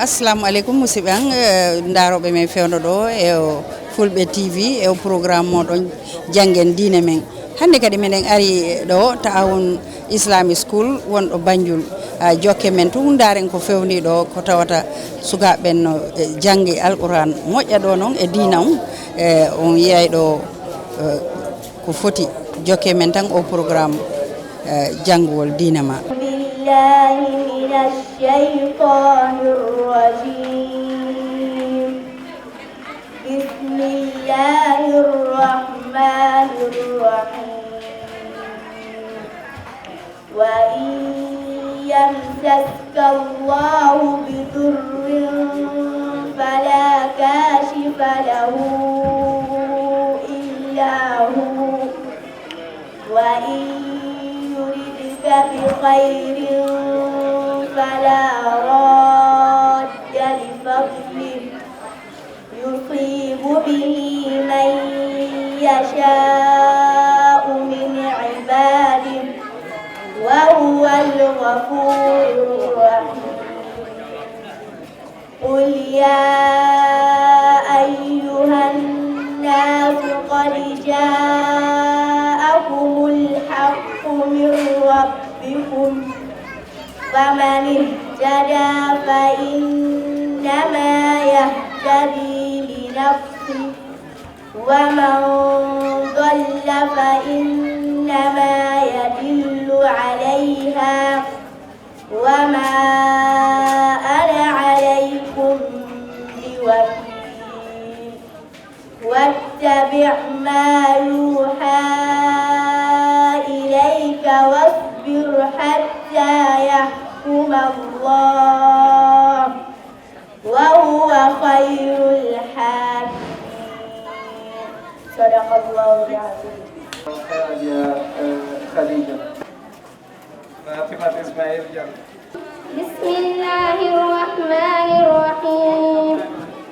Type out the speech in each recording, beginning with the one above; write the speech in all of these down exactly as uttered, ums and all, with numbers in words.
Assalamu aleykum, musidɓe an, eh, ndaarooɓe men fewndo ɗo e o Fulɓe T V, e o programme moɗon Janngen Diine Men. Hannde kadi meɗen ari ɗo Ta'awun Islamic School wonɗo Banjul. Ah, jokke men tun, ndaaren ko fewndi ɗo, ko tawata sukaaɓe ɓen no, eh, janngi Alquran moƴƴa ɗo non e diina on, eh, on yiyay ɗo, eh, ko foti. Jokke men tan o programme, eh, janngugol diina ma. بالله من الشيطان الرجيم. بسم الله الرحمن الرحيم. وإن يمسسك الله بضر فلا كاشف له إلا هو، وإن يردك بخير فلا راد لفضله، يصيب به من يشاء من عباده، وهو الغفور الرحيم. قل يا أيها الناس قد جاءكم الحق من ربكم، فمن اهتدى فإنما يهتدي لنفسه، ومن ضل فإنما يضل عليها، وما أنا عليكم بوكيل. واتبع ما يوحى إليك واصبر حتى يحكم الله، وهو خير الحاكمين. صدق الله العظيم. خيرا يا، آه، خديجة. فاطمة إسماعيل جل. بسم الله الرحمن الرحيم.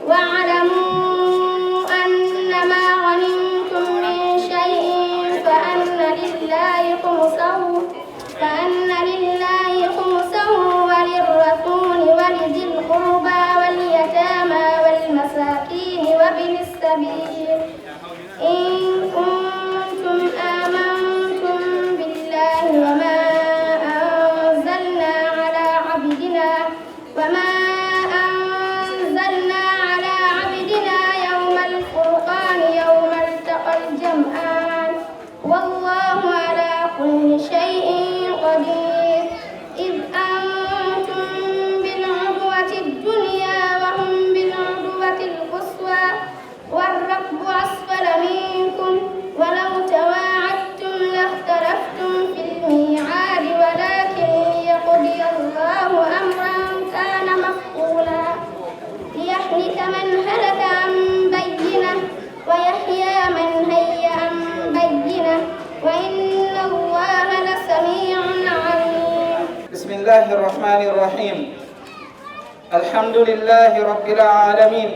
واعلموا أن ما غنمتم من شيء فأن لله خمسه، فأن لله خمسه وللرسول ولذي القربى واليتامى والمساكين وابن السبيل، إن كنتم آمنتم بالله وما أنزلنا على عبدنا، وما أنزلنا على عبدنا يوم الفرقان يوم التقى الجمعان، والله على كل شيء قدير. إذ أنتم بالعدوة الدنيا وهم بالعدوة القصوى، والركب أسفل منكم، ولو تواعدتم لاختلفتم في الميعاد، ولكن ليقضي الله أمرا كان مفعولا، ليهلك من هلك عن بينة، ويحيى من حي عن بينة، وإن الله لسميع عليم. بسم الله الرحمن الرحيم. الحمد لله رب العالمين،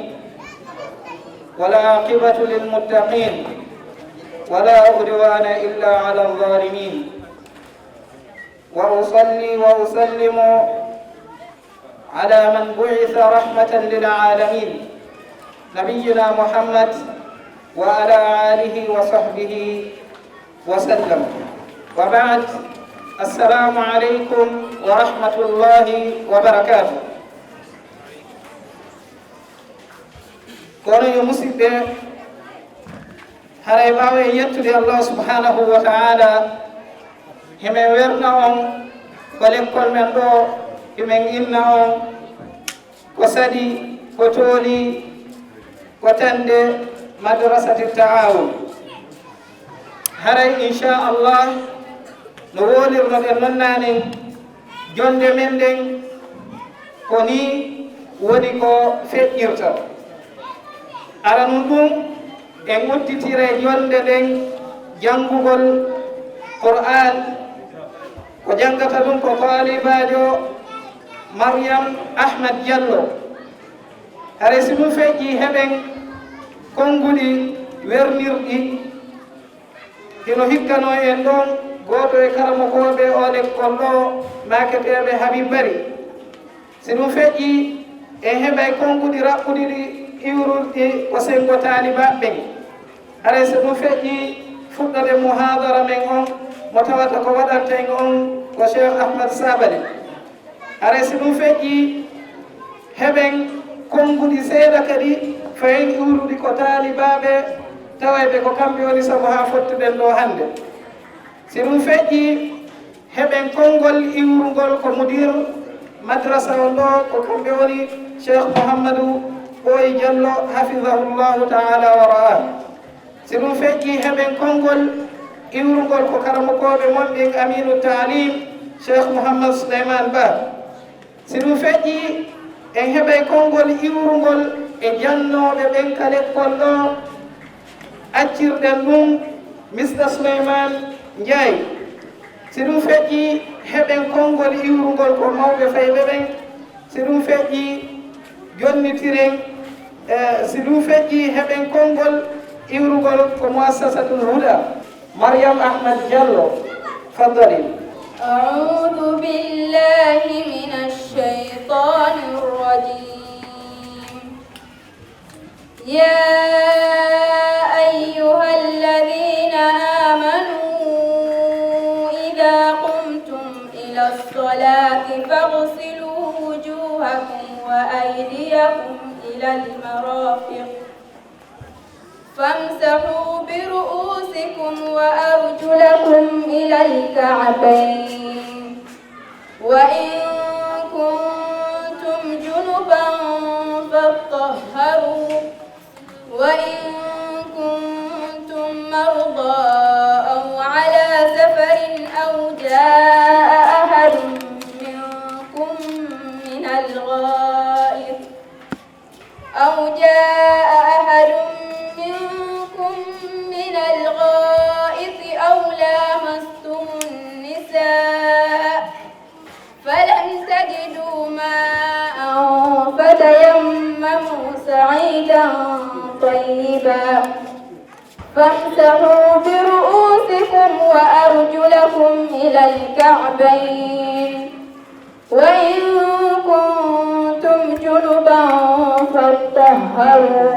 والعاقبة للمتقين، ولا عدوان إلا على الظالمين، وأصلي وأسلم على من بعث رحمة للعالمين، نبينا محمد وعلى آله وصحبه وسلم. وبعد، السلام عليكم ورحمة الله وبركاته. Kono yo musidɓe, haray ɓaawo en yettude Allah subhanahu wa ta'ala, himen werna on ko lekkol men ɗo, himen inna on ko saɗi, ko tooli, ko tande Madrasati Ta'awun. Haray, inchallah, no wolirnoɗen non nanen, jonde men ɗen ko ni woni ko feƴƴirta. Aranun ɗum, en udditire jonde ɗen janngugol Qur'an, ko janngata ɗum ko taalibaajo Maryam Ahmad Diallo. Haray si ɗum feƴƴi, heɓen konnguɗi wernirɗi. Hino hikkanoo en ɗon gooto e karamokooɓe oo lekkol ɗoo, maaketeeɓe Habib Bari. Si ɗum feƴƴi, En heɓay konnguɗi raɓɓuɗiɗi iwruɗi ko senngo taalibaaɓe ɓen. Haray so ɗum feƴƴii, fuɗɗoɗen muhaadara men on, mo tawata ko waɗanta en on ko Cheikh Ahmad Sabali. Haray so ɗum feƴƴii, heɓen konnguɗi seeɗa kadi, fayen iwruɗi ko taalibaaɓe tawayɓe ko kamɓe woni sabu haa fottuɗen ɗoo hannde. Si ɗum feƴƴii, heɓen konngol iwrungol ko mudir madrasa on ɗoo, ko kamɓe woni Cheikh Mouhamadou Ɓooyi Diallo, hafidahullahu taala wa ra'ah. Si ɗum feƴƴii, heɓen konngol iwrungol ko karamokooɓe mon ɓen, Aminu Taalim, Cheikh Mouhamad Souleymane Ba. Si ɗum feƴƴii, en heɓay konngol iwrungol e jannooɓe ɓen ka lekkol ɗoo, accirɗen ɗum Mister Souleymane Ndiaye. Si ɗum feƴƴii, heɓen konngol iwrungol ko mawɓe fayɓe ɓen. Si ɗum feƴƴii, jonnitiren, eh, si ɗum feƴƴii, heɓen konngol iwrungol ko Muassasatul Huda. Mariam Ahmad Diallo, faddali. أعوذ بالله من الشيطان الرجيم. يا أيها الذين آمنوا إذا قمتم إلى الصلاة فاغسلوا وجوهكم وأيديكم إلى المرافق فامسحوا برؤوسكم وأرجلكم إلى الكعبين، وإن كنتم جنبا فاطهروا، وإن كنتم مرضى أو على سفر أو جاء أحد منكم من الغائط أو جاء أحد منكم من الغائط أو لامستم النساء فلم تجدوا ماء فتيمموا صعيدا طيبا فامسحوا برؤوسكم وأرجلكم إلى الكعبين، وإن كنتم جنبا فاطهروا،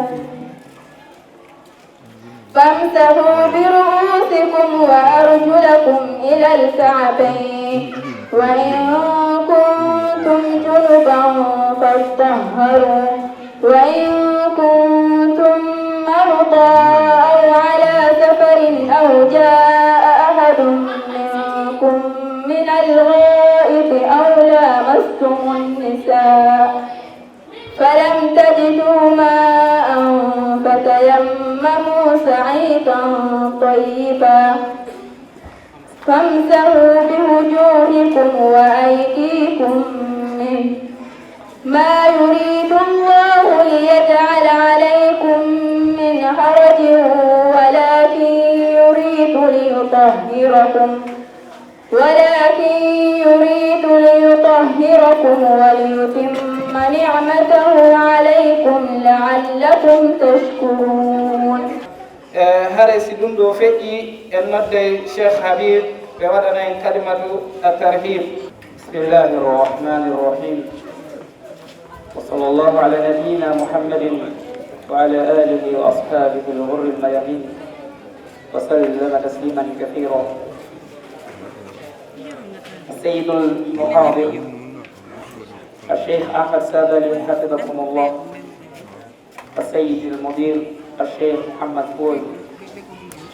فامسحوا برؤوسكم وأرجلكم إلى الكعبين، وإن كنتم جنبا فاطهروا، وإن كنتم مرضى أو على سفر أو جاء أحد منكم من الغائط أو لامستم النساء فلم تجدوا ماء فتيمموا صعيدا طيبا فامسحوا بوجوهكم وأيديكم منه، ما يريد الله ليجعل عليكم من حرج ولكن يريد ليطهركم، ولكن يريد ليطهركم وليتم نعمته عليكم لعلكم تشكرون. E, haray si ɗum ɗoo feƴƴii, en nodday Cheikh Habib, ɓe waɗana en kalimatu at-tarhib. بسم الله الرحمن الرحيم. وصلى الله على نبينا محمد وعلى آله وأصحابه الغر الميامين وسلم تسليما كثيرا. السيد المحاضر الشيخ أحمد سابلي حفظكم الله، السيد المدير الشيخ محمد بوي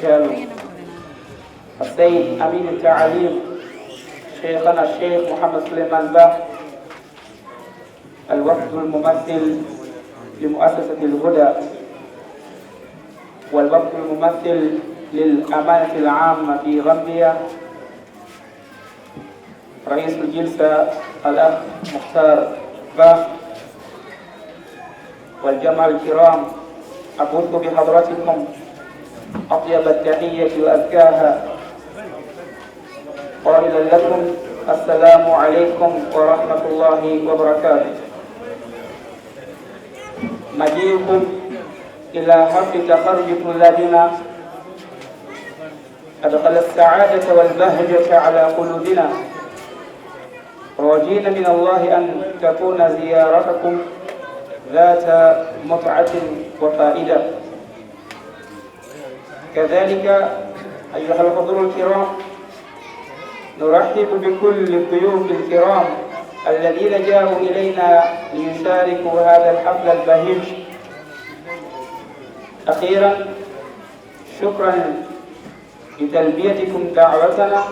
شالو، السيد أمين التعليم شيخنا الشيخ محمد سليمان باه، الوفد الممثل لمؤسسة الهدى، والوفد الممثل للأمانة العامة في غامبيا، رئيس الجلسة الأخ مختار باه، والجمع الكرام، أبث بحضرتكم أطيب التحية وأزكاها، قائلا لكم: السلام عليكم ورحمة الله وبركاته. مجيئكم إلى حفل تخرج طلابنا أدخل السعادة والبهجة على قلوبنا، راجين من الله أن تكون زيارتكم ذات متعة وفائدة. كذلك أيها الحضور الكرام، نرحب بكل الضيوف الكرام الذين جاءوا إلينا ليشاركوا هذا الحفل البهيج. أخيرا، شكرا لتلبيتكم دعوتنا،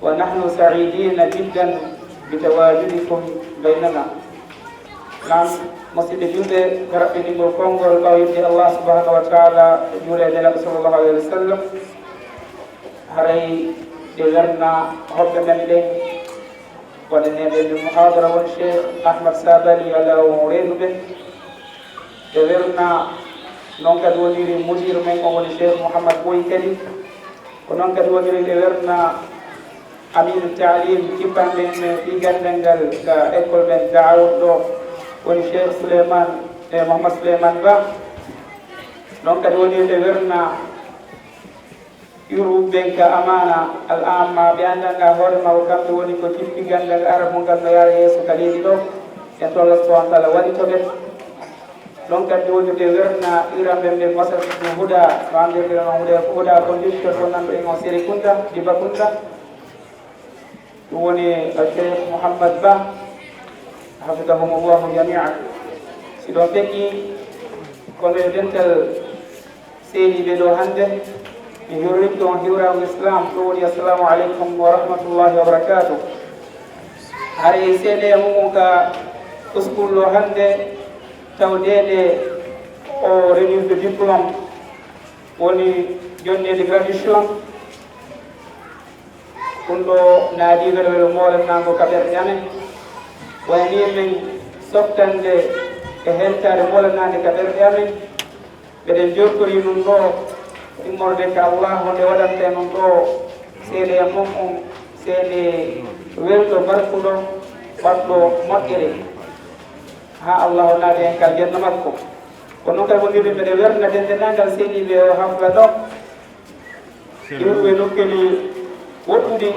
ونحن سعيدين جدا بتواجدكم بيننا. Naam, musidɓe julɓe, ko raɓɓiningol konngol ɓaawo yimde Allah subhanahu wa taala, juula e Nelaaɗo sallallahu alayhi wa sallam. Haray ɗe werna hoɓɓe men ɓen, waɗaneeɓe nde muhadara woni Cheikh Ahmad Sabali, Allah o reenu ɓe. Ɓe werna, noon kadi woniri mudir men o woni Cheikh Mouhamad Boy kadi. Ko noon kadi woniri ɓe werna Aminu Taalim, kippanɗe men fii ganndal ngal ka école men Daawun ɗo, woni Cheikh Souleymane, e Mouhamad Souleymane Ba. Noon kadi woniri ɓe werna Yurɓe ɓen ka amaana al amma, ɓe anndanɗaa hoore maa ko kamɓe woni ko jippi ganndal arabu ngal no yaara yeeso ka leydi ɗo. En tolno subhanahu wa taala waɗi to ɓen. Ɗon kadi woni ɓe werna iran ɓen ɓe Masar no huɗa, no anndirɗen no huɗa, huɗa condition wonanɗo en on Serekunda, Dibakounda. Ɗum woni Cheikh Mouhammad Ba, hafidahumullahu jami'an. Si ɗon feƴƴi, kono e dental seeniiɓe ɗo hannde, mi hiwrinte on hiwraango Islam, ɗum woni assalamu aleykum wa rahmatullahi wa barakatuh. Haray seedeya mum on ka school ɗo hannde, tawdeede o remise de diplôme woni jonneede graduation. Ɗum ɗo naadii welo welo moolannaango ka ɓerɗe amen. Wayanii men softande e hentaade moolannaande ka ɓerɗe amen. Mbeɗen jortorii ɗum ɗo immorde ka Allah, wonde waɗante non ɗo seedeya mum on seede welɗo barkuɗo, waɗɗo moƴƴere, haa Allah naada en ka aljanna makko. Ko noon kadi woniri mbeɗe werna denndaangal seeniiɓe o hafla ɗo. Iwruɓe nokkeeli woɗɗuɗi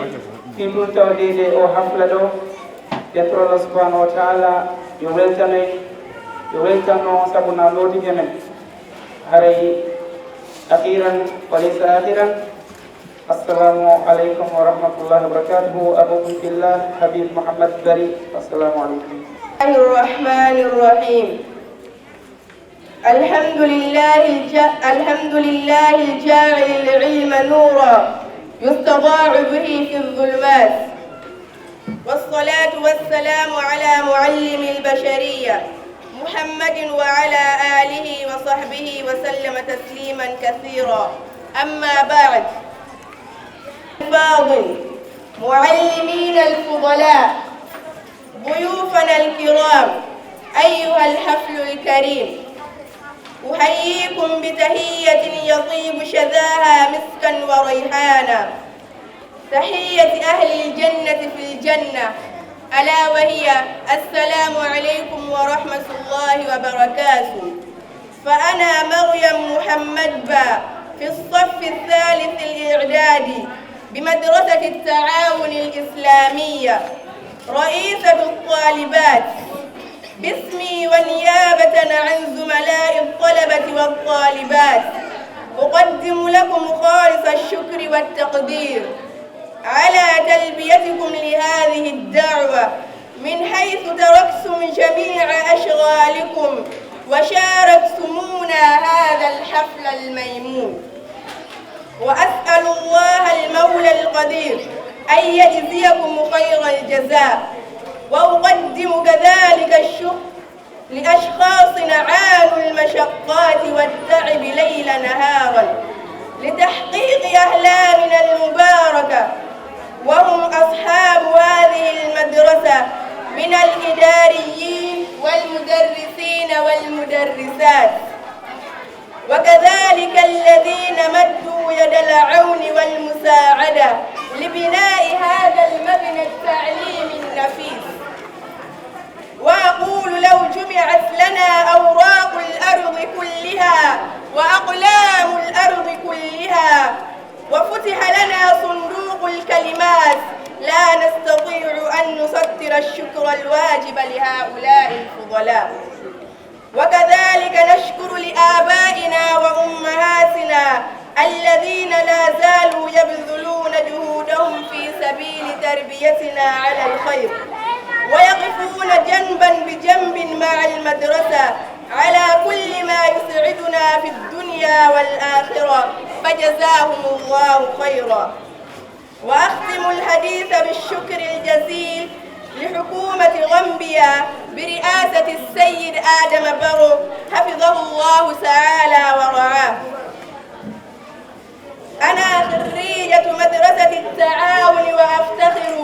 fii ɗum tawdeede o hafla ɗo. Nden toro Allah subhanahu wa taala yo weltano en, yo weltano on sabu na lootike men. Haray akhiran wa laysa akhiran. Assalamu aleykum wa rahmatullahi wa barakatuhu. Akhukum fillah, Habib Muhammad Bari. Assalamu aleykum. الله الرحمن الرحيم. الحمد لله الج-، الحمد لله الجاعل العلم نورا يستضاء به في الظلمات. والصلاة والسلام على معلم البشرية محمد وعلى آله وصحبه وسلم تسليما كثيرا. أما بعد. الفاضل، معلمينا الفضلاء، ضيوفنا الكرام، أيها الحفل الكريم، أحييكم بتحية يطيب شذاها مسكا وريحانا، تحية أهل الجنة في الجنة، ألا وهي: السلام عليكم ورحمة الله وبركاته. فأنا مريم محمد با في الصف الثالث الإعدادي بمدرسة التعاون الإسلامية، رئيسة الطالبات. باسمي ونيابة عن زملاء الطلبة والطالبات، أقدم لكم خالص الشكر والتقدير على تلبيتكم لهذه الدعوة، من حيث تركتم جميع أشغالكم وشاركتمونا هذا الحفل الميمون. وأسأل الله المولى القدير أن يجزيكم خير الجزاء، وأقدم كذلك الشكر لأشخاص عانوا المشقات والتعب ليل نهارا لتحقيق أحلامنا المباركة، وهم أصحاب هذه المدرسة من الإداريين والمدرسين والمدرسات، وكذلك الذين مدوا يد العون والمساعدة لبناء هذا المبنى التعليمي النفيس. وأقول: لو جمعت لنا أوراق الأرض كلها وأقلام الأرض كلها وفتح لنا صندوق الكلمات، لا نستطيع أن نسطر الشكر الواجب لهؤلاء الفضلاء. نشكر لآبائنا وأمهاتنا الذين لا زالوا يبذلون جهودهم في سبيل تربيتنا على الخير، ويقفون جنبا بجنب مع المدرسة على كل ما يسعدنا في الدنيا والآخرة، فجزاهم الله خيرا. وأختم الحديث بالشكر الجزيل لحكومة غامبيا برئاسة السيد آدم بارو، حفظه الله تعالى ورعاه. أنا خريجة مدرسة التعاون وأفتخر.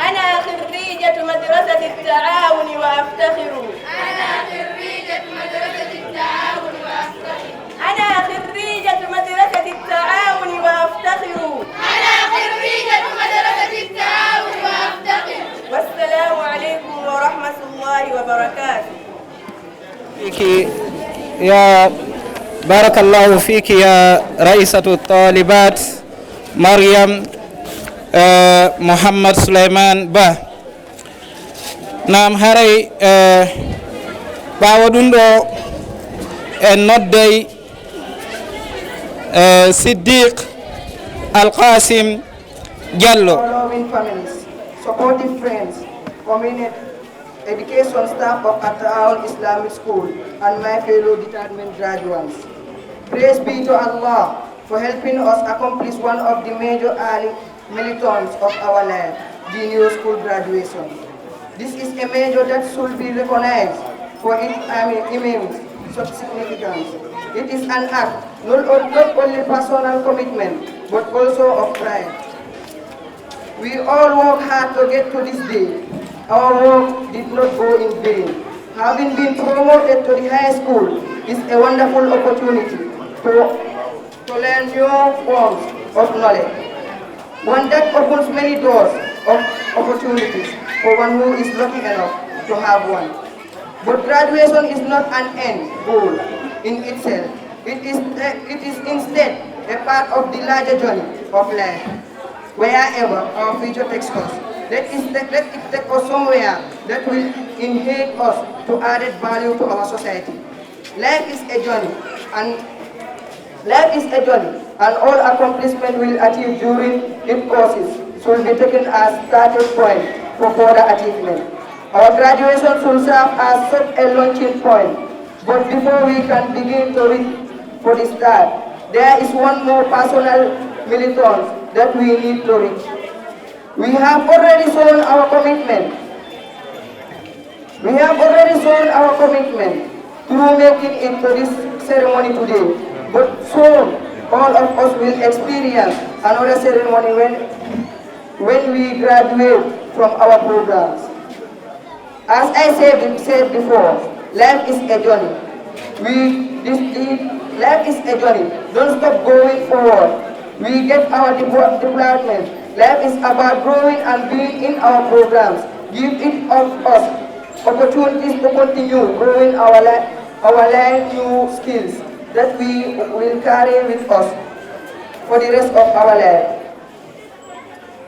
أنا خريجة مدرسة التعاون وأفتخر. أنا خريجة مدرسة التعاون وأفتخر. أنا خريجة مدرسة التعاون وأفتخر. أنا خريجة مدرسة التعاون وأفتخر. والسلام عليكم ورحمة الله وبركاته. فيك يا، بارك الله فيك يا رئيسة الطالبات مريم، آه، محمد سليمان با. Naam, haray, eh, ɓaawo ɗum ɗo en nodday, eh, Siddiq Alkasim Diallo. Following families, supportive friends, community, education staff of At-Ta'awun Islamic School, and my fellow department graduates. Praise be to Allah for helping us accomplish one of the major early milestones of our life, junior school graduation. This is a major that should be recognized for its, I mean, immense significance. It is an act not, not only personal commitment but also of pride. We all work hard to get to this day. Our work did not go in vain. Having been promoted to the high school is a wonderful opportunity to, to learn new forms of knowledge, one that opens many doors of opportunities for one who is lucky enough to have one. But graduation is not an end goal in itself. It is, it is instead a part of the larger journey of life. Wherever our future takes us, let it, let it take us somewhere that will enhance us to added value to our society. Life is a journey, and life is a journey, and all accomplishment will achieve during its courses should be taken as starting point for further achievement. Our graduation should serve as such a launching point, but before we can begin to reach for the start, there is one more personal milestone that we need to reach. We have already shown our commitment. We have already shown our commitment through making it to this ceremony today, but soon all of us will experience another ceremony when, when we graduate from our programs. As I said, said before, life is a journey. We, this, this, life is a journey. Don't stop going forward. We get our development. Life is about growing and being in our programs. Give it of us opportunities to continue growing our life, our life new skills that we will carry with us for the rest of our life.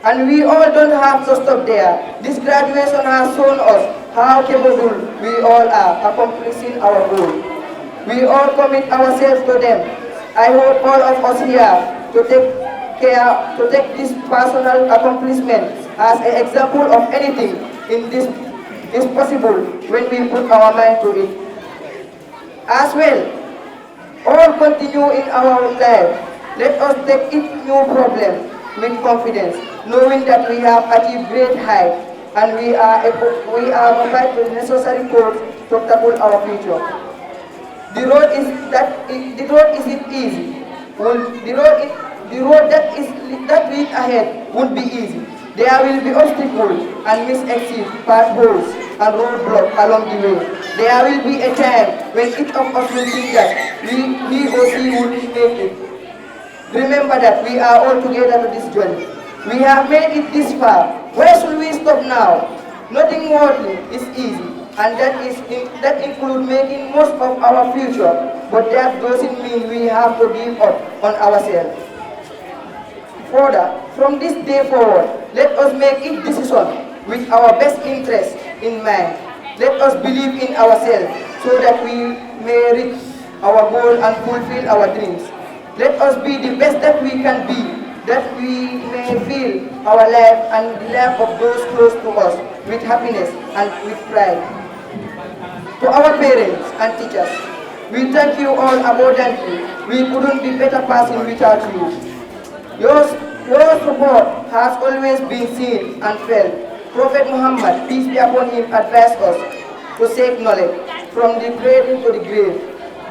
And we all don't have to stop there. This graduation has shown us how capable we all are accomplishing our goal. We all commit ourselves to them. I hope all of us here to take care, to take this personal accomplishment as an example of anything in this is possible when we put our mind to it. As well, all continue in our life. Let us take each new problem with confidence, knowing that we have achieved great heights and we are able, we are provide the necessary tools to tackle our future. The road is that the road isn't easy. Well, the road is, the road that is that lead ahead won't be easy. There will be obstacles and mishaps, potholes, and roadblocks along the way. There will be a time when each of us will think that we, he or she won't make it. Remember that we are all together to this journey. We have made it this far. Why should we stop now? Nothing worldly is easy, and that is that includes making most of our future, but that doesn't mean we have to give up on ourselves. Further, from this day forward, let us make each decision with our best interests in mind. Let us believe in ourselves so that we may reach our goal and fulfill our dreams. Let us be the best that we can be, that we may fill our life and the life of those close to us with happiness and with pride. To our parents and teachers, we thank you all abundantly. We couldn't be better person without you. Your, your support has always been seen and felt. Prophet Muhammad, peace be upon him, advised us to seek knowledge from the cradle to the grave.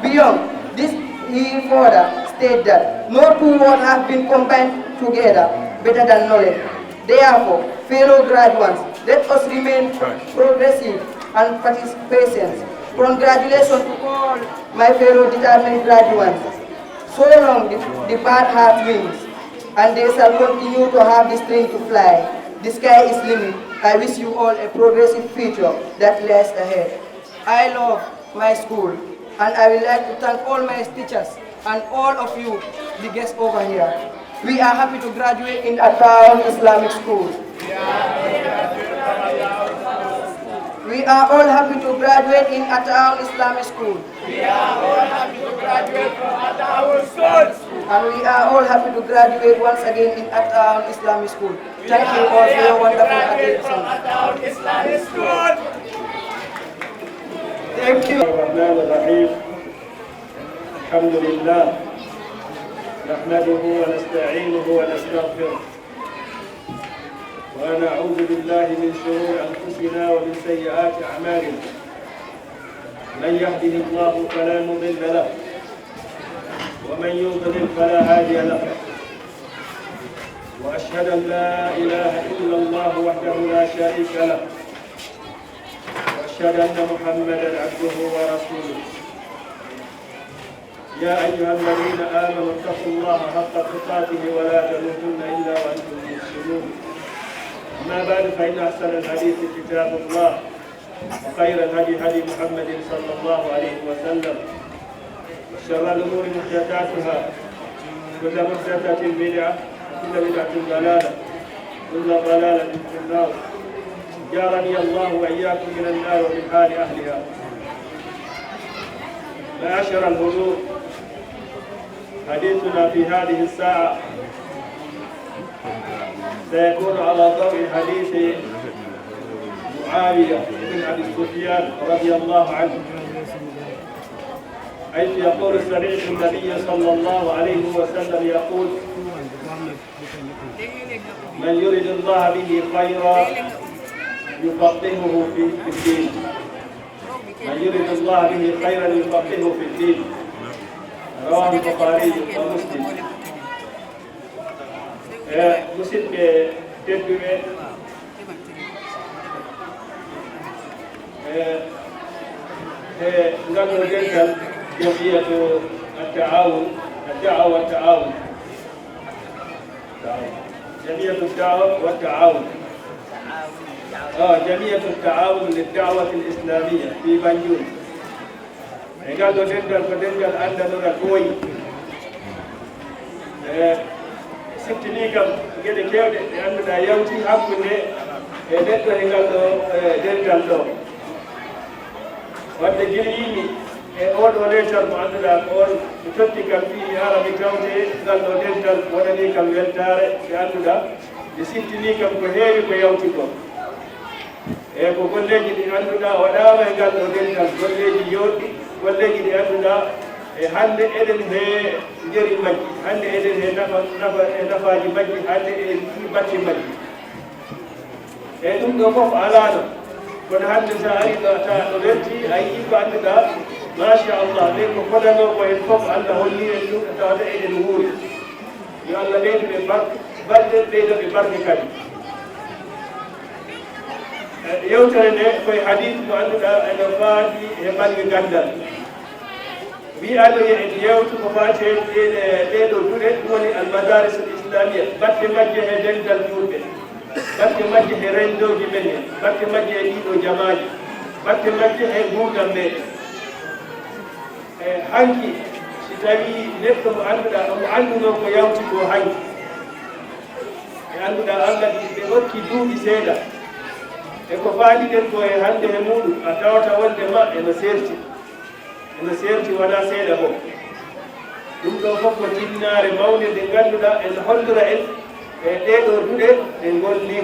Beyond this, he further stated that no two words have been combined together better than knowledge. Therefore, fellow graduates, let us remain progressive and participants. Congratulations to all my fellow determined graduates. So long the, the bird has wings, and they shall continue to have the strength to fly. The sky is limit. I wish you all a progressive future that lies ahead. I love my school, and I would like to thank all my teachers and all of you, the guests over here. We are happy to graduate in Ataun Islamic School. We are all happy to graduate in Ataun Islamic School. We are all happy to graduate from Ataun School. And we are all happy to graduate once again in Ataun Islamic School. Thank you all for your wonderful attention. Ataun Islamic School. Thank you. الرحمن الرحيم. الحمد لله. نحمده ونستعينه ونستغفره. ونعوذ بالله من شرور أنفسنا ومن سيئات أعمالنا. من يهده الله فلا مضل له. ومن يضلل فلا هادي له. وأشهد أن لا إله إلا الله وحده لا شريك له. وأشهد أن محمدا عبده ورسوله. يا أيها الذين آمنوا اتقوا الله حق تقاته ولا تموتن إلا وأنتم مسلمون. أما بعد، فإن أحسن الحديث كتاب الله، وخير الهدي هدي محمد صلى الله عليه وسلم، وشر الأمور محدثاتها، كل محدثة بدعة، وكل بدعة ضلالة، كل ضلالة في النار. جارني الله وإياكم من النار ومن حال أهلها. معاشر الحضور، حديثنا في هذه الساعة سيكون على ضوء حديث معاوية بن أبي سفيان رضي الله عنه، حيث يقول: سمعت النبي صلى الله عليه وسلم يقول: من يرد الله به خيرا يفقهه في، في الدين. من يرد الله به خيرا يفقهه في الدين. رواه البخاري ومسلم. E musidɓe tedduɓe, e, e ngal ɗo dental jamiyatu at-ta'awun, ad-da'wa wa ta'awun. Jamiyatu ad-da'wa wa ta'awun. Ah, jamiyatu at-ta'awun lid-da'wati al-islamiyya fi Banjul. E ngal ɗo dental ko dental anndandoral ɓooyi. E siftinii kam geɗe keewɗe ɗe annduɗaa yawti hakkunde e neɗɗo e ngal ɗo, e dental ɗo. Wadde gila yimi e oo ɗoo leetar mo annduɗaa ko on, mi totti kam fii mi ara mi tawte ngal ɗo dental wonanii kam weltaare nde annduɗaa nde siftinii kam ko heewi ko yawti ko. E ko golleeji ɗi annduɗaa waɗaama e ngal ɗo dental, golleeji yooɗɗi, golleeji ɗi annduɗaa e hannde eɗen he njeri majji, hannde eɗen he nafa, nafa, e nafaaji majji, hannde eɗen njii batte majji. E ɗum ɗo fof alaano, kono hannde so a arii ɗo, a tawa ɗo welti, a yii ko annduɗaa, machallah, ɓe ko fodanoo ko en fof, Allah holli en ɗum, tawata eɗen wuuri. Yo Allah ɓeydu ɓe barke, balɗe ɓeydo ɓe barke kadi. E, yewtere nde koye hadith mo annduɗaa ene faati e bannge ganndal. Wiyaano yo en yewtu ko faati e ɗee, ɗee ɗoo duɗe, ɗum woni al madaris al islamiyya, batte majje e dental juulɓe, batte majje e renndooji men en, batte majje e ɗii ɗoo jamaaji, batte majje e nguurndam meɗen. E hanki, si tawii neɗɗo mo annduɗaa, mo anndunoo ko yawti ko hanki, ɓe annduɗaa Allah ɗi, ɓe okki duuɓi seeɗa, E ko faaliɗen ko e hannde e muuɗum, a tawata wonde ma eno seerti, eno seerti wonaa seeɗa ko. Ɗum ɗoo fof ko tinnaare mawnde nde ngannduɗaa ene hollira en e ɗee ɗoo duɗe ɗe ngolli,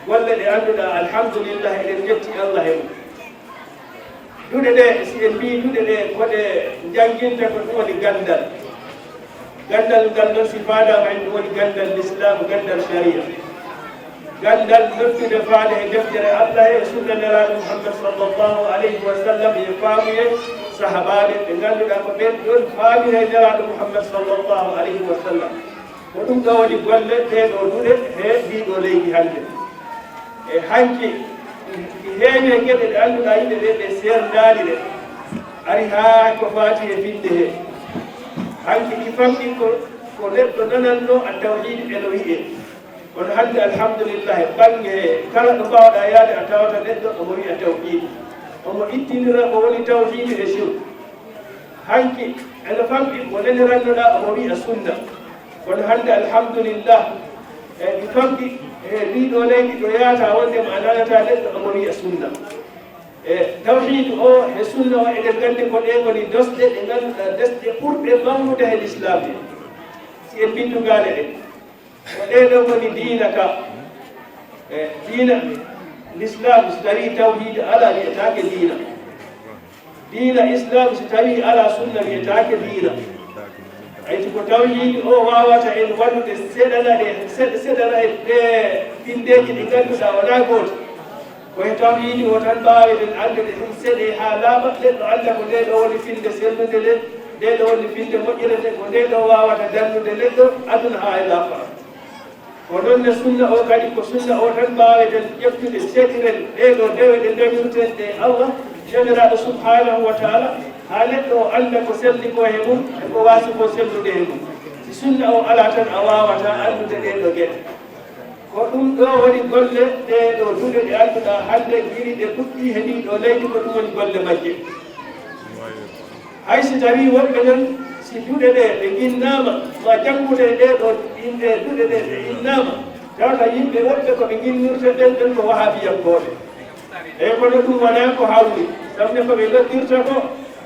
golle ɗe annduɗaa, alhamdulillah, eɗen njetti Allah e mum. Duɗe ɗe, si en mbii duɗe ɗe, ko ɗe njannginta ko ɗum woni ganndal. Ganndal ngal noon si faadaama en ɗum woni ganndal Lislaam, ganndal Sharia. Ganndal noddude faade e deftere Allah he e sunna Nelaaɗo Muhammad sallallahu alayhi wa sallam e faamuye sahabaaɓe ɓe ngannduɗaa ko ɓeen ɗoon faami he Nelaaɗo Muhammad sallallahu alayhi wa sallam. Ko ɗum ɗo woni golle ɗee ɗoo duɗe he ndii ɗoo leydi hannde. E hanki, heewi e geɗe ɗe annduɗaa yimɓe ɓe ɓe seerndaani ɗe, ari haa ko faati e finnde he. Hanki ɗi famɗi ko, ko neɗɗo nanannoo a tawhiid eno wiyee. Kono hannde alhamdulillah, e bannge he kala ɗo mbaawɗaa yaade a tawata neɗɗo omo wiya tawhiid. Omo ittinira ko woni tawhiid e shirk. Hanki ene famɗi mo nenirannoɗaa omo wiya sunna. Kono hannde alhamdulillah, e ɗi famɗi e ndii ɗoo leydi ɗo yahata wonde ma a nanataa neɗɗo omo wiya sunna. E tawhiid o e sunna o eɗen nganndi ko ɗe ngoni desɗe ɗe ngannduɗaa desɗe ɓurɗe mawnude he Lislaam he. Si en mbinndu ngaale ɗe, ko ɗee ɗoo ngoni diina ka. E diina Lislaam, si tawii tawhiid alaa, wiyetaake diina. Diina Islaam, si tawii alaa sunna, wiyetaake diina. Hayti ko tawhiid o waawata en wallude seɗana ɗe, seɗ-, seɗana e ɗe pinndeeji ɗi ngannduɗaa wonaa gooto. Ko e tawhiidi o tan mbaaweten anndude ɗum seeɗa haa laaɓa, neɗɗo annda ko ndee ɗoo woni finnde sellude nde, ndee ɗoo woni finnde moƴƴere nde, ko ndee ɗoo waawata dannude neɗɗo aduna haa e laaɓa. Ko noon ne sunna o kadi, ko sunna o tan mbaaweten ƴeftude, seeɗiren ɗee ɗoo dewe ɗe dañirten ɗe Allah, Joomiraaɗo subhaanahu wa taala, haa neɗɗo o annda ko selli ko he mum, e ko waasi ko sellude he mum. Si sunna o alaa tan, a waawataa anndude ɗee ɗoo geɗe. Ko ɗum ɗoo woni golle ɗee ɗoo duɗe ɗe annduɗaa hannde ngiri ɗe ɗuɗɗi he ndii ɗoo leydi, ko ɗum woni golle majje. Hay si tawii woɓɓe noon, si duɗe ɗee ɓe nginnaama, ma janngude e ɗee ɗoo yimɓe duɗe ɗee ɓe nginnaama, tawata yimɓe woɓɓe ko ɓe nginnirta ɓen, ɓen ko wahabiyankooɓe. Eey, kono ɗum wonaa ko hawri, sabu ne ko ɓe noddirta ko,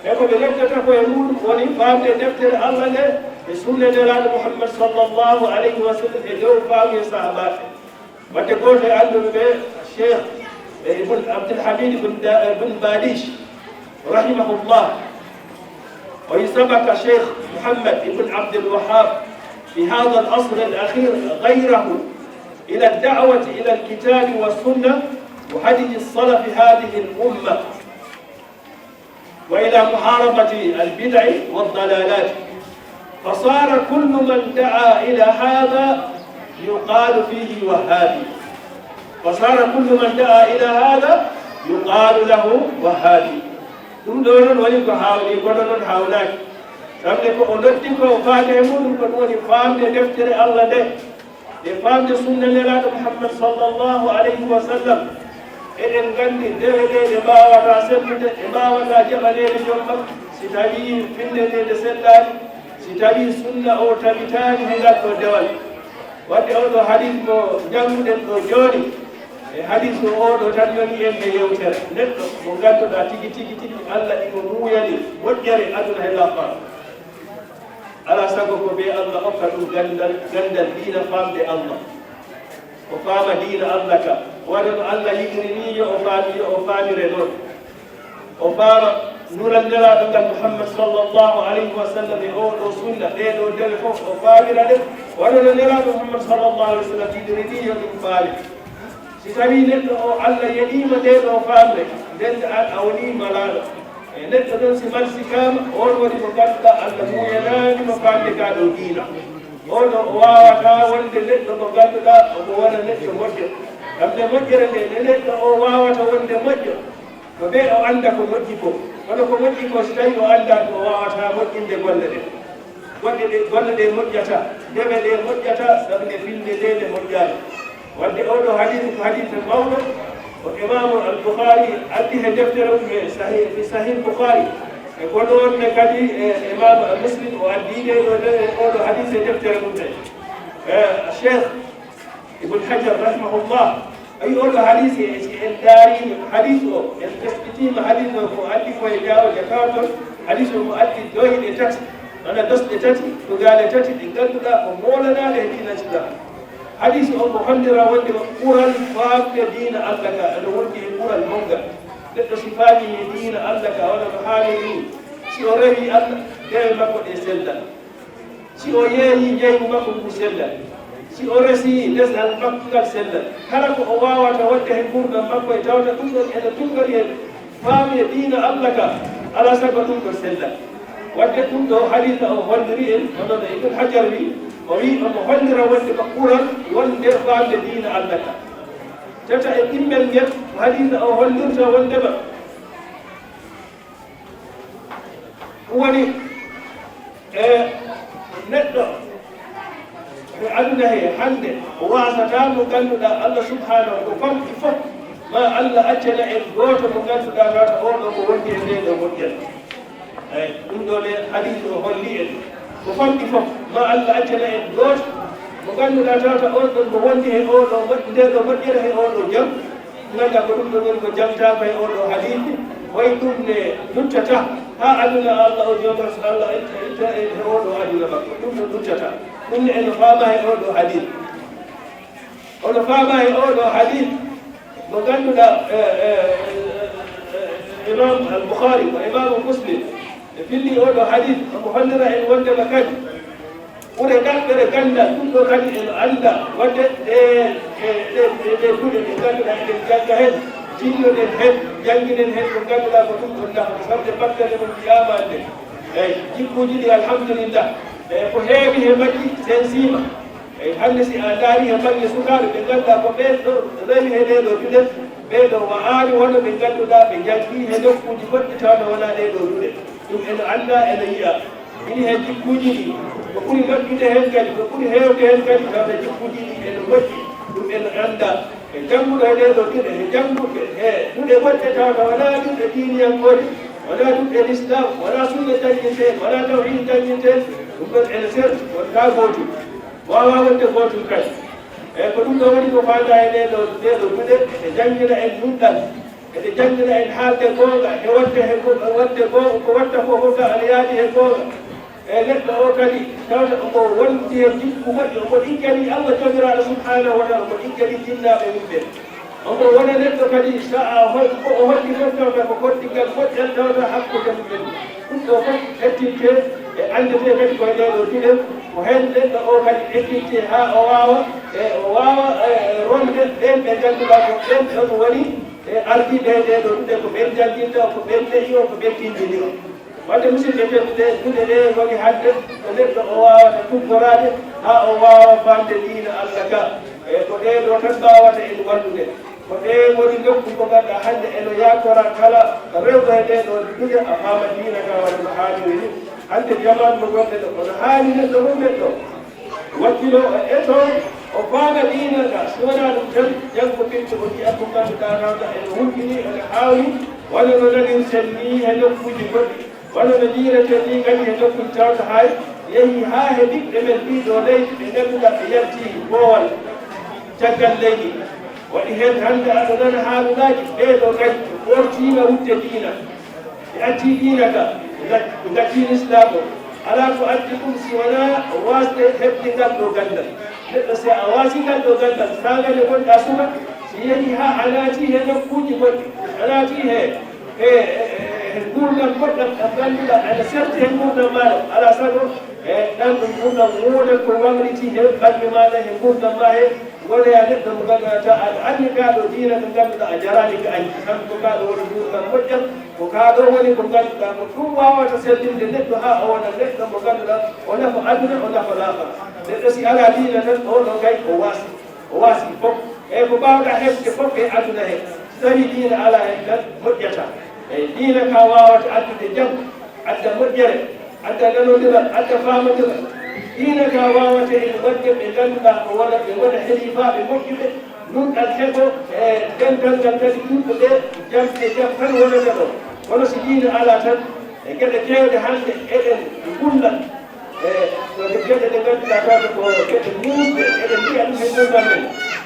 e ko ɓe noddata ko e muɗum woni faamde deftere Allah nde e sunna Nelaaɗo Muhammad sallallahu alayhi wa sallam e dow faamu e sahabaaɓe. Wadde gooto e annduɓe ɓe, Cheikh, eh, Ibn Abdul Hamid Ibn Da-, Ibn Badish, rahimahullah, o wi sabaka Cheikh Muhammad Ibn Abdul Wahhab في هذا العصر الأخير غيره إلى الدعوة إلى الكتاب والسنة وهدي السلف هذه الأمة. وإلى محاربة البدع والضلالات. فصار كل من دعا إلى هذا يقال فيه وهابي. فصار كل من دعا إلى هذا يقال له وهابي. Ɗum ɗoo noon woni ko haawni, kono noon haawnaaki. Sabu ne ko o noddi ko faade e muɗum ko ɗum woni faamde deftere Allah nde. E faamde sunna Nelaaɗo Muhammad sallallahu alayhi wa sallam, eɗen nganndi dewe ɗe ɗe mbaawataa sellude, ɗe mbaawataa jaɓaneede joom makko, si tawii finnde nde nde sellaani, si tawii sunna o tabitaani he ngal ɗoo dewal. Wadde oo ɗoo hadiis mo njannguɗen ɗoo jooni, e hadiis o oo ɗoo tan yoni en e yewtere. Neɗɗo mo ngannduɗaa tigi, tigi, tigi, Allah imo muuyani moƴƴere aduna he laakhara. Alaa sago ko ɓe Allah okka ɗum ganndal, ganndal diina faamde Allah. O faama diina Allah ka. Wano no Allah yiɗiri ni yo o faami, yo o faamire noon. O faama nulal Nelaaɗo ngal Muhammad sallallahu alayhi wa sallam e oo ɗoo sunna, ɗee ɗoo dewe fof o faamira ɗe. Wano no Nelaaɗo Muhammad sallallahu alayhi wa sallam yiɗiri ni yo ɗum faami. Si tawii neɗɗo o Allah yeɗiima ndee ɗoo faamre, ndeen an a wonii malaaɗo. E neɗɗo ɗon si marsikaama, oon woni mo ngannduɗaa Allah muuyanaani mo faamde kaa ɗoo diina. Oon o waawataa wonde neɗɗo mo ngannduɗaa omo wona neɗɗo moƴƴo. Kam nde moƴƴere nde, nde neɗɗo o waawata wonde moƴƴo, ko ɓe o annda ko moƴƴi ko. Kono ko moƴƴi ko, si tawii o anndaaki, o waawataa moƴƴinde golle ɗe. Goɗɗe ɗe, golle ɗe moƴƴata, dewe ɗe moƴƴata, sabu nde finnde nde nde moƴƴaani. Wadde oo ɗoo hadiis ko hadiis mawɗo, ko Imaamu Al-Bukhaari addi he deftere mum he Sahih, fi Sahih Bukhaari. E ko noon ne kadi e Imaamu Muslim o addi ɗe ɗoo, ɗe, oo ɗoo hadiis e deftere mum he. E Cheikh Ibn Hajar rahimahullah, Ayi, oɗo hadisi, e si en ndaariima hadis o, en teskitiima hadis o ko addi ko e jaawo jakawa ton, hadis o ko addi doyɗe tati, wona dosɗe tati, tugaale tati, ɗe ngannduɗaa ko moolanaaɗe e diina Islam. Hadis o ko hollira wonde ko ɓural faamde diina Allah ka, ene wondi e ɓural mawgal. Neɗɗo si faami e diina Allah ka, wona no haaniri, si o rewi Allah, dewe makko ɗe sellan. Si o yeeyii njeeygu makko ngu sellal, si o resii lesal makko ngal sellal, kala ko o waawata waɗde he nguurndam makko e tawata ɗum ɗon ene tuggori e faami e diina Allah ka, alaa sago ɗum ɗon sellal. Waɗde ɗum ɗo hadiisa o holliri en, hono no Ibn Hajar wi, o wi omo hollira wonde ko ɓural wonde faamde diina Allah ka. Tata e ɗimmel ngel, hadiisa o hollirta wondema Ɗum woni, e, neɗɗo e aduna he hannde waasataa mo ngannduɗaa Allah subhanahu ko famɗi fof, ma Allah accana en gooto mo ngannduɗaa tawata oo ɗoo ko wondi e ndee ɗoo moƴƴere. Eyi, ɗum ɗoo ne hadiisi o holli en. Ko famɗi fof, ma Allah accana en gooto mo ngannduɗaa tawata on ɗon mo wondi he oo ɗoo moƴ-, ndee ɗoo moƴƴere he oo ɗoo jam. Nganndaa ko ɗum ɗon woni ko jangtaa ko e oo ɗoo hadiisi, way ɗum ne luttata haa aduna Allah o jooɗo, so Allah itta, itta e oo ɗoo aduna makko. Ɗum ɗon luttata. Ɗum ne ene faama e oo ɗoo hadiisi. Ono faama e oo ɗoo hadiisi mo ngannduɗaa, e, e, e, e, Imam Al-Bukhari, ko Imam Muslim, ɓe pilli oo ɗoo hadiisi, omo hollira en wondema kadi ɓure ɗaɓɓere ganndal, ɗum ɗo kadi ene annda wonde ɗe, ɗe, ɗe, ɗe, ɗe duɗe ɗe ngannduɗaa eɗen jannga heen, tiinnoɗen heen, jannginen heen ko ngannduɗaa ko ɗum ɗon nafata, sabu ɗe battane mum wiyaama nde. Eyi, jikkuuji ɗi, alhamdulillah, e ko heewi he majji sensiima. Eyi, hannde si a ndaari he bannge sukaaɓe ɓe ngannduɗaa ko ɓeen ɗo rewi he ɗee ɗoo duɗe, ɓee ɗo wa'aani wano ɓe ngannduɗaa ɓe njanngii he nokkuuji goɗɗi tawno wonaa ɗee ɗoo duɗe. Ɗum ene anndaa, ene yi'aa. Ine he jikkuuji ɗi, ko ɓuri moƴƴude heen kadi, ko ɓuri heewde heen kadi, tawde jikkuuji ɗi ene moƴƴi, ɗum ene anndaa. E jannguɗo e ɗee ɗoo duɗe, e jannguɓe, e duɗe goɗɗe tawata wonaa duɗe diiniyankooje, wonaa duɗe Lislaam, wonaa sunna janngintee, wonaa tawhiid janngintee, ɗum ɗon ene serti, wontaa gootum. Waawaa wonde gootum kadi. E ko ɗum ɗoo woni ko faandaa e ɗee ɗoo, ɗee ɗoo duɗe, e janngina en nunɗal. Eɓe janngina en haalde goonga, e waɗde he go-, waɗde goo-, ko waɗta ko fof tan ana yaadi he goonga. E neɗɗo o kadi, tawde omo wondi he jikku moƴƴo, omo ɗigganii Allah Joomiraaɗo Subhaanahu wa Taala, omo ɗigganii jinnaaɓe mum ɓe. Omo wona neɗɗo kadi, so a hol-, ko o holli fof, tawta ko koddigal moƴƴal, tawta hakkunde mum en. Ɗum ɗo fof hettinte e anndete kadi ko e ɗee ɗoo duɗe, ko heen neɗɗo o kadi ekkitte haa o waawa, e o waawa, e, e ronde ɓeen ɓe ngannduɗaa ko ɓeen ɗoon woni e ardiiɓe e ɗee ɗoo duɗe, ko ɓeen jannginta o, ko ɓeen ne'i o, ko ɓeen tinndini o. Wadde musidɓe tedduɓe, duɗe ɗe ngoni hannde ko neɗɗo o waawata tuggoraade haa o waawa faamde diina Allah ka. E ko ɗee ɗoo tan mbaawata en wallude. Ko ɗee ngoni nokku ko ngannduɗaa hannde ene yaakoraa kala rewɓe e ɗee ɗoo duɗe a faama diina ka walla no haaniri ni. Hannde jamaanu mo ngonɗen ɗo, kono haani neɗɗo fof neɗɗo wakkilo o eto o faama diina ka. Si wonaa ɗum tan, janngo firti o yiya ko ngannduɗaa nawta ene hulɓini, ene haawni, wano no nanirten ni he nokkuuji goɗɗi. Wano no jiireten ni kadi he nokkuuji tawata hay yehi haa he ɓiɓɓe men ɗii ɗoo leydi ɓe ngannduɗaa ɓe yalti boowal caggal leydi. Waɗi heen hannde aɗa nana haalulaaji ɓee ɗoo kadi ɓe ɓoortiima wutte diina. Ɓe acci diina ka, ɓe ngac-, ɓe ngacci Lislaam o. Alaa ko addi ɗum si wonaa waasde heɓde ngal ɗoo ganndal. Neɗɗo si a waasi ngal ɗoo ganndal, saanga nde ngonɗaa suka, si yehi haa a naati he nokkuuji goɗɗi, a naati he, he, he, he, he nguurndam goɗɗam ɗam ngannduɗaa ene serti he nguurndam maaɗa, alaa sago, e ɗam ɗum nguurndam woodat ko wamriti he ɓalli maaɗa, he nguurndam maa he, wonaya neɗɗo mo ngannduɗaa aɗa anni kaa ɗoo diina ko ngannduɗaa a jaraani ka añi, sabu ko kaa ɗoo woni nguurndam moƴƴam, ko kaa ɗoo woni ko ngannduɗaa ko ɗum waawata sellinde neɗɗo haa o wona neɗɗo mo ngannduɗaa o nafa aduna, o nafa laakhara. Neɗɗo si alaa diina tan, oo ɗoo kay o waasi. O waasi fof. Eyi, ko mbaawɗaa heɓde fof e aduna he, so tawii diina alaa heen tan, moƴƴataa. Eyi, diina ka waawata addude jam, adda moƴƴere, adda nanondiral, adda faamondiral. Diina ka waawata en waɗde ɓe ngannduɗaa ko wona, ɓe ngona heliifaaɓe moƴƴuɓe, nunɗal heɓo e dental ngal kadi, yimɓe ɓe jam e jam tan wonata ɗo. Kono so diina alaa tan, e geɗe keewɗe hannde eɗen ngulla. E ko geɗe ɗe ngannduɗaa tawde ko geɗe muusɗe, eɗen mbiya ɗum e nguurndam men.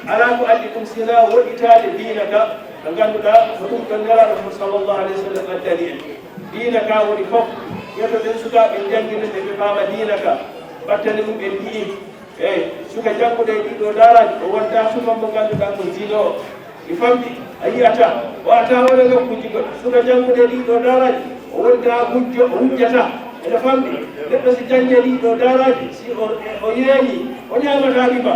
Alaa ko addi ɗum sinaa woɗɗitaade diina ka, ka ngannduɗaa ko ɗum ɗon Nelaaɗo mum sallallahu alayhi wa sallam addani en. Diina ka woni fof. Ƴeeto ɗen sukaaɓe, jannginen ɓe, ɓe paama diina ka. Battane mum en njii. Eey, suka jannguɗo e ɗiɗo daaraaji, o wonta suka mo ngannduɗaa ko zino. Mi famɗi, a yiyata, o ata wona nokkuuji goɗɗi. Suka jannguɗo e ɗiɗo daaraaji, o wonta gujjo, o wujjata. Ene famɗi, neɗɗo si janngi e ɗiɗo daaraaji, si o, o yeeyi, o ñaamata riba.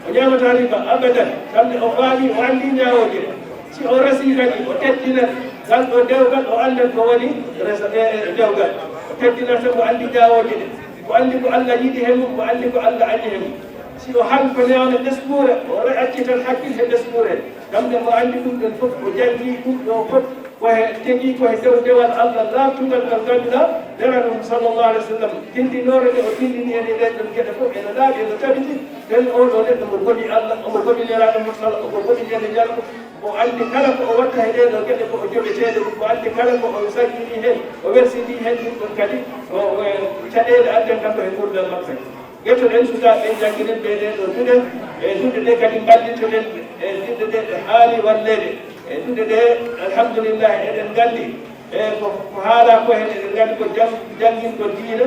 O ñaamata riba abadan, kamɓe o faami, o anndi ñaawooje ɗe. Si o resi kadi, o teddinat ngal ɗo dewgal, o anndat ko woni resa-, e, e, dewgal. O teddinat sabu o anndi ñaawooje ɗe. O anndi ko Allah yiɗi he mum, o anndi ko Allah añi he mum. Si o han ko newana ɓesnguure, o re-, accitan hakkil he ɓesnguure. Kamɓe o anndi ɗum ɗon fof, o janngi ɗum ɗo fof. Ko he tigi ko he dew dewal Allah laaɓtungal ngal ngannduɗaa, Nelaaɗo mum sallallahu alayhi wa sallam, tinndinoore nde o tinndini en e ɗeen ɗon geɗe fof, ene laaɓi, ene tabiti. Nden oo ɗoo neɗɗo mo gomii Allah, omo gomii Nelaaɗo mum sal-, omo gomii ñande ñalngu, o anndi kala ko o watta he ɗee ɗoo geɗe ko o joɓeteeɗo ɗum, o anndi kala ko o saññini heen, o welsinii heen ɗum ɗon kadi, o, o, caɗeele adden kam ko he nguurndam makko. Ƴettoɗen sukaaɓe ɓen, jannginen ɓe ɗee ɗoo duɗe, e duɗe ɗe kadi mballitoɗen e duɗe ɗe ɓe haali walleede. E duɗe ɗe, alhamdulillah, eɗen nganndi, e ko, ko haalaa ko heen, eɗen nganndi ko jang-, janngingol diine,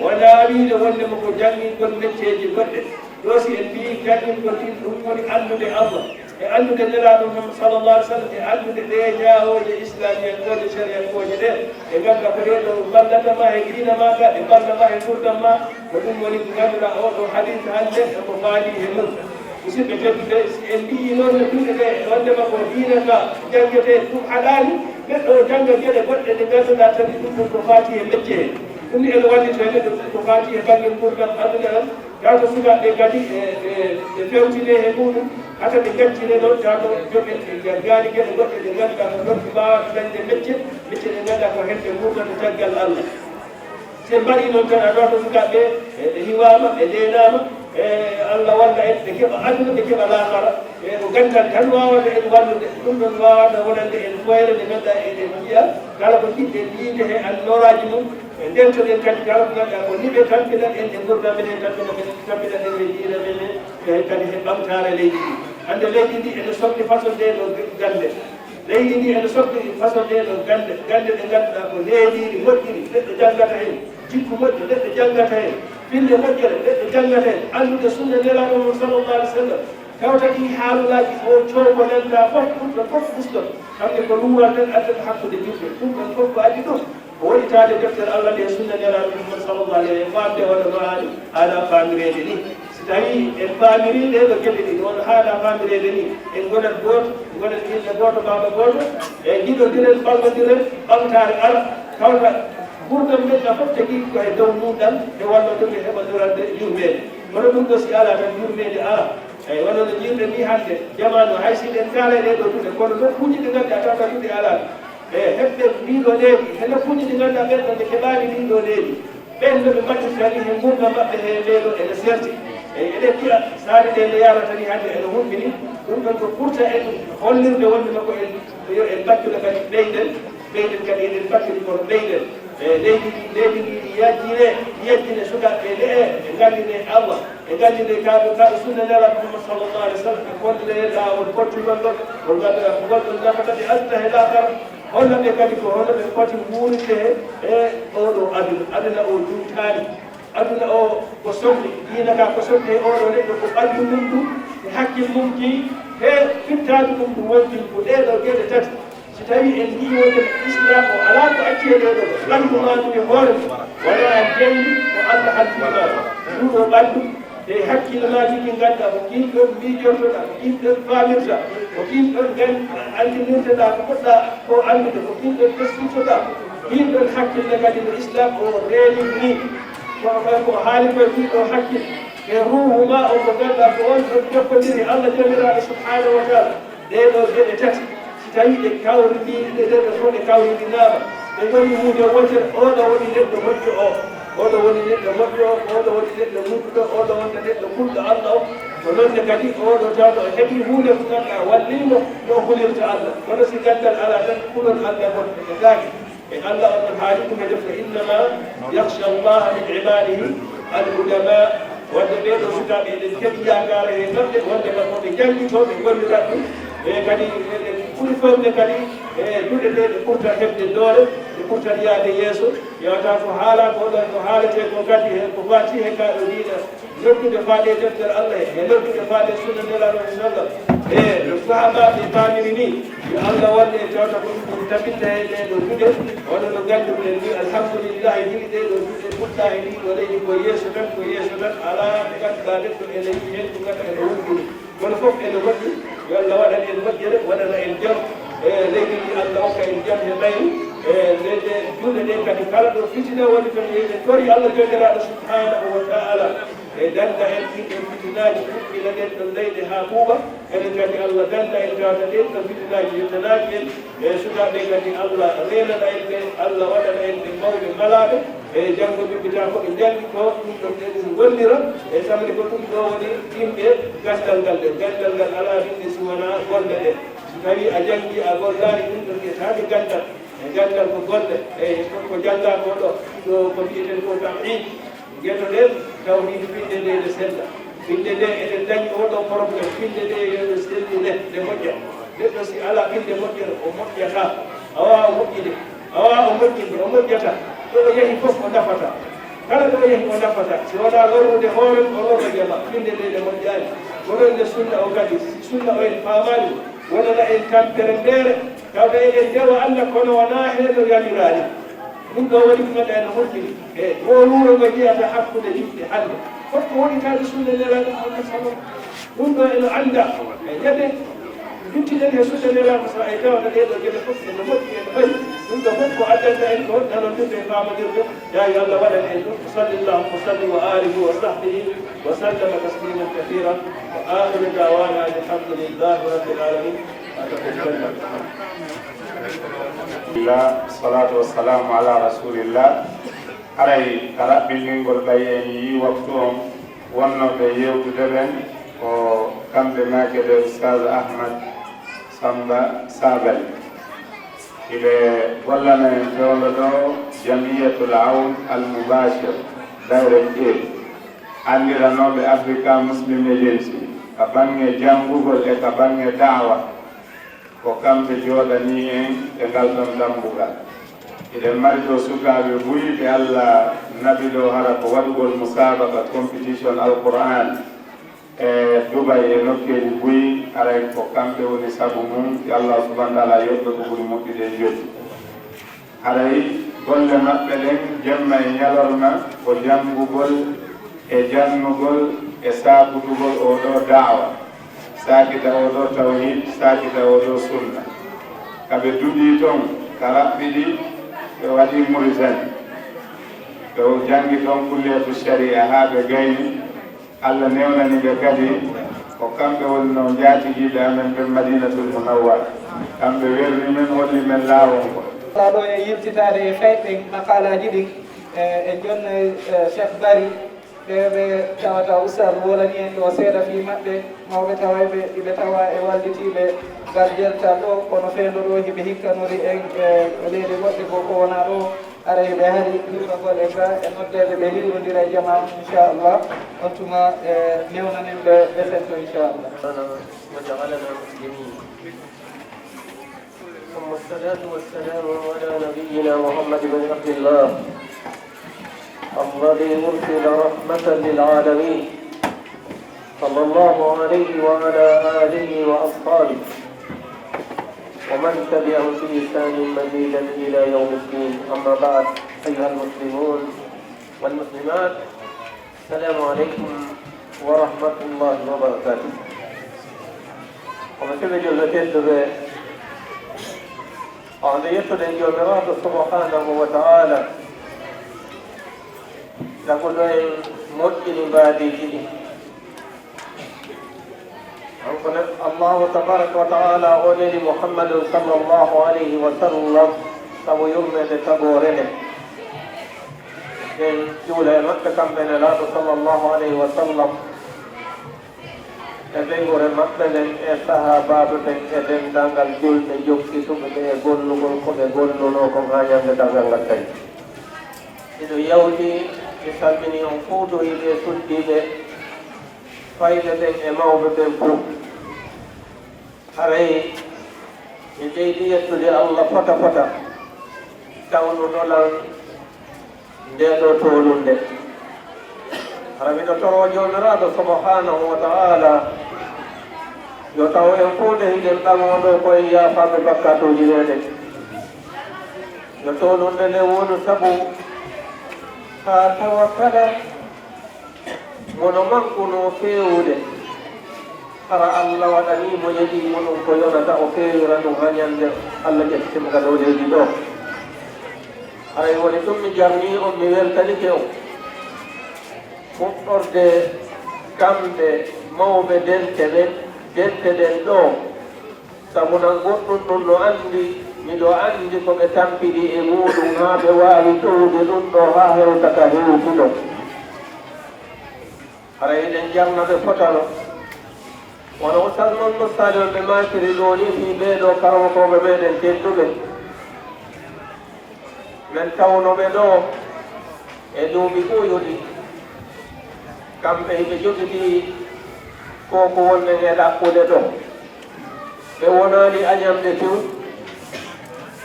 wonaa wiide wonndema ko janngingol mecceeji goɗɗe. Ɗoo si en mbiyi janngingol diine, ɗum woni anndude Allah, e anndude Nelaaɗo mum sallallahu alaihi wa sallam, e anndude ɗee ñaawooje islamiyankooje, shariyankooje ɗe, ɗe ngannduɗaa ko ɗee ɗoo mballata ma e diina ma ka, ɗe mballa ma e nguurndam ma. Ko ɗum woni ko ngannduɗaa oo ɗoo hadis hannde emo faali he mum. Musidɓe tedduɓe, si en mbiyi noon no duɗe ɗe, wonndema ko diina ka janngetee, ɗum haɗaani neɗɗo o jannga geɗe goɗɗe ɗe ngannduɗaa tagi ɗum ɗum ko faati e mecce he. Ɗum ni ene wallitoo neɗɗo ɗum ko faati e bannge nguurndam aduna on. Taw ko sukaaɓe kadi e, e, e fewtine he muɗum, hata ɓe ngaccine noon, taw ko joɓe ɓe jaggaani geɗe goɗɗe ɗe ngannduɗaa ko ɗon ɓe mbaawata dañde mecce, mecce ɗe ngannduɗaa ko heen ɓe nguurdata caggal Allah. Si en mbaɗii noon tan, a ɗooto sukaaɓe ɓe, ɓe hiwaama, ɓe ndeenaama, e Allah walla en, ɓe keɓa aduna, ɓe keɓa laakara. E ko gantal tan waawata en wallude, ɗum ɗon waawata wonande en foyre nde ngannduɗaa eɗen njiya, kala ko njiɗɗen yiyde he annooraaji mum, e ndeentoɗen kadi kala ko ngannduɗaa ko niɓe tampinan en e nguurndam men, en tampina men, tampina en e diina men, e kadi he ɓamtaare leydi ndi. Hannde leydi ndi ene sokli façon ndee ɗoo gannde. Leydi ndi ene sokli façon ɗee ɗoo gannde, gannde ɗe ngannduɗaa ko leeliiɗi, moƴƴiri, neɗɗo janngata heen, jikku moƴƴo, neɗɗo janngata heen, finde moƴƴere, neɗɗo janngata heen, anndude sunna Nelaaɗo mum sallallahu alaihi wa sallam, tawta ɗii haalulaaji o coomo nanndaa fof, ɗum ɗon fof uston, kamɓe ko luural tan addata hakkunde julɓe, ɗum ɗon fof ko addi ɗum, ko woɗɗitaade deftere Allah nde e sunna Nelaaɗo mum sallallahu alaihi wa sallam, faamde hono no haani, haanaa faamireede ni. Si tawii en faamirii ɗee ɗoo geɗe ɗiɗi, wano haanaa faamireede nii, en ngonat gooto, ngonen inɗe gooto, baaba gooto, e njiɗondiren, ɓalnondiren, ɓamtaare ara, tawta nguurndam men ɗam fof tigi ko e dow nunɗal e wallondirde heɓondirande yurmeende. Kono ɗum ɗoo si alaa tan, yurmeende alaa. Eey, wano no njiirɗen nii hannde, jamaanu, hay si en kaalay ɗee ɗoo duɗe, kono nokkuuji ɗi ngannduɗaa tawta duɗe alaa. E heɓɓe ndii ɗoo leydi, e nokkuuji ɗi ngannduɗaa ɓeen ɗoo ne keɓaani ndii ɗoo leydi. Ɓeen no ɓe mbattirta ni he nguurndam maɓɓe he ndee ɗoo ene serti. E eɗen njiya saare nde nde yarata ni hannde ene hulɓini. Ɗum ɗon ko ɓurta en hollirde wonde makko en, yo en mbattira kadi ɓeyden, ɓeyden kadi eɗen mbattiri kono ɓeyden. E leydi ndi, leydi ndi yajjine, yajjine sukaaɓe ɓe, e nganndine Allah, e nganndine kaaɗo, kaaɗo sunna Nelaaɗo Muhammad sallallahu alaihi wa sallam, e kollire laawol pottugol ngol, ngol ngannduɗaa ko ngol ɗon nafata ɓe aduna he laakara. Holla ɓe kadi ko hono ɓe poti wuuride he e oo ɗoo aduna. Aduna o juutaani. Aduna o ko sokli. Diina ka ko sokli he oo ɗoo neɗɗo ko ɓalndu mum ndu, e hakkil mum ki, he fittaandu mum ndu wonti ko ɗee ɗoo geɗe tati. Si tawii en njiyii wonde Islaam o alaa ko acci he ɗee ɗoo, ɓalndu maa ndu e hoore mum, wonaa jeyndi ko Allah halfini maa. Ndu ɗoo ɓalndu, e hakkille maa tigi nganndaa ko kiin ɗoon miijortoɗaa, ko kiin ɗoon faamirta, ko kiin ɗoon gan-, anndinirtoɗaa, ko poɗɗaa ko anndude, ko kiin ɗoon testintoɗaa, kiin ɗoon hakkille kadi no Islaam o reeniri nii. Ko, ko, ko haali ko e ɗii ɗoo hakkille, e ruuhu maa on mo ngannduɗaa ko on ɗon jokkondiri Allah Joomiraaɗo Subhaanahu wa Taala. Ɗee ɗoo geɗe tati, si tawii ɗe kawrindii, ɗe, ɗe, ɗe fof ɗe kawrindinaama, ɗe ngoni huunde wootere, oo ɗoo woni neɗɗo moƴƴo oo, oo ɗoo woni neɗɗo moƴƴo oo, oo ɗoo woni neɗɗo nulɗo, oo ɗoo woni neɗɗo kulɗo Allah oo. Ko noon ne kadi, oo ɗoo tawɗo o heɓii huunde ko ngannduɗaa wallii mo no o hulirta Allah. Kono si ganndal alaa tan, kulol Allah ngol ne gaaki. E Allah on no haali ɗum e defte, "Innama yakhsha Allaha min ibadihi al ulama." Wonde ɓee ɗoo sukaaɓe, eɗen keɓi yaakaare he maɓɓe, wonde kam ko ɓe njanngi ko, ɓe ngollirat ɗum. E kadi eɗen ɓuri fewde kadi e duɗe ɗe, ɗe ɓurta heɓde doole, ɗe ɓurta yaade yeeso. Yewta ko haalaa ko ɗon, ko haaletee ko kadi, he ko faati he kaa ɗo diina, noddude faade e deftere Allah he, e noddude faade e sunna Nelaaɗo sallam. E no sahaabaaɓe paamiri ni, yo Allah wallu en, tawta ko ɗum woni tabinta he ɗee ɗoo duɗe. Wano no nganndirɗen ni, alhamdulillahi, gila ɗee ɗoo duɗe puɗɗaa e ndii ɗoo leydi, ko yeeso tan, ko yeeso tan, alaa ko ngannduɗaa neɗɗo ene yiɗi heen, ko ngannduɗaa ene wurgini. Kono fof ene moƴƴi, yo Allah waɗan en moƴƴere, waɗana en jam. E leydi ndi, Allah okka en jam he mayri. E leyɗe, juulɗe ɗe kadi, kala ɗo fitina woni toon, yo en tori Allah Joomiraaɗo subhanahu wa ta'ala. E dannda en ɗin ɗon fitinaaji, ɗuɗɗina ɗen ɗon leyɗe haa ɓuuɓa. Enen kadi, Allah dannda en, tawata ɗen ɗon fitinaaji yottanaaji en. E sukaaɓe kadi, Allah reenana en ɓe, Allah waɗana en ɓe mawɓe malaaɓe. E janngo ɓe mbiyata ko ɓe njanngi ko, ɗum ɗon eɗen gollira. E samedi ko ɗum ɗo woni yimɓe ganndal ngal ɗen. Ganndal ngal alaa binde si wonaa golle ɗen. So tawii a janngi, a gollaani, ɗum ɗon ƴettaade ganndal. E ganndal ko golle. E ko, ko janngaa ko ɗo, ɗo ko mbiyeten ko tawhiid. Ngetoɗen tawhiid, finde nde ene sella. Finde nde eɗen dañi oo ɗoo problème. Finde nde yo ɗe selline, ɗe moƴƴa. Neɗɗo si alaa finde moƴƴere, o moƴƴataa. A waawaa moƴƴude. A waawaa o moƴƴinde, o moƴƴataa. Ɗo o yahi fof o nafataa. Kala ɗo o yahi o nafataa. Si wonaa lorrude hoore mum, o lorra jamaa. Finde nde, ɗe moƴƴaani. Ko ɗon nde sunna o kadi. Si sunna o en faamaani, wonana en tampere ndeere. Tawde eɗen ndewa Allah, kono wonaa heen no yamiraani. Ɗum ɗo woni ko ganduɗa ene moƴƴini. E o wuro ngo jeyata hakkunde yimɓe hannde. Fof ko woɗɗitaade sunna Nelaaɗo Muhammad sallam. Ɗum ɗo ene annda. E ñande duttiɗen he sunna Nelaaɗo sa, e tawata ɗee ɗoo geɗe fof ene moƴƴi, ene ɓayi. Ɗum ɗo fof ko addanta en ko nanondirde e faamondirde. Ya yo Allah waɗan en ɗum. Sallallahu wa sallim wa alihi wa sahbihi wa sallama tasliman kathiran. Wa akhiru da'wana alhamdulillahi rabbil alamin. Alhamdulillah, salatu wassalamu ala rasulillah. Haray ka raɓɓinɗingol ɓay en yii waktu on, wonnooɓe yewtude ɓen ko kamɓe maake ɓe Oustaz Ahmad Samba Sabali. Hiɓe gollana en fewndo ɗo Jamiyatul Awn Al Mubashir, Direct Aid, anndiranooɓe Africa Muslim Agency, ka baŋŋe janngugol e ka baŋŋe da'wa. Ko kamɓe jooɗanii en e ngal ɗon dammbugal. Hiɗen mari ɗo sukaaɓe buy ɓe Allah naɓi ɗo hara ko waɗugol musaabaqa, competition Alqur'an e Dubai e nokkeeji buy, haray ko kamɓe woni sabu mum, yo Allah subhanahu wa ta'ala yoɓ ɓe ko ɓuri moƴƴude e joddi. Haray golle maɓɓe ɗen jemma e ñalorma ko janngugol e jannugol e saakitugol oo ɗoo da'wa, saakita oo ɗoo tawhiid, saakita oo ɗoo sunna. Ka ɓe duɗii ton, ka raɓɓiɗi, ɓe waɗii Muritani. Ɓe janngi ton kulliyatu shari'a haa ɓe gayni. Allah newnani ɓe kadi, ko kamɓe woni no njaatigiiɓe amen ɓen Madinatul Munawwara. Kamɓe werni men, holli men laawol ngol. Alaa ɗo e yiltitaade e fayɓe maqaalaaji ɗin, e, e jonna, e, Cheikh Bari, ɓe, ɓe tawata Oustaz wolani en ɗo seeɗa fii maɓɓe, mawɓe tawayɓe, iɓe tawa e wallitiiɓe ngal jeltal ɗo, kono fewndo ɗo hiɓe hikkanori en, e, e leyɗe goɗɗe ko, ko wonaa ɗo. Haray ɓe hari hiwragol e ka e noddeede ɓe hiwrondira e jamaa mum, inchallah. On tuma, e, newnanen ɓe ɓe sento, inchallah. وجعلنا مسلمين. ثم الصلاة والسلام على نبينا محمد بن عبد الله الذي أرسل رحمة للعالمين، صلى الله عليه وعلى آله وأصحابه ومن تبعهم بإحسان مزيدا إلى يوم الدين. أما بعد، أيها المسلمون والمسلمات، السلام عليكم ورحمة الله وبركاته. Ko mi siɓe julɓe tedduɓe, on nde yettuɗen Joomiraaɗo subhanahu wa ta'ala, taguɗo en moƴƴini mbaadiiji ɗi. Kanko ne, Allahu tabaraka wa ta'ala o neli Muhammadun sallallahu alayhi wa sallam sabu yurmeende tagoore nde. En juula e maɓɓe kamɓe Nelaaɗo sallallahu alayhi wa sallam, e ɓeynguure maɓɓe nden, e sahaabaaɓe ɓen, e denndaangal julɓe jokkituɓe ɓe e gollugol ko ɓe gollunoo kon haa ñande darngal ngal tawi. Miɗo yawti, mi salmini on fuu, duhiiɓe e suddiiɓe, Fayɓe ɓen e mawɓe ɓen fof. Haray mi ɓeydi yettude Allah fota fota, tawnuɗo lan ndee ɗoo toolunde. Hara miɗo toroo Joomiraaɗo subhaanahu wa ta'aalaa, yo taw en fof nde hiɗen ɗamoo ɗoo ko en yaafaaɓe bakkaatuuji meɗen. Yo toolunde nde wonu sabu haa tawa kala mono mankunoo feewude, hara Allah waɗanii mo yeɗii mo ɗum ko yonata o feewira ɗum haa ñande Allah ƴettitima ka dow leydi ɗoo. Haray woni ɗum mi jarnii on, mi weltanike on. Fuɗɗorde kamɓe mawɓe dente ɓen, dente ɗen ɗoo, sabu nan goɗɗum ɗum no anndi, miɗo anndi ko ɓe tampidi e muuɗum haa ɓe waawi towde ɗum ɗoo haa hewta ka hewtuɗo. Hara eɗen jarna ɓe fotano. Wano Ustaz Mamadou Saliou ɓe maakiri ɗoo nii fii ɓee ɗoo karamokooɓe meɗen tedduɓe. Men tawno ɓe ɗoo e duuɓi ɓooyuɗi. Kamɓe hiɓe jogiti ko ko wonɗen e ɗaɓɓude ɗoo. Ɓe wonaali añamɓe few,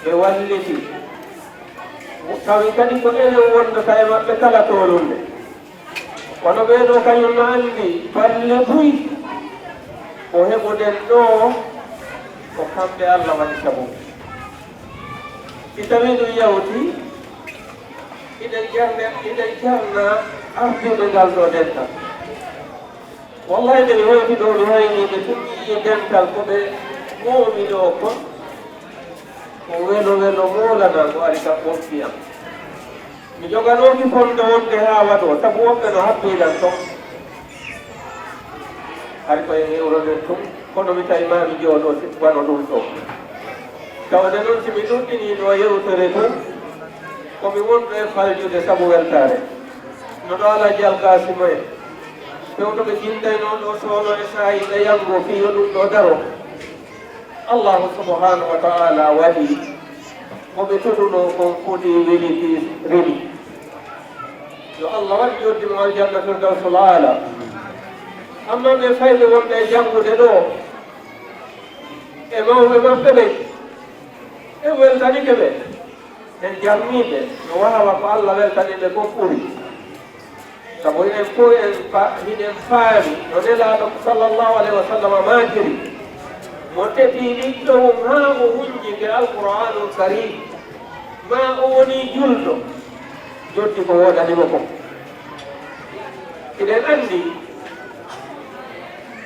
ɓe walliti. Tawi kadi ko enen wondata e maɓɓe kala toolunde. Kono ɓee ɗoo kañum no anndi balle buy ko heɓuɗen ɗoo ko kamɓe Allah waɗi sabu. Si tawii ɗum yawti, hiɗen jarna, hiɗen jarna ardiiɓe ngal ɗoo dental. Wallahi, nde mi hewti ɗoo, mi haynii ɓe tun yi'i dental ko ɓe moomi ɗoo kon. Ko welo welo moolana ko ari ka ɓoggi am. Mi joganooki fonde wonde haa waɗoo, sabu woɓɓe no habbii lan ton. Hari ko en hewroden tun, kono mi tawi maa mi jooɗoo si wano ɗum ɗoo. Tawde noon, si mi ɗuɗɗinii ɗoo yewtere tun, ko mi wonɗo e faljude sabu weltaare. No ɗo Alhaji Alkasima en, fewndo ɓe jindaynoo ɗoo soono e saayi ɓe yango fii yo ɗum ɗoo daro. Allahu subhanahu wa ta'ala waɗi ko ɓe todunoo kon fuɗii, welitii, rimi. Yo Allah waɗ joddi mo aljanna firdawsul aala. Amma ɓe fayɓe wonɓe e janngude ɗoo, e mawɓe maɓɓe ɓen, en weltanike ɓe. En jarnii ɓe, no waawa ko Allah weltani ɓe kon ɓuri. Sabu hiɗen fof en fa-, hiɗen faami no Nelaaɗo sallallahu alayhi wa sallam maakiri, mo tetii ɓiɗɗo mum haa o hunjike Alqur'aanul Kariim, maa o wonii julɗo, joddi ko woodani mo kon. Hiɗen anndi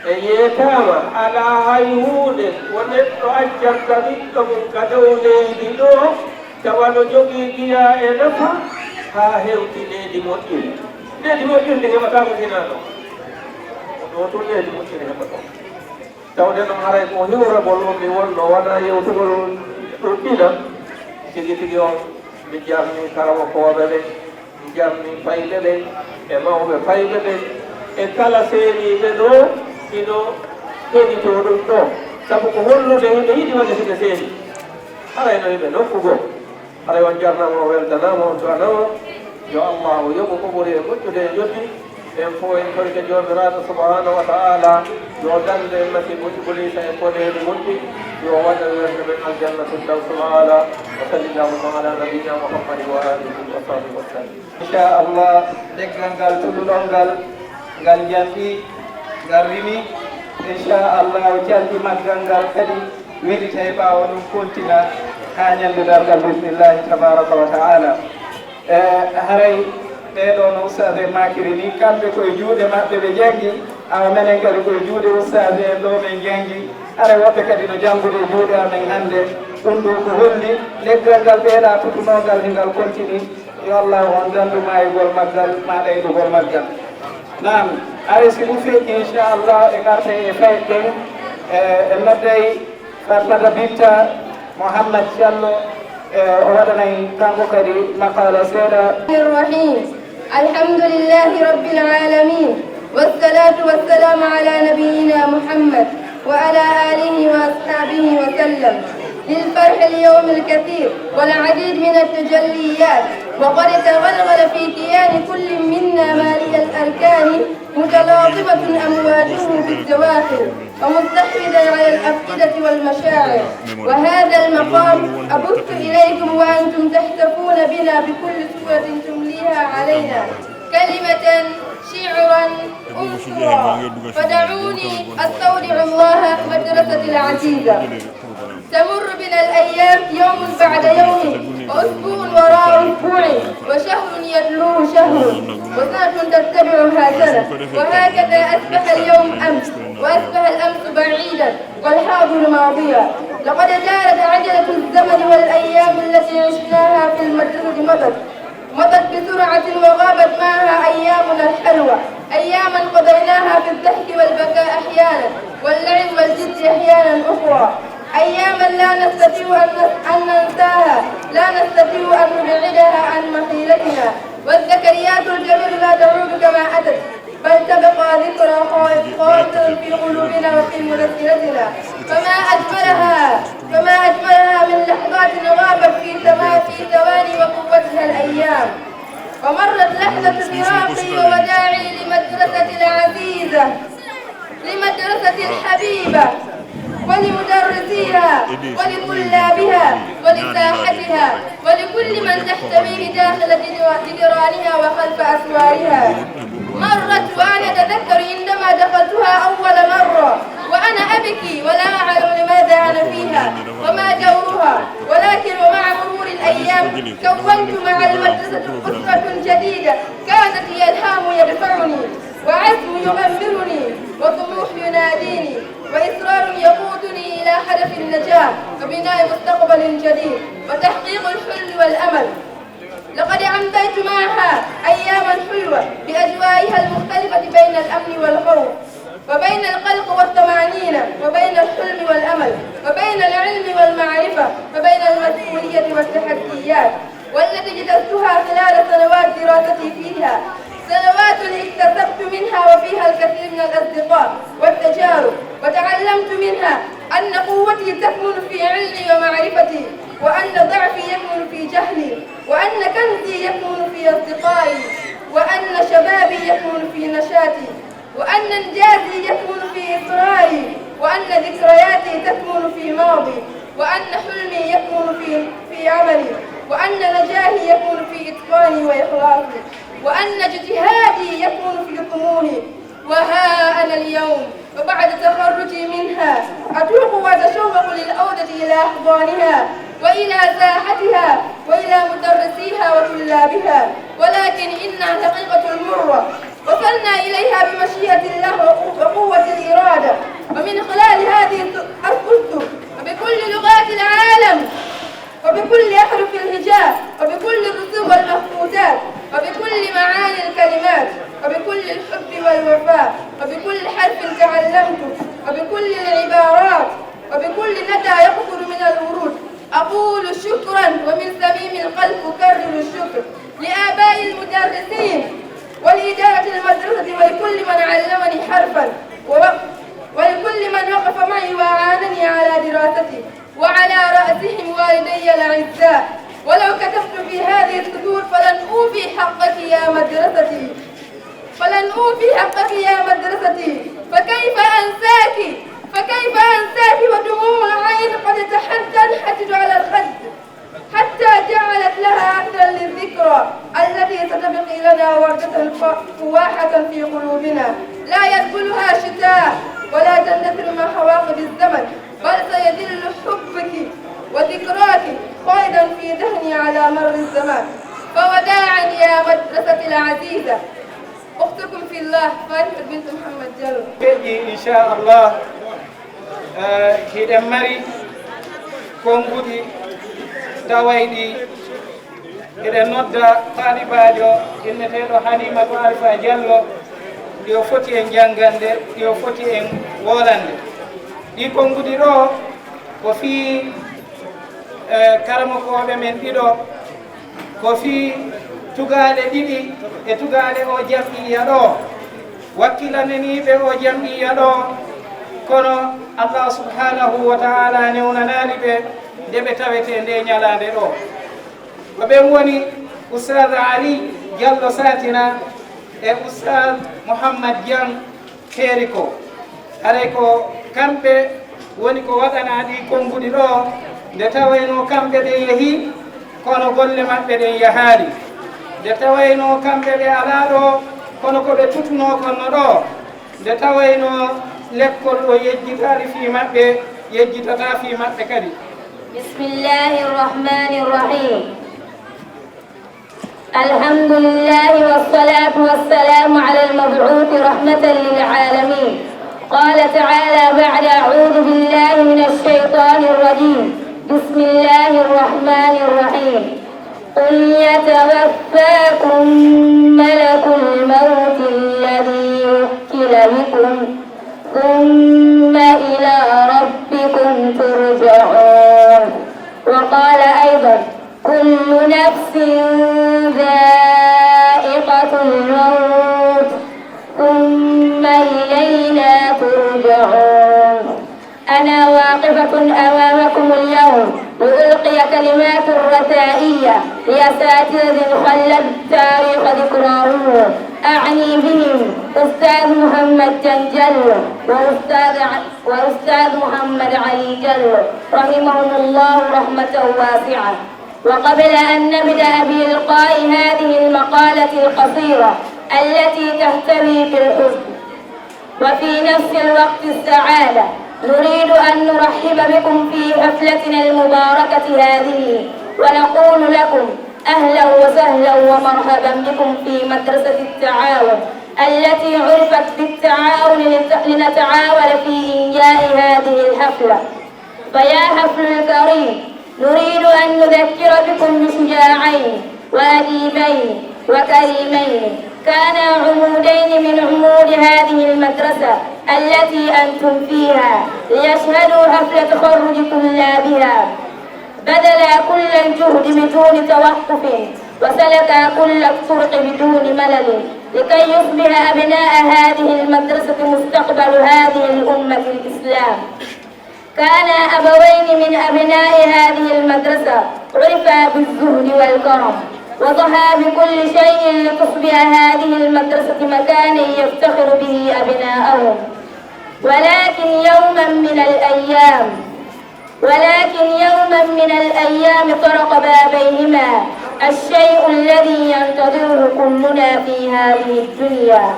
e yeetaama alaa hay huunde ko neɗɗo accanta ɓiɗɗo mum ka dow leydi ɗoo, tawa no jogii giyaa e nafa, haa hewti needi moƴƴiri. Needi moƴƴiri ndi heɓataako hinaa ɗoo. Ko ɗoo tun needi moƴƴiri heɓatoo. Tawde noon haray ko hiwragol on mi wonnoo, wanaa yewtugol ɗum ɗina. Tigi tigi on, mi jarnii karamokooɓe ɓen, mi jarnii fayɓe ɓen, e mawɓe fayɓe ɓen, e kala seeniiɓe ɗoo, hino heɗitoo ɗum ɗoo. Sabu ko hollude hiɓe yiɗi waɗde si ɓe seenii. Haray no hiɓe nokku goo. Haray on jarnama, on weltanama, on du'anama. Yo Allahu yoɓu ko ɓuri e moƴƴude e joddi. En fof en torike Joomiraaɗo subhanahu wa ta'ala, yo o dandu en masiibo Ibliisa e koneeli mun ɗin, yo o waɗa werde men aljanna firdawsul aala. Wa sallallahu ala nabiyyina Muhammadin wa alihi wa sahbihi wa sallam. Inchallah, leggal ngal tulunol ngal, ngal jamɗi, ngal rimi. Inchallah, calɗi maggal ngal kadi wiɗitay ɓaawo ɗum kontina haa ñande dargal, bismillahi tabaraka wa ta'ala. E, haray ɓee ɗoo no ustaas en maakiri ni, kamɓe koye juuɗe maɓɓe ɓe janngi, awa menen kadi koye juuɗe ustaas en ɗoo men janngi. Haray woɓɓe kadi no janngude e juuɗe amen hannde. Ɗum ɗoo ko holli leggal ngal ɓeeɗa tutunoo ngal, he ngal kontini. Yo Allahu on dandu maayugol maggal, ma ɗaynugol maggal. Naam, haray si ɗum feƴƴi, inchallah, en artay e fayɗe ɗen, e, en nodday Fatmata Binta Mouhammad Diallo, e, o waɗanay kanko kadi maqaala seeɗa. الرحيم. الحمد لله رب العالمين، والصلاة والسلام على نبينا محمد وعلى آله وأصحابه وسلم. للفرح اليوم الكثير والعديد من التجليات، وقد تغلغل في كيان كل منا مالئ الأركان، متلاطمة أمواجه بالجواهر، ومستحوذا على الأفئدة والمشاعر. وهذا المقام أبث إليكم وأنتم تهتفون بنا بكل صورة تمليها علينا، كلمة، شعرا، عنصرا. فدعوني أستودع الله مدرستي العزيزة. تمر بنا الأيام يوم بعد يوم، وأسبوع وراء أسبوع، وشهر يتلوه شهر، وسنة تتبعها سنة، وهكذا أصبح اليوم أمس، وأصبح الأمس بعيدا، والحاضر ماضيا. لقد دارت عجلة الزمن، والأيام التي عشناها في المدرسة مضت، مضت بسرعة، وغابت معها أيامنا الحلوة، أياما قضيناها في الضحك والبكاء أحيانا، واللعب والجد أحيانا أخرى، أياما لا نستطيع أن نس-، أن ننساها، لا نستطيع أن نبعدها عن مخيلتنا. والذكريات الجميلة لا تعود كما أتت، بل تبقى ذكرى خالد-، خالدة في قلوبنا وفي مذكرتنا. فما أجملها، فما أجملها من لحظات غابت في ثما-، في ثواني وقوتها الأيام. ومرت لحظة فراقي ووداعي لمدرستي العزيزة، لمدرستي الحبيبة، ولمدرسيها، ولطلابها، ولساحتها، ولكل من تحتميه داخل جدر-، جدرانها وخلف أسوارها. مرت وأنا أتذكر عندما دخلتها أول مرة، وأنا أبكي ولا أعلم لماذا أنا فيها وما دورها، ولكن ومع مرور الأيام كونت مع المدرسة أسرة جديدة، كانت هي الهام يدفعني، وعزم يغمرني، وطموح يناديني، وإصرار يقودني إلى هدف النجاح وبناء مستقبل جديد وتحقيق الحلم والأمل. لقد أمضيت معها أياما حلوة بأجوائها المختلفة بين الأمن والخوف، وبين القلق والطمأنينة، وبين الحلم والأمل، وبين العلم والمعرفة، وبين المسؤولية والتحديات، والتي اجتزتها خلال سنوات دراستي فيها، سنوات اكتسبت منها وفيها الكثير من الأصدقاء والتجارب، وتعلمت منها أن قوتي تكمن في علمي ومعرفتي، وأن ضعفي يكمن في جهلي، وأن كنزي يكمن في أصدقائي، وأن شبابي يكمن في نشاطي، وأن إنجازي يكمن في إصراري، وأن ذكرياتي تكمن في ماضي، وأن حلمي يكمن في، في عملي، وأن نجاحي يكمن في إتقاني وإخلاصي، وأن اجتهادي يكمن في طموحي. وها أنا اليوم، وبعد تخرجي منها، أتوق وأتشوق للعودة إلى أحضانها، وإلى ساحتها، وإلى مدرسيها وطلابها، ولكن إنها الحقيقة المرة، وصلنا إليها بمشيئة الله وقو-، وقوة الإرادة، ومن خلال هذه الأسس، وبكل لغات العالم، وبكل أحرف الهجاء، وبكل الرسوم والمخطوطات، وبكل معاني الكلمات، وبكل الحب والوفاء، وبكل حرف تعلمته، وبكل العبارات، وبكل ندى يقطر من الورود، أقول شكرا، ومن صميم القلب أكرر الشكر لآباء المدرسين ولإدارة المدرسة ولكل من علمني حرفا، و-، ولكل من وقف معي وأعانني على دراستي، وعلى رأسهم والدي الأعزاء. ولو كتبت في هذه السطور فلن أوفي حقك يا مدرستي، فلن أوفي حقك يا مدرستي، فكيف أنساك، فكيف أنساك ودموع العين قد تحن-، تنحدر على الخد، حتى جعلت لها أثرا للذكرى التي ستبقي لنا وردة ف-، فواحة في قلوبنا، لا يذبلها شتاء ولا تندثر مع عواقب الزمن، بل سيظل حبك وذكراك خالدا في ذهني على مر الزمان. فوداعا يا مدرستي العزيزة، أختكم في الله فاطمة بنت محمد جلو. Feƴƴi, inchallah. Eh, hiɗen mari konnguɗi tawayɗi. Eɗen nodda taalibaajo inneteeɗo Halimatu Alfa Diallo, ɗi o foti en janngande, ɗi o foti en wolande. Ɗi konnguɗi ɗo ko fii, eh, karamokooɓe men ɗiɗo, ko fii tugaale ɗiɗi e tugaale o jam'iyya ɗo. Wakkilananiiɓe o jam'iyya ɗo, kono Allah subhanahu wa ta'ala newnanaali ɓe. Nde ɓe tawetee ndee ñalaande ɗoo, ko ɓeen woni Ustaaz Ali Jallo Satina e Ustaaz Muhammad Jan Teeri ko. Haray ko kamɓe woni ko waɗanaa ɗii konnguɗi ɗoo, nde tawaynoo kamɓe ɓe yehii, kono golle maɓɓe ɗen yahaali. Nde tawaynoo kamɓe ɓe alaa ɗoo, kono ko ɓe tutunoo konno ɗoo. Nde tawaynoo lekkol o yejjitaali fii maɓɓe, yejjitataa fii maɓɓe kadi. بسم الله الرحمن الرحيم. الحمد لله والصلاة والسلام على المبعوث رحمة للعالمين. قال تعالى بعد أعوذ بالله من الشيطان الرجيم. بسم الله الرحمن الرحيم. قل يتوفاكم ملك الموت الذي وكل بكم ثم إلى ربكم ترجعون. وقال أيضا: كل نفس ذائقة الموت ثم إلينا ترجعون. أنا واقفة أمامكم اليوم لألقي كلمات رثائية لأساتذة خلد تاريخ ذكراهم، أعني بهم أستاذ محمد جنجل وأستاذ ع-، وأستاذ محمد علي جل، رحمهم الله رحمة واسعة. وقبل أن نبدأ بإلقاء هذه المقالة القصيرة التي تحتوي في الحزن، وفي نفس الوقت السعادة، نريد أن نرحب بكم في حفلتنا المباركة هذه، ونقول لكم أهلا وسهلا ومرحبا بكم في مدرسة التعاون التي عرفت بالتعاون لت-، لنتعاون في إنجاح هذه الحفلة. فيا حفل الكريم، نريد أن نذكر بكم بشجاعين وأديبين وكريمين كانا عمودين من عمود هذه المدرسة التي أنتم فيها، ليشهدوا حفل تخرج طلابها. بذلا كل الجهد بدون توقف، وسلكا كل الطرق بدون ملل، لكي يصبح أبناء هذه المدرسة مستقبل هذه الأمة الإسلام. كانا أبوين من أبناء هذه المدرسة عرفا بالزهد والكرم، وضحا بكل شيء لتصبح هذه المدرسة مكانا يفتخر به أبناؤهم. ولكن يوما من الأيام، ولكن يوما من الأيام طرق بابيهما الشيء الذي ينتظره كلنا في هذه الدنيا،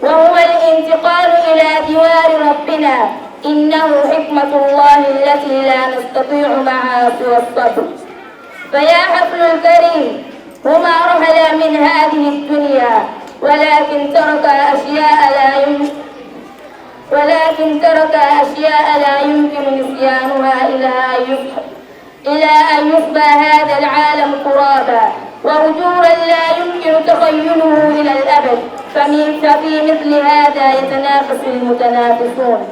وهو الانتقال إلى جوار ربنا. إنه حكمة الله التي لا نستطيع معها سوى الصبر. فيا حفل الكريم، هما رحلا من هذه الدنيا، ولكن تركا أشياء لا يم-، ولكن تركا أشياء لا يمكن نسيانها إلى أن يصبح إلى أن يصبح هذا العالم ترابا، وأجورا لا يمكن تخيله إلى الأبد، فمن-، ففي مثل هذا يتنافس المتنافسون.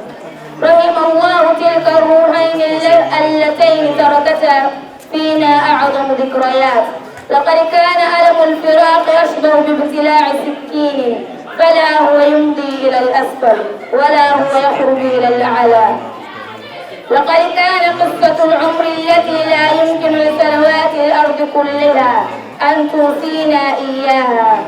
رحم الله تلك الروحين الل-، اللتين تركتا فينا أعظم ذكريات. لقد كان ألم الفراق أشبه بابتلاع سكين، فلا هو يمضي إلى الأسفل، ولا هو يخرج إلى الأعلى. لقد كان قصة العمر التي لا يمكن لثروات الأرض كلها أن توصينا إياها،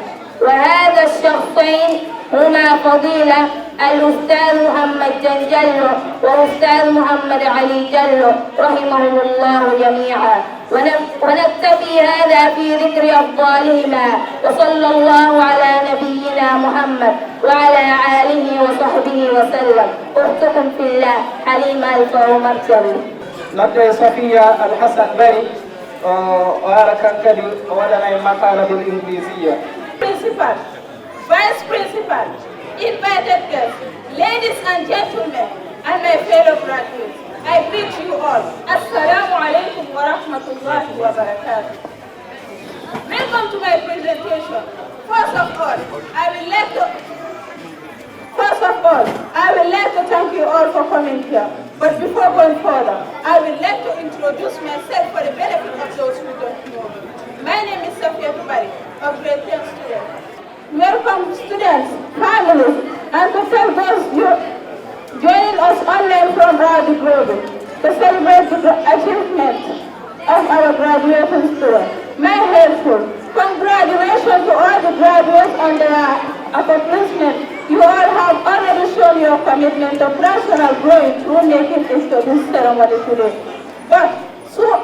وهذا الشخصين هما فضيلة الأستاذ محمد جنجل وأستاذ محمد علي جل، رحمهم الله جميعا. ونف-، ونكتفي هذا في ذكر أفضالهما، وصلى الله على نبينا محمد وعلى آله وصحبه وسلم. أختكم في الله، حليمة الفا عمر جل. Nodde Safiya Al Hassan Bari, o, o ara kan kadi, o waɗana en maqalatul Inglisiya. Principal, Vice Principal, invited guests, ladies and gentlemen, and my fellow graduates, I greet you all. Assalamu alaikum wa rahmatullahi wa barakatuh. Welcome to my presentation. First of all, I will like to, first of all, I would like to thank you all for coming here. But before going further, I would like to introduce myself for the benefit of those who don't know me. My name is Safiya Tubari of grade ten student. Welcome students, families, and to tell those you joining us online from around the globe. to celebrate the gra- achievement of our graduating students. My helpful, congratulations to all the graduates on their accomplishment. You all have already shown your commitment to personal growing through making it to this ceremony today. But soon,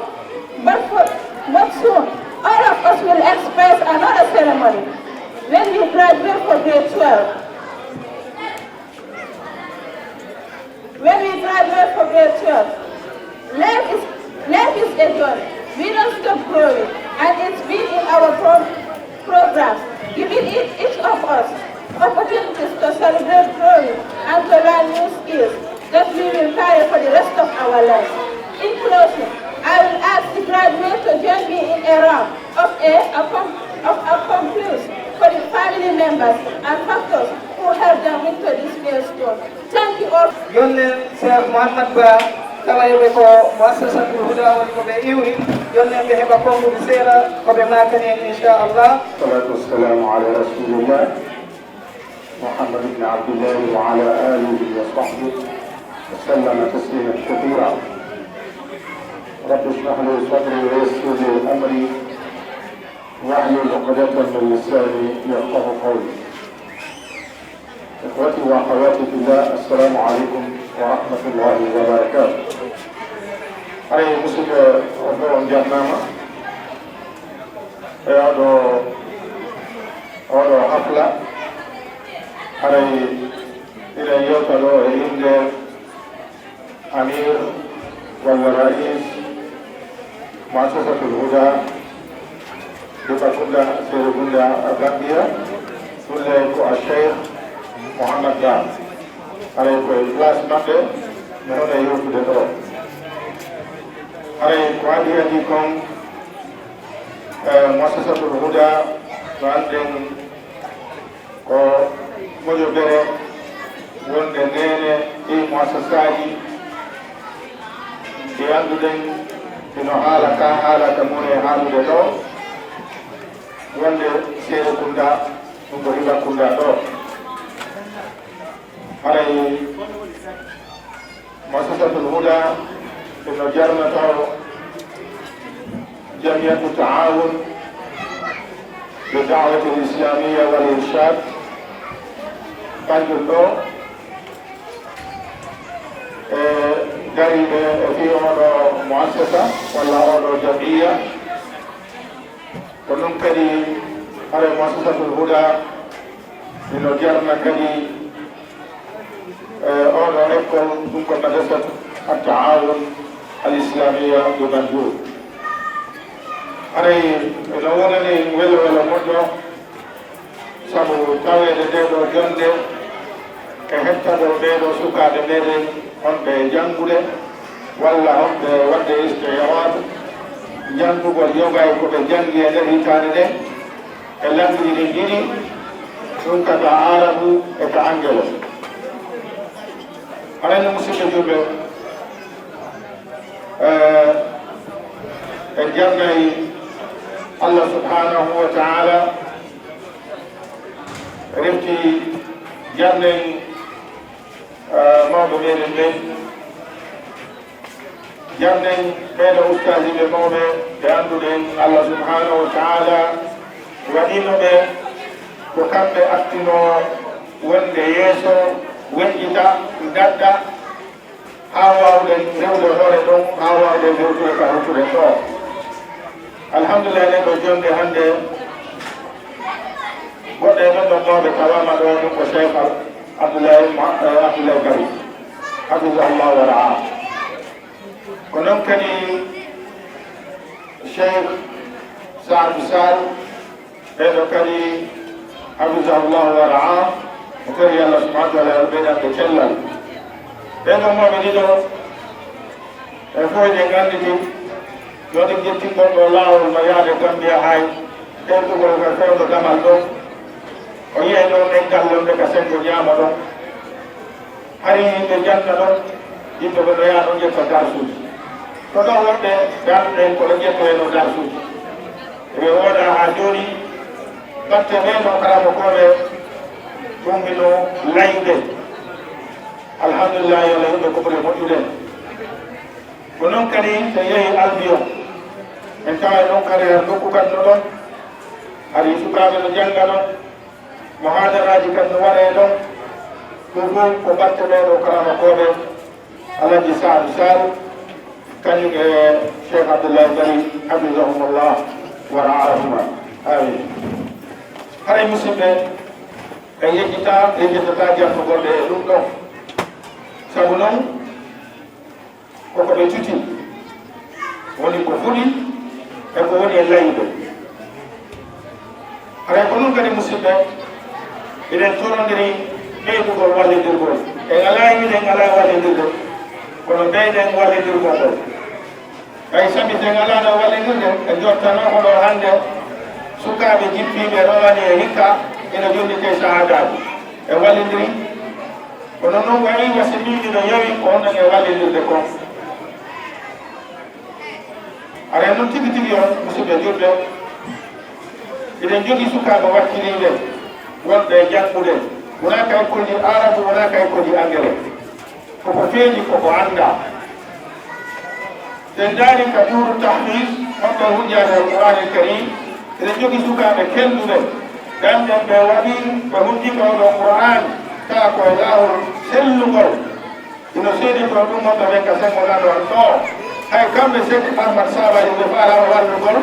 but, for, but soon, all of us will experience another ceremony when we graduate for grade twelve. When we graduate from grade twelve, life is, life is a journey. We don't stop growing, and it's been in our pro- programs, giving each, each of us opportunities to celebrate growing and to learn new skills that we will carry for the rest of our lives. In closing, I will ask the graduates to join me in a round of a, of, of, of conclusion for the family members and factors who helped them reach to this milestone. Thank you all. Yonnen Cheikh Mouhammad Ba, tawa eɓe ko Muassasatul Huda woni ko ɓe iwri. Yonnen ɓe heɓa konguɗi seeɗa ko ɓe makani en, inchallah. Salatu wassalamu ala rasulillah Muhammad ibn Abdillah wa ala alihi wa sahbihi wa sallama taslima kathira. Rabbi ishrah li sadri wa yassir li amri wahlul uqdatan min lisani yafqahu qawli. Ikhwati wa akhawati fillah, assalamu alaikum wa rahmatullahi wa barakatuh. Haray musidɓe, on ɗo on jarnama e oɗo, oɗo hafla. Haray iɗen yewta ɗo e innde Amir walla Rais Muassasatul Huda, Dibakunda, Serekunda, Gambia, ɗulle ko a Cheikh Mouhammad Ba. Haray ko e place maɓɓe mi hono e yewtude ɗo. Haray ko adi adi kon, eh, Muassasatul Huda, no annden ko moƴobere wonde ndene ɗi muassasaaji ɗi annduɗen hino haala ka haala ka mone haalude ɗo, wonde Serekunda ɗum ko Dibakunda ɗo. Haray Muassasatul Huda ɓe no jarna taw Jamiyatu Taawun li Da'wati l Islamiyya wal Irshad, Banjul ɗo, e dariiɓe e fii oɗo muassasa walla oɗo jamiyya. Ko ɗum kadi haray Muassasatul Huda hino jarna kadi, eh, oɗo école, ɗum ko Madrasat At-Taawun Al-Islamiyya de Banjul. Haray eno wonani welo welo moƴƴo, sabu taweede nde ɗo jonnde e hettagol ɓee ɗo sukaaɓe meɗen honɓe e janngude walla honɓe waɗde isti'daad, janngugol yoga e ko ɓe janngi e nder hitaande nde e lannguuji ɗin ɗiɗi, ɗum ka ka Aarabu e ka Angelo. Haray no, musidɓe julɓe, eh, en jarnay Allah subhanahu wa ta'ala, refti jarnen, eh, mawɓe meɗen ɓen, jarnen ɓeeɗo ustaaji ɓe mawɓe ɓe annduɗen Allah subhanahu wa ta'ala waɗino ɓe ko kamɓe attinoo wonde yeeso, weƴƴita, daɗɗa, haa waawɗen rewde hoore ɗon, haa waawɗen hewtude ka hewtuɗen ɗo. Alhamdulillah, enen ɗo jonnde hannde, goɗɗo e men ɗon mawɓe tawaama ɗo, ɗum ko Cheikh Al-, Abdoulaye Ma-, eh, Abdoulaye Bari, hafidahullah wa ra'ah. Ko noon kadi Cheikh Saadu Sall, ɓeeɗo kadi, hafidahullahu wa ra'ah, o tori Allah subhanahu wa ta'ala yo ɓeydan ɓe cellal. Ɓeeɗo mawɓe ɗiɗo, e fof eɗen annditi, yo ɗen ƴettin ɗon ɗo laawol no yaade Gambia hay, ɓeytugol ka fewndo damal ɗo. O yi'ay ɗo leggal londe ka senngo ñaamo ɗon. Hari yimɓe janna ɗon, yimɓe ɓe no yaha ɗon ƴetta darsuuji. Ko ɗon wonɓe darɗen ko ɓe ƴettoyno darsuuji. Ɓe wooda haa jooni, batte ɓee no karamokooɓe ɗum hino layde. Alhamdulillah, yo Allah yimɓe ko ɓuri moƴƴude. Ko noon kadi so yehii Albion, en taway ɗoon kadi hay nokku kadi no ɗoon, hari sukaaɓe no njannga ɗoon, muhaadaraaji kadi no waɗee ɗoon, ɗum fof ko batte ɓee ɗoo karamakooɓe, Alhaji Saaru Saaru, kañum e Cheikh Abdoulaye Bari, hafidahumullah wa ra'ahuma. Amin. Haray musidɓe, en yejjitaa, yejjitataa jaɓtugol ɓe e ɗum ɗoo. Sabu noon, koko ɓe cuti woni ko fuɗi e ko woni e layɓe. Haray ko ɗum kadi, musidɓe, eɗen torondiri ɓeydugol wallindirgol. En alaa wiide en alaa wallindirde, kono ɓeyden wallindirgol ngol. Ɓay sabi so en alaano wallindirde, en njottanoo ko ɗo hannde sukaaɓe jippiiɓe rowani e hikka ina jonnitee sahaadaaji. En wallindiri. Kono noon wayi wa si miijo no yawi ko honno e wallindirde kon. Aray noon tigi tigi on, musidɓe julɓe, eɗen jogii sukaaɓe wakkiliiɓe wonɓe e janngude, wonaa ka ekkolji Aarabu, wonaa ka ekkolji Angele. Koko feeñi, koko anndaa. So en ndaarii ka duuru tahfiz, honɓe hujjaade Alqur'aanil Kariim, eɗen jogii sukaaɓe kelduɓe, ɗanɓe ɓe waɗi, ɓe hunndii ko oɗo Qur'aan, tawa ko e laawol sellungol. Ino seedi toon ɗum wonɓe ɓen ka senngo nano an ɗoo. Hay kamɓe Seek Ahmad Saabali ɓe faalaa wallugol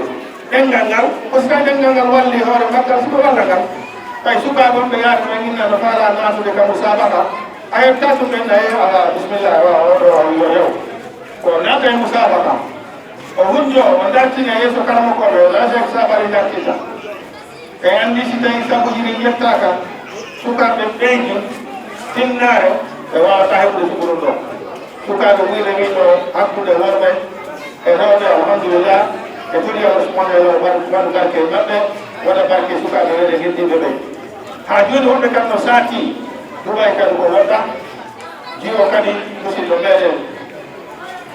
ɗenngal ngal, ko si tawi ɗenngal ngal wallii hoore maggal, si ko walla ngal. Tawi sukaaɓe on ɓe yaari ɓe inna no faalaa naatude ka musaabaqa. A heɓtaa ɗum ɓen, a yehi, ala, bisimilla, wa, oɗo, o, yo, yo. Ko naata e musaabaqa. O hunjo, o dartina yeeso karamokooɓe, o Seek Saabali dartinta. En anndi si tawii sabuuji ɗin ƴettaaka, sukaaɓe ɓeydi tinnaare, ɓe waawataa heɓude sugu ɗum ɗoo. Sukaaɓe ɓuyɓe min ɗoo hakkunde worɓe e rewɓe, alhamdulillah, e turi Allah subhanahu wa ta'ala waɗu, waɗu barke e maɓɓe, waɗa barke e sukaaɓe ɓe heddiiɓe ɓe. Haa jooni woɓɓe kam no saati Dubai kadi ko woɗɗa. Jiwo kadi musidɗo meɗen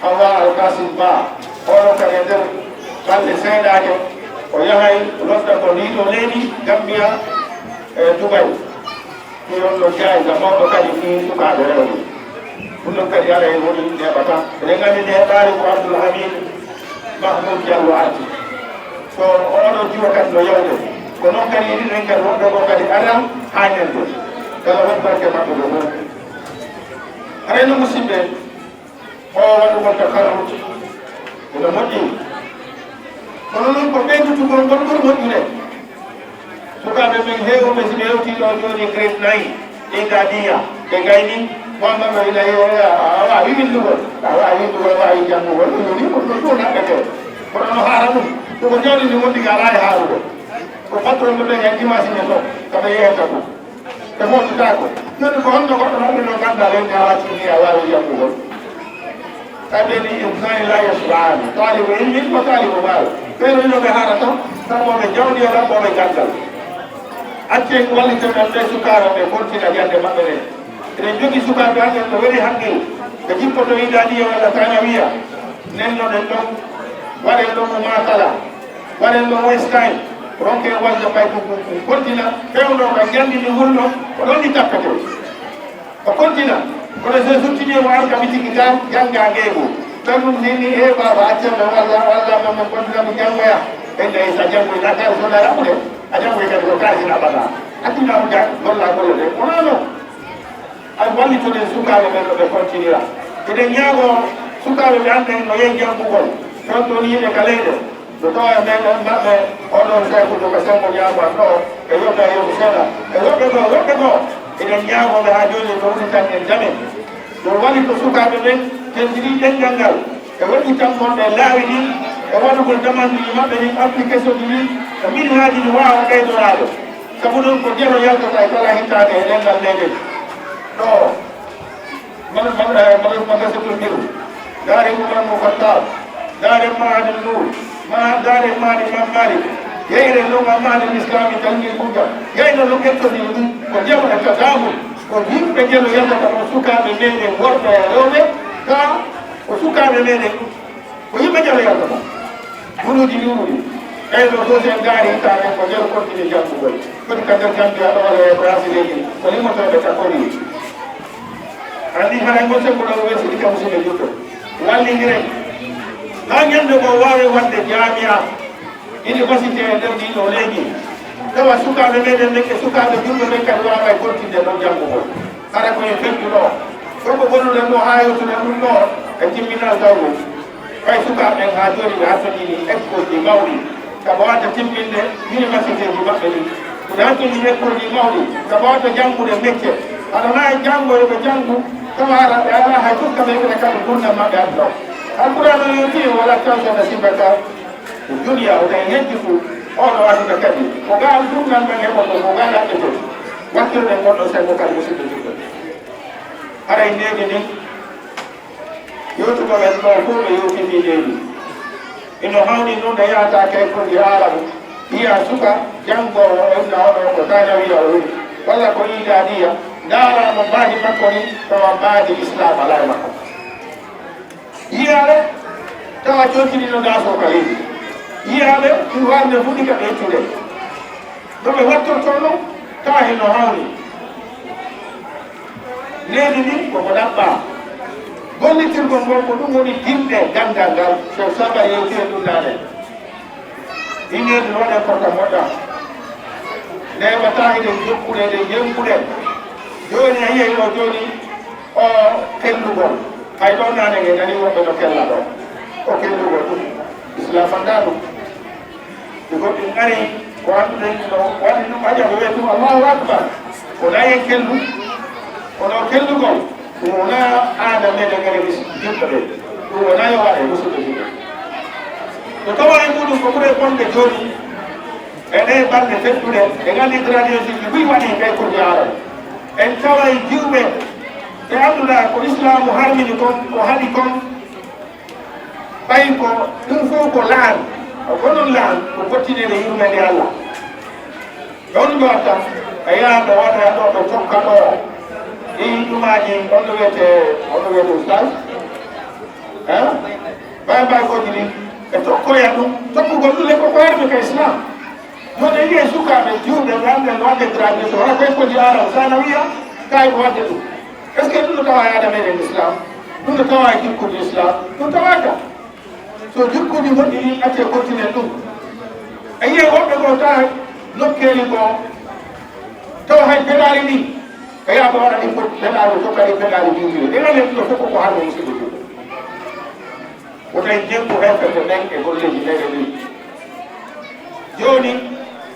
Hawa Alkasim Ba, oɗo kadi e nder balɗe seeɗaaje, o yahay lodda ko ndii ɗoo leydi Gambia e Dubai. Ɗum ɗon no jaayi ngam mawɗo kadi fii sukaaɓe rewɓe. Ɗum ɗon kadi aray woni neeɓata. Eɗen nganndi neeɓaali ko Abdoul Hamid Mahmoud Diallo arti. So oɗo jiwo kadi no yawde. Ko noon kadi yiɗi ɗen kadi woɓɓe goo kadi aran haa ñande. Kala won barke maɓɓe ɓe fof. Haray no musidɓe, o waɗugol takarrut ene moƴƴi. Kono noon ko ɓeydutugol ngol ɓuri moƴƴude. Sukaaɓe men heewɓe, si ɓe hewtii ɗo jooni grade nayi, Idadiya, ɓe ngayni, Muhammadu ina yeeya, a waawi winndugol, a waawi winndugol, a waawi janngugol, ɗum woni ko ɗum ɗum naɓɓetee. Kono no haara ɗum, ɗum ko jawdi ndi wondi ngalaa e haarude. Ko patron ɓe ɓen e dimanche ne to, ko ɓe yeeyata ɗum. Ɓe mootataako. Jooni ko honno goɗɗo maɓɓe no gannda rewde a wattini a waawi janngugol? Tawi ɓe ni insani la yashba'ani, taalibu ilmin wa taalibu maal. Ɓe no ino ɓe haarata, sabu ɓe jawdi e laɓɓooɓe ganngal. Accen walliten men ɓe sukaaɓe ɓe kontina jannde maɓɓe ɗen. Eɗen jogii sukaaɓe amen no weli hanki, ɓe jippoto Idadiya walla Sanawiya. Nennoɗen ɗon, waɗen ɗon mumaasala. Waɗen ɗo wayi so tawi ronke wonde ɓay ko ɗum ɗum kontina fewndo ka njanndi ndi wulno ko ɗon ndi tappete. O kontina kono so suttini mo an ka mitiki tan jannga ngeego. Tan ɗum nini e baaba accen ɗo walla walla men men kontina mi janngoya. Ɓen ɗe sa janngoy natal so na raɓude a janngoy kadi ko kaasin abada. Accina mo jang golla golle ɗe wonano. Ay wallitoɗen sukaaɓe ɓen no ɓe kontinira. Eɗen ñaago sukaaɓe ɓe annden no yehi janngugol. Ton ɗon yiɓe ka leyɗe. Nde tawa e meɗen maɓɓe oɗon saykude ko senngo ñaago an ɗo e yoɓɓe e yoɓɓe seeɗa e woɓɓe goo woɓɓe goo eɗen ñaagooɓe haa jooni ɓe woni tan en jamen. Ɗum waɗi ko sukaaɓe ɓen tenndiri ɗenngal ngal e waɗi tan gonɓe e laawi ɗin e waɗugol damanduji maɓɓe ɗin application ji ɗin e minhaaji no waawa ɓeydoraade. Sabu ɗum ko jelo yaltata e kala hitaande e ɗenngal meɗen ɗo. Madrasatul Birr, daare Umar mo Khattab, daare Ma'hadul Nur, ma daare Ma'had Imam Malik, yeyre ɗo ma Ma'hadul Islami Talmil Buja, yeyre ɗo ƴettodiri ɗum ko jam e tadamul, ko yimɓe jelo yaltata ɗo sukaaɓe meɗen worɓe e rewɓe, ka ko sukaaɓe meɗen ko yimɓe jelo yaltata. Guluuji ɗi wuri, ɓeyɗo fof so en ndaari hitaande ko jelo continue janngugol. Foti ka nder Gambia ɗo e Brasileeji ko limmotooɓe ka kori. Anndi haray ngol senngo ɗo wesiri kam sine juɗɗo. Wallindiren, Haa ñande goo waawi waɗde jaamiya iniversité e nder ndii ɗoo leydi, tawa sukaaɓe meɗen ɓen e sukaaɓe julɓe ɓen kadi waaway kontinde ɗon janngugol. Hara ko e feccu ɗoo. Ko ko bonnuɗen ɗoo haa yewtuɗen ɗum ɗoo e timminal taw ɗum. Ɓay sukaaɓe ɓen haa jooni ɓe hatonii école ji mawɗi, ka ɓe wata timminde université ji maɓɓe ɗin. Ɓe hatonii école ji mawɗi, ka ɓe wata janngude métier. Aɗa waawi janngo yo ɓe janngu, tawa hara ɓe alaa hay fof ka ɓe ɓe kamɓe gurdam maɓɓe aduna o. Alqur'aana o yewti, "Wala tansa nasibaka." Duniya o tawi heddi fu oɗo aduna kadi ko gal ɗum nan men heɓoto ko gal aɗɗete. Wattirɗen gonɗo sen mo kadi musidɓe julɓe. Haray needi ndin yewtugo men ɗo fof ɓe yewtini needi. Ino hawni noon nde yahata kay ko ndi haala ɗum. Yiya suka janngoowo o inna oɗo ko sanawiya o woni walla ko idaadiya ndaara mo mbaadi makko ni tawa mbaadi islam alaa e makko. Yiyaɓe tawa jontini no daasoo ka leydi. Yiyaɓe ɗum warde fuɗi ka ɓeytude. No ɓe wattortoo ɗum tawa hino hawni. Leydi ndin koko ɗaɓɓaa. Gollitirgol ngol ko ɗum woni dimɗe ganndal ngal. So saba yewti e ɗum naane. Ɗin leydi no waɗa porta moƴƴa. Neeɓataa eɗen jokkude eɗen yembude. Jooni a yiyay o jooni o kellugol. Hay ɗo naane nge nani woɓɓe no kella ɗo. O kellugol ɗum. Islam anndaa ɗum. Ɗi goɗɗi ari ko annduɗen no waɗi ɗum aja ko wiyetee ɗum Allahu Akbar. Ko nayi en kellu. Kono kellugol ɗum wonaa aada meɗen enen mis-, julɓe ɓe. Ɗum wonaa yo waɗe musidɓe julɓe. No tawa e muɗum ko ɓuri bonde jooni e ɗee balɗe tedduɗe, en anndi tradition ji buy waɗi ɓe ko jaara. En taway jiwɓe ɓe annduɗaa ko Islaamu harmini kon, ko haɗi kon, ɓay ko ɗum fof ko laan, ko non laan, ko fottinede yurmeende Allah. Ɗon ɗo tan, a yaha ɗo waɗa ɗo, ɗo tokka ɗo. Ɗi ɗumaaji, on ɗo wiyetee, on ɗo wiyetee ustaz. Hein? Ɓay ɓay ko ɗiɗi, ɓe tokkoya ɗum, tokkugol ɗum le ko ko harmi ka Islam. Jooni en yi'ay sukaaɓe juulɓe ɓe anndan no waɗde graduation, wala koye ko ndi ara sanawiya, kay ko waɗde ɗum. Est-ce que ɗum no tawa e aada meɗen Islam? Ɗum no tawa e jikkuuji Islam? Ɗum tawaaka. So jikkuuji moƴƴi ɗin, accee kontinen ɗum. A yi'ay woɓɓe goo tawa nokkeeli goo, tawa hay penaali ɗin, ɓe yaha ɓe waɗa ɗin fof penaali, tokka ɗin penaali juulɓe. Ɗen allen ɗum ɗo fof ko ko harmi musidɓe julɓe. Wota en jekku heeferɓe ɓen e golleeji meɗen ɗin. Jooni,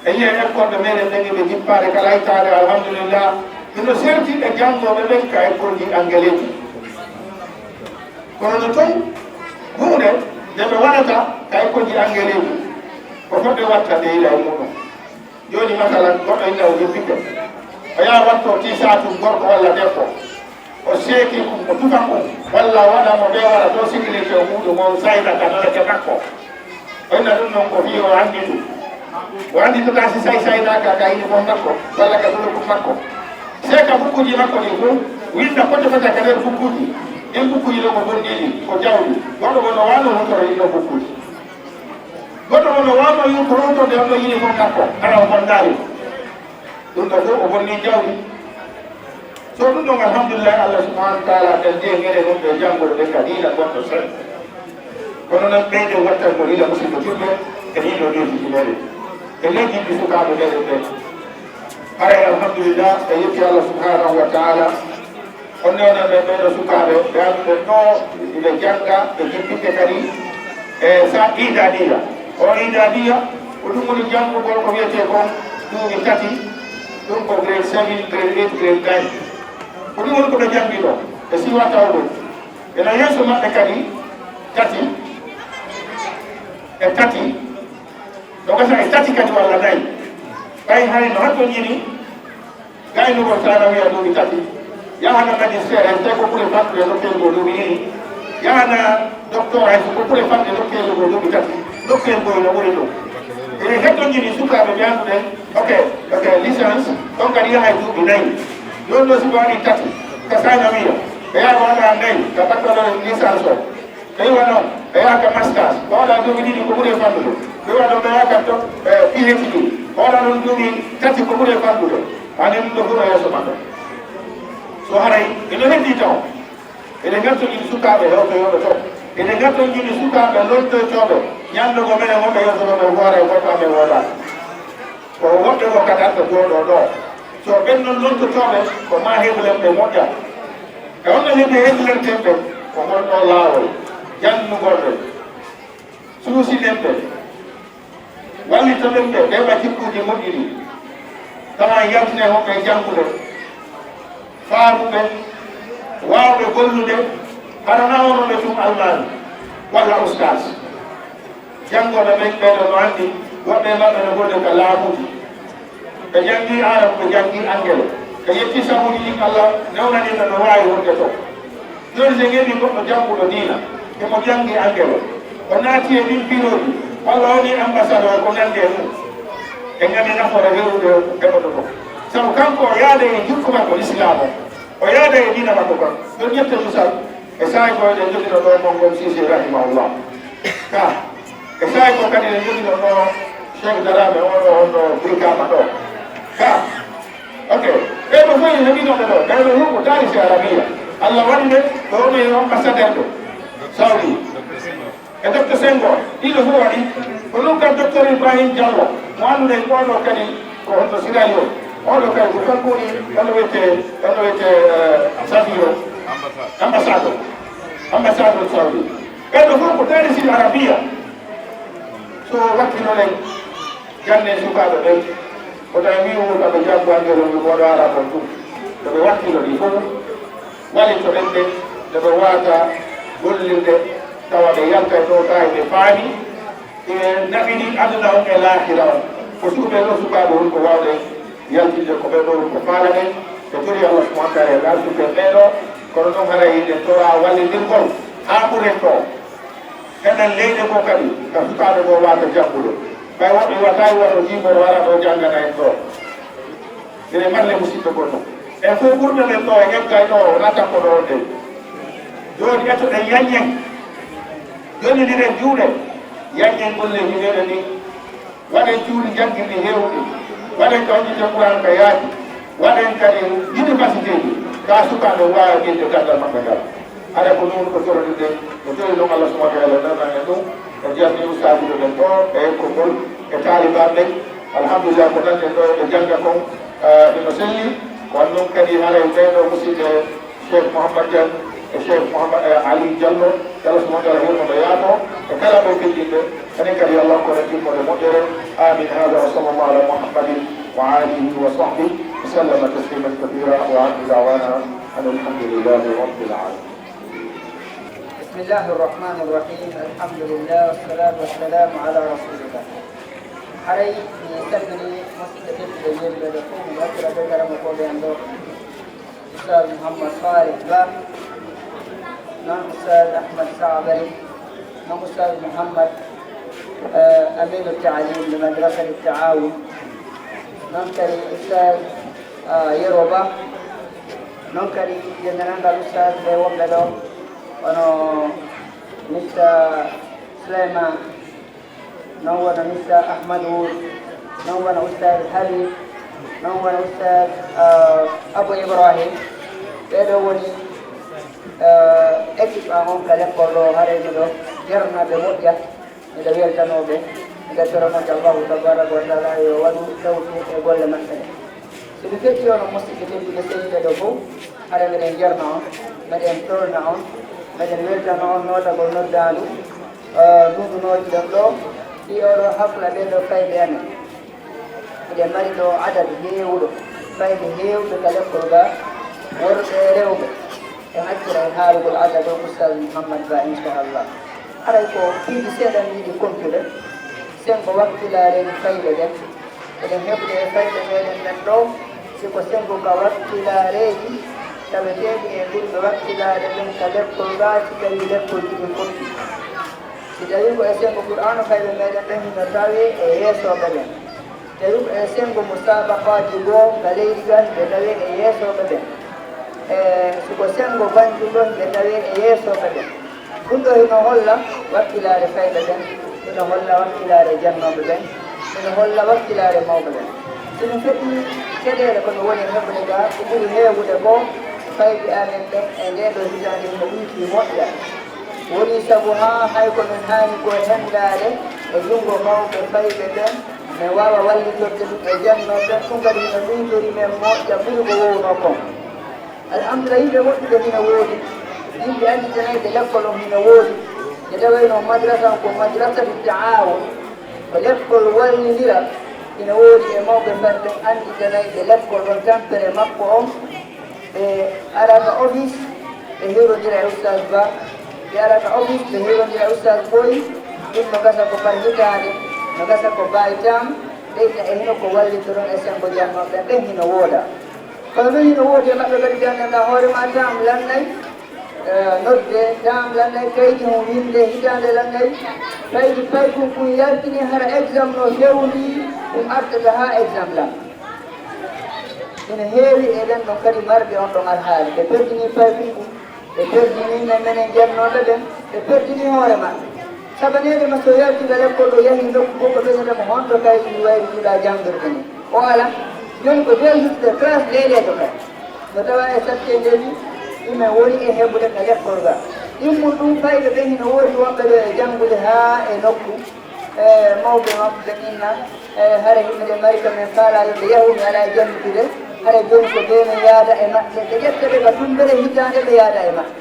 en yi'ay ekkolɓe meɗen ɓen e ɓe jippaade kala hitaande, alhamdulillah, hino serti e janngooɓe ɓen ka ekkolji angeleeji. Kono no ton, huunde nde ɓe waɗata ka ekkolji angeleeji, ko fotde watta nde yiɗa e muɗum. Jooni, masalan, goɗɗo inna o joppike, o yaha watto tiisaatum gorko walla debbo, o seeki ɗum, o tufa ɗum, walla o waɗa mo ɓe waɗa ɗo sécurité o muɗum, on sayna ka nolete makko. O inna ɗum noon ko fii o anndi ɗum. O annditataa si say saynaaka ka uniforme makko, walla ka bulukun makko. Seeka bukkuuji makko ɗin fof, winnda fota fota ka nder bukkuuji. Ɗin bukkuuji ɗo ko bonɗiiɗi, ko jawɗi. Goɗɗo goɗɗo wano hotoro inno bukkuuji. Goɗɗo mo no waawno yurko rewtorde on ɗo yini fof makko, hara o bonnaali. Ɗum ɗo fof o bonni jawdi. So ɗum ɗon, alhamdulillahi, Allah subhanahu wa taala ɓen de ngere ɗum ɓe janngude ɓe ka diina goɗɗo sen. Kono noon ɓeyde wattagol ila musidɓe julɓe e ɗiɗo leydi meɗen. E leydi ndi sukaaɓe meɗen ɓen. Haray alhamdulillah, ɓe yetti Allah subhanahu wa taala. On ne wona ɓe ɓeɗo sukaaɓe, ɓe annduɓe ɗo, ɓe jannga, ɓe jippinte kadi. E sa idadiya, o idadiya, ko ɗum woni janngugol ko wiyetee kon duuɓi tati, ɗum ko grade seven, grade eight, grade nine. Ko ɗum woni ko ɓe janngi ɗo, ɓe siwa tawɗo. Ena yeeso maɓɓe kadi tati, e tati, no gasa e tati kadi walla nayi. Ɓay hay no hattonjini, gaynugol sanawiya duuɓi tati, yahana magistére, hay so tawi ko ɓuri fanɗude nokkeeli goo duuɓi ɗiɗi, yahana doctorat, hay so ko ɓuri fanɗude nokkeeli goo duuɓi tati, nokkeeli goo no ɓuri ɗum. Ene heddonjini sukaaɓe ɓe annduɗen, ok, ok, licence, on kadi yaha e duuɓi nayi. Jooni ɗo si ɓe waɗi tati, ka sanawiya, ɓe yaha ɓe waɗa nayi, ka baccalauréat licence o. Ɓe iwa noon, ɓe yaha ka masters, ɓe waɗa duuɓi ɗiɗi ko ɓuri e fanɗude. Ɓe iwa ɗon, ɓe yaha ka to, eh, P H D, ɓe waɗa ɗon duuɓi tati ko ɓuri e fanɗude. Hanin ɗum ɗo fof no yeeso maɓɓe. So haray, ene heddi taw. Eɗen ngartodiri sukaaɓe hewtoyooɓe to. Eɗen ngartonjini sukaaɓe loltoytooɓe ñalnde ngo menen wonɓe yeeso ɗo ɓe hoore e goɗɗo amen woodaani. Ko woɓɓe ko kadi arta jooɗoo ɗo. So ɓen noon lontotooɓe ko maa heɓulen ɓe moƴƴa. E honno heɓi heɓulerten ɓe? Ko ngol ɗoo laawol, jannugol ɓe, suusinen ɓe, wallitoɗen ɓe, ɓe heɓa jikkuuji moƴƴi ɗi. Tawa yaltine honɓe janngude, faamuɓe, waawɓe gollude, hara nawnoɓe tun almaami walla ustaas. Janngooɓe ɓen ɓeeɗo no anndi, woɓɓe e maɓɓe no gollude ka laamuuji. Ɓe janngii Aarabu, ɓe janngii Angele. Ɓe yettii sabuuji ɗin, Alla newnanii ɓe no waawi wonde to. Jooni, so en heɓii goɗɗo jannguɗo diina, himo janngi Angele, o naati e ɗin birooji, walla o woni ambassadeur, ko nanndi e mum, en nanii nafoore heewude heɓoto ɗum. Sabu kanko o yaada e jikku makko Lislaam o, o yaada e diina makko kan. Ɗon ƴette misal, e saa'i ko eɗen njogino ɗo Mongol Sise rahimahullah. Ka, e saa'i ko kadi eɗen njogino ɗo Cheikh Darame, oɗo, on ɗo Brikama ɗo. Ka, ok. Ɓee ɗo fof en heɓino ɓe ɗo. Ɓee ɗo fof ko Darisi Arabiya. Allah waɗi ɓe, ɓe woni e ambassadeur ɓe Saudi. E Docteur Senghor, ɗiɗo fof waɗi. Ko ɗum kam Docteur Ibrahim Diallo, mo annduɗen oɗo kadi ko honno Sierra Leone. Oɗo kadi ko kanko woni, ɗon wiyete, ɗon wiyete, eh, Safiro. Ambassadeur. Ambassadeur Saudi. Ɓee ɗo fof ko Darisi Arabiya. So wakkilo ɗen, Jannee sukaaɓe ɓen, ko tawi mi wuro ɓe janngo anndere on, ɓe mboɗo ara ɗon ɗum. Nde ɓe wakkilo ɗi fof, wallitoɗen ɓe, nde ɓe waata gollirde, tawa ɓe yalta e ɗo tawi ɓe faami, ɓe naɓini aduna on e laakira on. Ko suuɓe ɗo sukaaɓe woni ko waawde yaltinde ko ɓe ɗo ko faalaɗen, ɓe tori Allah subhanahu wa taala e arsude ɓe ɗo, kono noon haray eɗen tora wallindirgol haa ɓuren ɗo. Enen leyɗe goo kadi, ka sukaaɓe goo waata janngude. Ɓay woɓɓe wata e woto jiiɓoro ara ɗo janngana en ɗo. Ene marle musidɓe goɗɗo. En fof ɓurɓe men ɗo e ƴettay ɗo, wona takko ɗo on ɗen. Jooni ƴettoɗen yaññen. Jonniniren juuɗe. Yaññen golleeji meɗen ɗin. Waɗen cuuɗi janngirɗi heewɗi. Waɗen kawjite Qur'an ka yaati. Waɗen kadi universitéji. Ka sukaaɓe waawa ƴeewde gandal maɓɓe ngal. Hara ko ɗum ko joroɗen, no jooɗi ɗum Allah subhanahu wa taala nanna en ɗum. O jarni ustaaduɓe ɓen ɗo e konngol e taalibaaɓe ɓen. Alhamdulillah, ko nanɗen ɗo eɓe jannga kon, eh, ino selli. Ko waɗi ɗum kadi haray ɓee ɗo musidɓe Cheikh Mouhammad Diagne e Cheikh Mouhammad, eh, Ali Diallo, yo Allah subhanahu wa taala yurmo ɓe yaafo. E kala ɓe fellinde, enen kadi yo Allah hokku en timmode moƴƴere. Amin. Hada wa sallallahu ala Muhammadin wa alihi wa sahbihi wa sallama tasliman kathira wa akhiru da'wana anil hamdulillahi rabbil alamin. بسم الله الرحمن الرحيم. الحمد لله والصلاة والسلام على رسول الله. Haray mi salmini musidɓe tedduɓe yeeɓiɓe ɓe fof, mi wakkila ɓe garamokooɓe am ɗo. Oustaz Mouhammad Salih Ba, noon Oustaz Ahmad Sabari, noon Oustaz Mouhammad, eh, Aminu Taalim de Madrasati Taawun, noon kadi Oustaz, ah, Yero Ba, noon kadi denndaangal Oustaz ɓe wonɓe ɗo, hono Mister Souleymane, noon wona Mister Ahmad Wul, noon wona Oustaz Habib, noon wona Oustaz, ah, Abou Ibrahim. Ɓee ɗo woni, ah, équipe am on ka lekkol ɗo, haray miɗo jarna ɓe moƴƴa, miɗo weltanoo ɓe, miɗo torano Allahu tabaraka wa taala yo waɗu tawfiq e golle maɓɓe ɗe. So mi feccii onon musidɓe tedduɓe seniiɓe ɗo fof, hara meɗen jarna on, meɗen tolna on, meɗen weltana on nootagol noddaandu, eh, ndundu nootiɗon ɗo, fii oɗo hafla ɓee ɗo fayɓe amen. Miɗen mari ɗo adadu heewuɗo fayɓe heewɓe ka lekkol ga, worɓe e rewɓe. En accira en haarugol adadu on Oustaz Mouhammad Ba, inchallah. Haray ko piiji seeɗa mi yiɗi kontude, senngo wakkilaareeji fayɓe ɓen. Eɗen heɓde e fayɓe meɗen ɓen ɗo, si ko senngo ka wakkilaareeji taweteeɗi e ɓurɓe wakkilaare ɓen ka lekkol gaa, si tawii lekkolji ɗin fotti. Si tawii ko e senngo Qur'aanu fayɓe meɗen ɓen hino tawee e yeesooɓe ɓen. Tawi ko e senngo musaabaqaaji goo ka leydi gaa, ɓe tawee e yeesooɓe ɓen. E, si ko senngo Banjul ɗon, ɓe tawee e yeesooɓe ɓen. Ɗum ɗo hino holla wakkilaare fayɓe ɓen, hino holla wakkilaare jannooɓe ɓen, hino holla wakkilaare mawɓe ɓen. So mi feƴƴii, caɗeele ko mi woni heɓude gaa, ko ɓuri heewude ko fayɓe amen ɓen e ndee ɗoo hitaande hino ɓuyti moƴƴa. Woni sabu haa hay ko men haani ko henndaade e junngo mawɓe fayɓe ɓen, men waawa wallitorde ɗum e jannooɓe ɓen. Ɗum kadi hino ɓeytori men moƴƴa ɓuri ko woowunoo kon. Alhamdulillah, yimɓe moƴƴuɓe hino woodi, yimɓe annditanayɓe lekkol on hino woodi. Nde tawaynoo madrasa on ko madrasatu ta'awun, ko lekkol wallindiral, hino woodi e mawɓe fayɓe ɓen annditanayɓe lekkol on, tampere makko on. Ɓe ara ka office, ɓe hewlondira e Oustaz Ba. Ɓe ara ka office, ɓe hewlondira e Oustaz Boy. Ɗum no gasa ko par hitaande, no gasa ko baay tam. Ɓeyta e hino ko wallitoron e senngo jannooɓe ɓen, hino wooda. Kono ɗum hino woodi e maɓɓe kadi, gandanɗaa hoore ma, tam lannay, eh, nodde, tam lannay, kaydi hon winnde, hitaande lannay. Kaydi paykun kun yaltini, hara exam no fewndi, ɗum artata haa exam lan. Ina heewi e ɓen ɗon kadi marɓe on ɗon alhaali. Ɓe perdini paykun kun, ɓe perdini men, menen jannooɓe ɓen, ɓe perdini hoore maɓɓe. Sabaneede ma, so yalti ka lekkol ɗo, yahi nokku goo, ko ɓeynata mo honto kaydi ndi wayri ndi ɗaa janngirde ni. O ala. Jooni ko deux jours de classe leyleejo kay. No tawa e sattee nde ni, imen woni e heɓude ka lekkol ga. Ɗimmun ɗum fayɓe ɓen hino woodi wonɓe ɗo e janngude haa e nokku. E mawɓe maɓɓe ɓen inna, e hare himɓe ɗe mari ka men faalaa yo ɓe yahu, mi alaa e janngude. Hare jooni ko ɓe men yaada e maɓɓe. Ɓe ƴetta ɓe ka tumbere hitaande ɓe yaada e maɓɓe.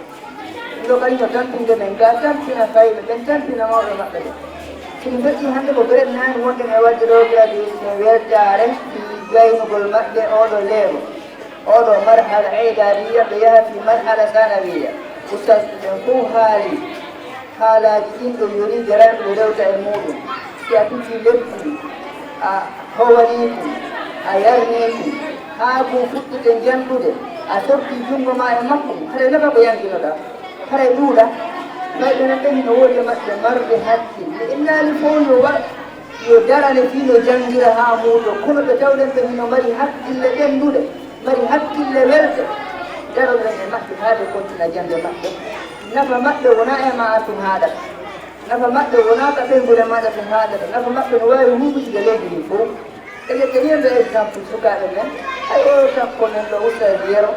Ɗum ɗo kadi no tampinde men, ka tampina fayɓe ɓen, tampina mawɓe maɓɓe ɓen. Si mi feƴƴii hannde ko Grade nine wonɗen e waɗde ɗo graduation, weltaare fii gaynugol maɓɓe oo ɗoo leeɓo. Oo ɗoo marhala idaadiyya, ɓe yaha fii marhala sanawiyya. Ustaas ɓen fow haali haalaaji ɗin, ɓe yorii jaraani ɓe rewta e muuɗum. Si a tutii lekki, a howanii ɗum, a yarnii ɗum, haa ɗum fuɗɗite janɗude, a soppi junngo maa e makko, haray nafa ko yankinoɗaa, haray ɗuuɗa. Fayɓe men ɓen hino woodi e maɓɓe marɓe hakkille. Innaali fow yo wa-, yo darane fii no janngira haa muuto, kono ɓe tawɗen ɓe hino mari hakkille ɓennduɗe, mari hakkille welɗe. Daroɗen e maɓɓe haa ɓe kontina jannde maɓɓe. Nafa maɓɓe wonaa e maa an tun haaɗata. Nafa maɓɓe wonaa ka ɓeynguure maaɗa tun haaɗata. Nafa maɓɓe no waawi huuɓitde leydi ndin fow. Eɗen kadi ɓe exemple sukaaɓe men, hay oo takko men ɗo Oustaz Yero,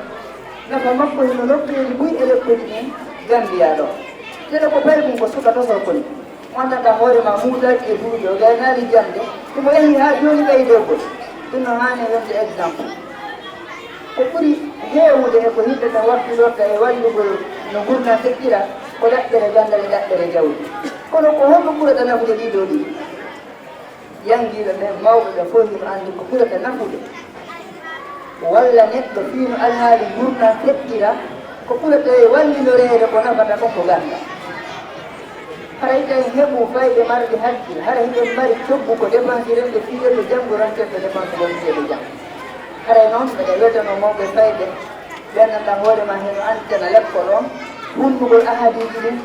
nafa makko hino nokkeeli buy e lekkoji ɗin Gambia ɗo. Tele ko paykun ko suka tosoo koni. Mo anndanɗaa hoore maa muutaaki e duuɓi, o gaynaali jaŋde, himo yahi haa jooni ɓeydorgol. Ɗum no haani wonde exemple. Ko ɓuri heewude e ko yimɓe ɓen wakkilorta e wallugol no ngurndan feƴƴira, ko ɗaɓɓere ganndal e ɗaɓɓere jawdi. Kono ko honɗum ɓurata nafude ɗii ɗoo ɗiɗi? Janngiiɓe ɓen, mawɓe ɓen fow hino anndi ko ɓurata nafude walla neɗɗo fii no alhaali ngurndan feƴƴira, ko ɓurata e wallinoreede ko nafata kon ko ganndal. Haray tawi heɓu fayɓe marɓe hakkil, hara hiɗen mari coggu ko depansiren ɓe fii ɓe janngoranten ɓe dépense wonteeɓe jam. Haray non, mbeɗa weltanoo mawɓe fayɓe, ɓe anndanɗaa hoore maa hino annditana lekkol on, hunndugol ahadiiji ɗin.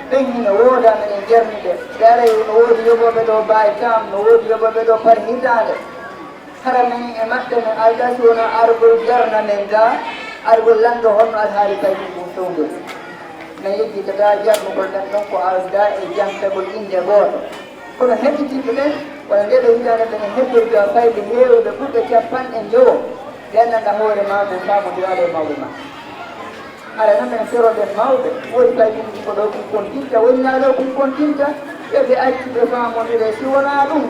Ɓen hino wooda, menen jarni ɓe. Ɓe aray, no woodi yoɓooɓe ɗo Baay Caam, no woodi yoɓooɓe ɗo par hitaande. Hara menen e maɓɓe men aldaa si wonaa argol jarna men gaa, argol lanndoo honno alhaali paykun kun fewndori. Men yejjitataa jarnugol ɓen ɗon ko aldaa e jantagol innde gooto. Kono hedditiiɓe ɓen, wano ndee ɗoo hitaande, ɓen e heddorga fayɓe heewɓe ɓurɓe cappanɗe njowo, ɓe anndanɗaa hoore maa, men faamondiraali e mawɓe maɓɓe. Hara non men feroɗen mawɓe, woodi paykun ko ɗoo kun kontinta, woni naa ɗoo kun kontinta, yo ɓe accu ɓe faamondire, si wonaa ɗum,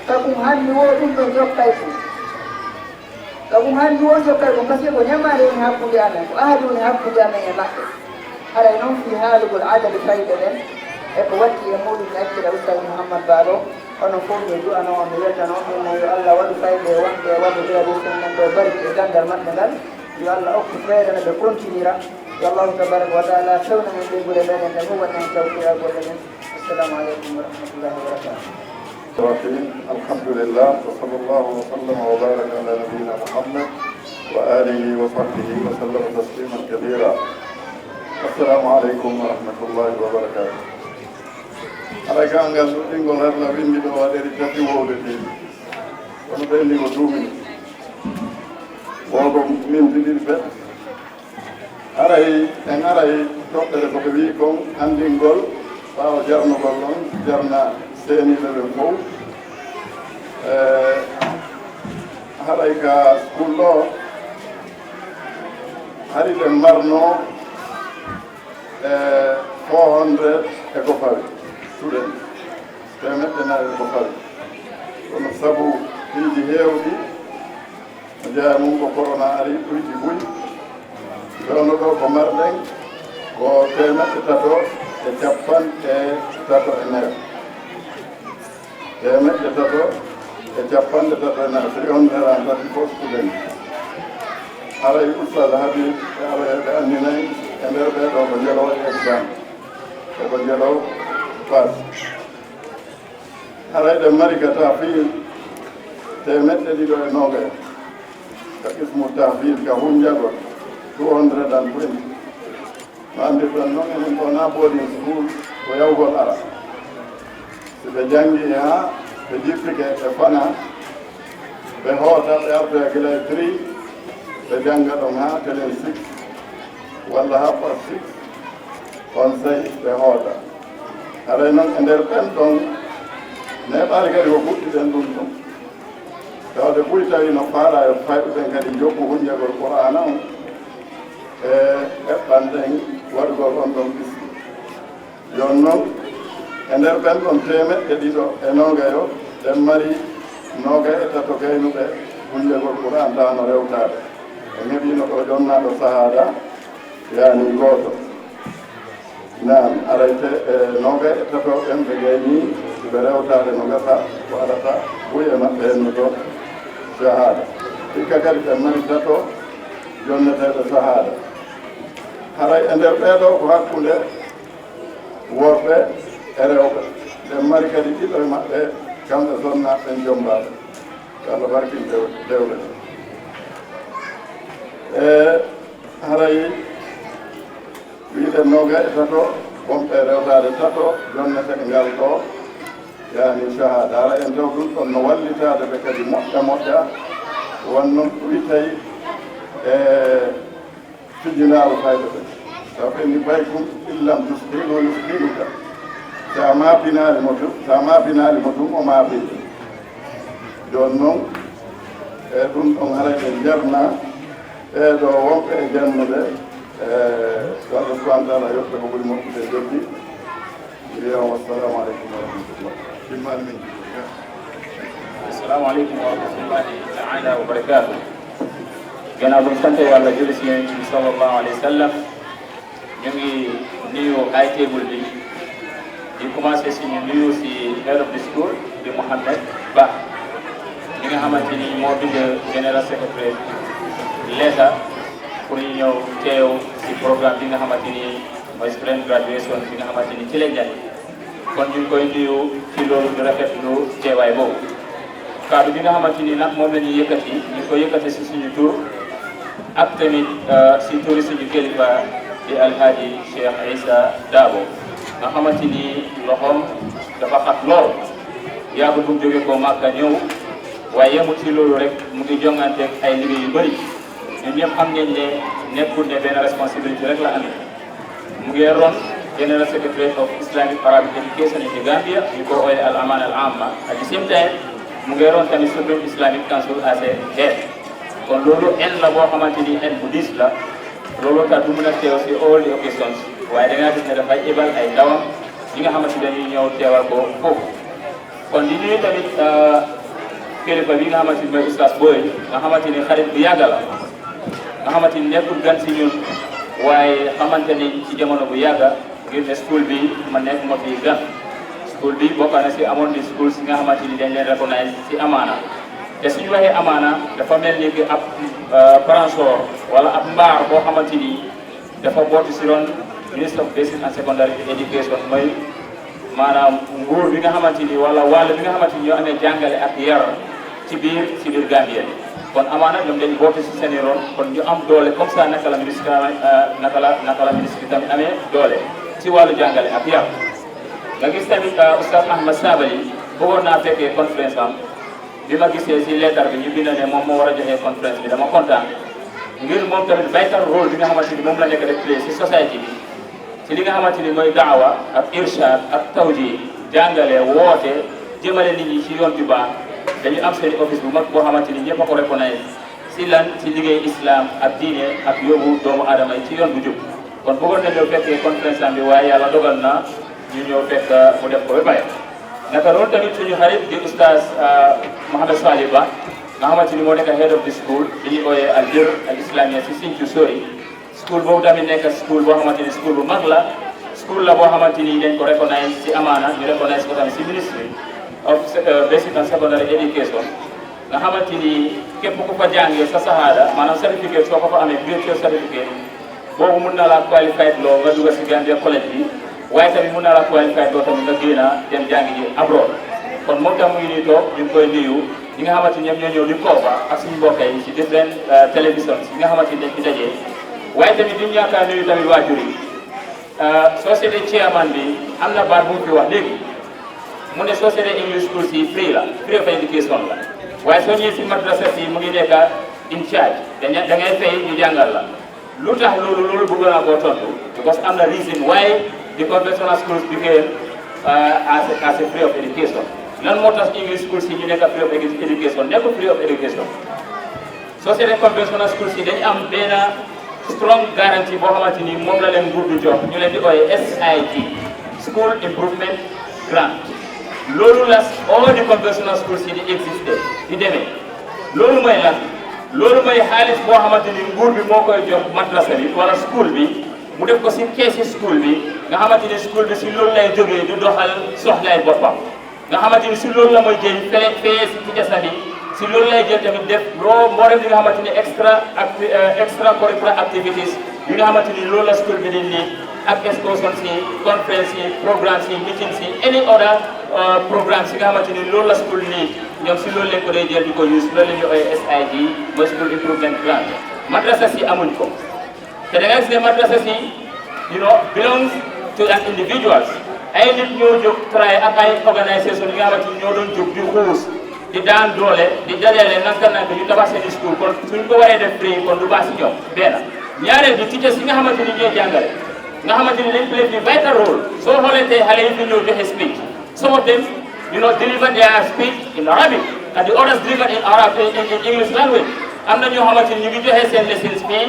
ka kun hanni woo ɗum ɓe jokkay kun. Ka ɗum hanndi woo jokkay kon, parce que ko ñamaale woni hakkunde amen, ko ahadi woni hakkunde amen e maɓɓe. Haray non fii haalugol adadu fayɓe ɓen, e ko watti e muuɗum, mi accira Ustaz Muhammad Ba ɗo, onon fow mi du'ano on, mi weltano on, ɗum noon yo Allah waɗu fayɓe wonɓe e waɗde graduation men ɗo barki e ganndal maɓɓe ngal, yo Allah okku feere no ɓe kontinira, yo Allahu tabaraka wa taala fewna men ɓeynguure meɗen nde, mo waɗi en tawfiqa golle men. Assalamu aleykum wa rahmatullahi wa barakatuh. الرحيم. الحمد لله، وصلى الله وسلم وبارك على نبينا محمد وآله وصحبه وسلم تسليما كثيرا. السلام عليكم ورحمة الله وبركاته. Haray ka ngal ɗuɗɗingol harna winndi ɗo waɗeri tati wowleteeɗi. Kono ɓe inni ko duumini. Wowgo min ɗiɗi ɓe. Haray, en aray toɓɓere ko ɓe wi'i kon, anndingol ɓaawo jarnugol on, jarna seeniiɓe ɓen fow. E, haray ka school ɗo, hari ɓe marno, e, Four hundred e ko fawi, students. Teemeɗɗe nayi e ko fawi. Kono sabu piiji heewɗi, no jeyaa mum ko corona ari, ɗuyti buy. Nde wonno ɗo ko marɗen ko teemeɗɗe tato e capanɗe tato e nayo. Teemeɗɗe tato e capanɗe tato e nayo, three hundred and thirty-four students. Haray Oustaz Habib e aroyɓe anndinay e nder ɓee ɗoo ko njelo waɗi exam, e ko njelo pass. Haray ɗen mari ka tahfiz teemeɗɗe ɗiɗo e noogay, ka qismu tahfiz ka hunjagol, two hundred and twenty. No anndirɗon non, enen ɗo na boarding school, ko yawgol ara. Si ɓe janngi haa ɓe jippike, ɓe fana, ɓe hoota, ɓe artoya gila e three, ɓe jannga ɗon haa telen six, walla haa past six, on sey ɓe hoota. Haray non e nder ɓen ɗon neeɓaali kadi ko fuɗɗiɗen ɗum ɗum. Tawde buy tawi no faalaa yo fayɓe ɓen kadi njokku hunjagol Qur'aana on e eɓɓanɗen waɗugol on ɗon qismu. Jooni non, e nder ɓen ɗon teemeɗɗe ɗiɗo e noogayo, ɗen mari noogay e tato gaynuɓe hunjagol Qur'aan tawa no rewtaade. En heɓiino ɗo jonnaaɗo sahaada, yaani gooto. Naam, arayte e noogay e tato ɓen ɓe gaynii ɓe rewtaade no gasa ko arata buy e maɓɓe hennude sahaada. Hikka kadi ɓen mari tato jonneteeɓe sahaada. Haray e nder ɓee ɗoo ko hakkunde worɓe e rewɓe. Ɓen mari kadi ɗiɗo e maɓɓe, kamɓe sonnaaɓe ɓen jommbaaɓe. Yo Allah barkin dew-, dewle ɗe. E haray wiɗen noogay e tato, wonɓe rewtaade tato, jonnete e ngal ɗoo, yaani sahaada. Hara en taw ɗum ɗon no wallitaade ɓe kadi moƴƴa moƴƴa, won noon ɗuytay e fijinaaru fayda ɓe. Taw ɓe ni baykum illam tusqilu yusqiluka. Sa maapinaali mo tun, sa maapinaali mo tun, o maapii. Jooni noon, e ɗum ɗon haray ɓe jarna, ɓee ɗoo wonɓe e jannude, e yo Allah subhanahu wa taala yoɓ ɓe ko ɓuri moƴƴude jokki. Yo, wassalamu aleykum wa rahmatullah. Ɗimmaali men. Assalamu aleykum wa rahmatullahi taala wa barakatuh. Gannaaw bu ñu sante Yàlla, julli si Yonent bi sallallahu alayhi wa sallam, ñu ngi nuyu high table bi. Di commencé suñu nuyu si head of the school di Mohamed Ba, mi nga xamante ni moo bind general secretary letter pour ñu ñëw teew si programme bi nga xamante ni mooy student graduation bi nga xamante ni ci lañ nekk. Kon ñu ngi koy nuyu ci loolu, di rafetlu teewaay boobu. Kàddu bi nga xamante ni nag moom la ñuy yëkkati, ñu ngi koy yëkkati si suñu tur ak tamit, euh, si turi suñu kilifa di Alhaji Cheikh Issa Dabo, nga xamante ni loxoom dafa xat lool. Yàgg bu mu jógee ko Màkka ñëw, waaye yemul ci loolu rek, mu ngi jonganteeg ay liggéey yu bëri. Ñun ñëpp xam ngeen ne nekkul ne benn responsabilité rek la amee. Mu ngi ron General Secretary of Islamic Arabic Education in the Gambia, ñu ko ooyee Al Amana Al Amma. At the same time, mu ngi ron tamit Supreme Islamic Council as a head. Kon loolu en la boo xamante ni en bu diis la. Loolu tax du mën a teew si all the occasions. Waaye da ngaa gis ne dafay ibal ay ndawam ñi nga xamante ne dañuy ñëw teewal ko foofu. Kon di nuyu tamit, euh, kilifa bi nga xamante ni mooy Oustaz Boy, nga xamante ni xarit bu yàgg la, nga xamante ni nekkul gan si ñun, waaye xamante ni ci jamono bu yàgg, ngir ne school bi ma nekk ma fii gan. School bi bokk na si amoon di school si nga xamante ni dañ leen recognize si amaana. Te suñu waxee amaana, dafa mel ni que ab, euh, brancheur wala ab mbaar boo xamante ni dafa bootu si ron Ministry of Basic and Secondary Education, mooy maanaam nguur bi nga xamante ni, wala wàll bi nga xamante ni ñoo amee jàngale ak yar ci biir, ci biir Gambia bi. Kon amaana ñoom dañu bootu si seen i ron, kon ñu am doole comme ça naka la ministre, euh, naka la, naka la ministre bi tamit amee doole ci wàllu jàngale ak yar. Nga gis tamit, euh, Oustaz Ahmad Sabali bëggoon naa fekkee conférence am. Bi ma gisee si leetar bi ñu bind ne moom moo war a joxe conférence bi, dama kontaan, ngir moom tamit vital rôle bi nga xamante ni moom la nekk def play si society bi, si li nga xamante ni mooy daawa ak irshad ak tawji, jàngale, woote, jëmale nit ñi ci yoon ju baax. Dañu am seen office bu mag boo xamante ni ñëpp a ko recognize si lan, si liggéey islam ak diine ak yóbbu doomu aadama yi ci yoon bu jub. Kon bëggoon nañoo fekkee conférence am bi, waaye Yàlla dogal na ñu ñëw fekk mu def ko ba pare. Naka noonu tamit suñu xarit di oustaz Mohamed Salih Ba, nga xamante ni moo nekk head of the school bi ñu ooyee Al Bir Al Islamia si Sinthiou Sori. School boobu tamit nekk school boo xamante ni school bu mag la. School la boo xamante ni dañ ko recognize si amaana, ñu recognize ko tamit si Ministry of Basic and Secondary Education, nga xamante ni képp ku fa jàngee sa sahaada, maanaam certificate, soo ko fa amee, biochar certificate, boobu mun na la qualified loo nga dugg si Gambia College bi, waaye tamit mun na la qualified loo tamit nga génn a dem jàngi ji abroad. Kon moom tam mu ngi nii toog, ñu ngi koy nuyu. Ñi nga xamante ni ñoom ñoo ñëw di cover ak suñu mbokk yi si different télévisions yi nga xamante ni dañ fi dajee, waaye tamit duñ ñàkk a nuyu tamit waajur yi. Soo seetee chairman bi, am na baat bu mu fi wax léegi, mu ne soo seetee English school si free la, free of education la, waaye soo ñëwee si madrasa si mu ngi nekk in charge, da ngay fay ñu jàngal la. Lu tax loolu? Loolu bëgg naa koo tontu, because am na reason why the conventional schools became as a free of education. Lan moo tax English schools yi ñu nekk free of education? Nekk free of education. Soo seetee conventional schools yi dañu am benn strong guarantee boo xamante ni moom la leen nguur du jox, ñu leen di ooyee S I G, School Improvement Grant. Loolu la all the conventional schools yi di existe, di demee. Loolu mooy lan? Loolu mooy xaalis boo xamante ni nguur bi moo koy jox madrasa bi wala school bi, mu def ko si keesi school bi, nga xamante ni school bi si loolu lay jógee du doxal soxlay boppam. Nga xamante ni si loolu la mooy jël fee fee si ci jasam yi, si loolu lay jël tamit def loo mboolem li nga xamante ni extra acti extra curricular activities yi nga xamante ni loolu la school bi di nii, ak excursions yi, conference yi, programmes yi, meetings yi, any other programmes yi nga xamante ni loolu la school nii, ñoom si loolu lañ ko dee jël di ko use. Loolu la ñuy ooyee S I G, mooy School Improvement Grant. Madrasa si amuñ ko. Te da ngay gis ne madrasa si, you know, belongs to an individuals. Ay nit ñoo jóg try ak ay organisation yi nga xamante ni ñoo doon jóg di xuus, di daan doole, di dajale nanka nanka ñu tabax seen school. Kon suñ ko waree def free, kon du baax si ñoom. Benn. Ñaareel bi, teachers yi nga xamante ni ñooy jàngale, nga xamante ni dañ play fi vital role. Soo xoolee tey xale yi fi ñëw joxe speech, some of them, you know, deliver their speech in Arabic and the others deliver in Arab in, in English language. Am na ñoo xamante ni ñu ngi joxe seen lessons fii,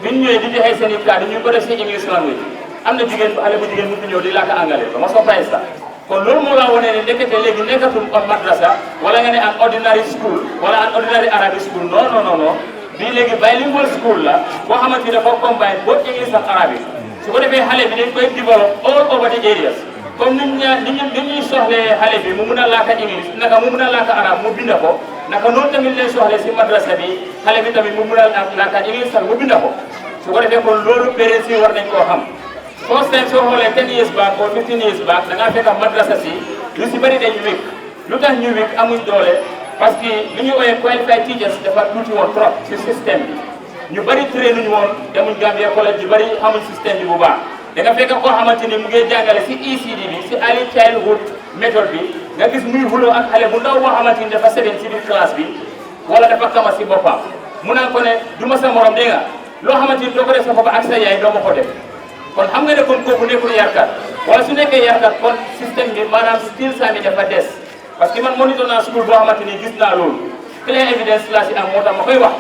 bi ñu ñëwee di joxe seen i kàddu ñu ngi ko def si English language. Am na jigéen bu, xale bu jigéen bu fi ñëw di làkk angale, dama surprise la. Kon loolu moo la wane ne ndekete léegi nekkatul am madrasa, wala nga ne an ordinary school wala an ordinary Arabic school. Non, non, non, non. Bii léegi bilingual school la boo xamante ni dafa combine both English ak Arabic. Su ko defee xale bi dañ koy develop all over the areas. Comme ni ñu ni ñu ni ñuy soxlee xale bi mu mun a laaka English, naka mu mun a laaka Arab mu binda ko, naka noonu tamit lañ soxlee si madrasa bi xale bi tamit mu mun a laaka English sax mu binda ko. Su ko defee kon loolu parents yi war nañ koo xam. First time soo xoolee ten years back or fifteen years back, da ngaa fekk madrasa si lu si bëri dañ weak. Lu tax ñu weak, amuñ doole? Parce que lu ñu ooyee qualified teachers dafa tuuti woon trop si système bi. Ñu bëri train ñu woon, demuñ Gambia College, ñu bëri xamuñ système bi bu baax. Da nga fekk koo xamante ni mu ngi jàngale si E C D bi, si early childhood method bi, nga gis muy xuloo ak xale bu ndaw boo xamante ni dafa seven si biir classe bi, wala dafa kama si boppam. Mu naan ko ne, "Du ma sa morom, dégg nga? Loo xamante ni doo ko def sa papa ak sa yaay, doo ma ko def." Kon xam nga ne kon kooku nekkul yarkat. Wala su nekkee yarkat, kon système bi, maanaam, still saa mi dafa des. Parce que man monitor naa school boo xamante ni gis naa loolu. Clear evidence laa si am, moo tax ma koy wax.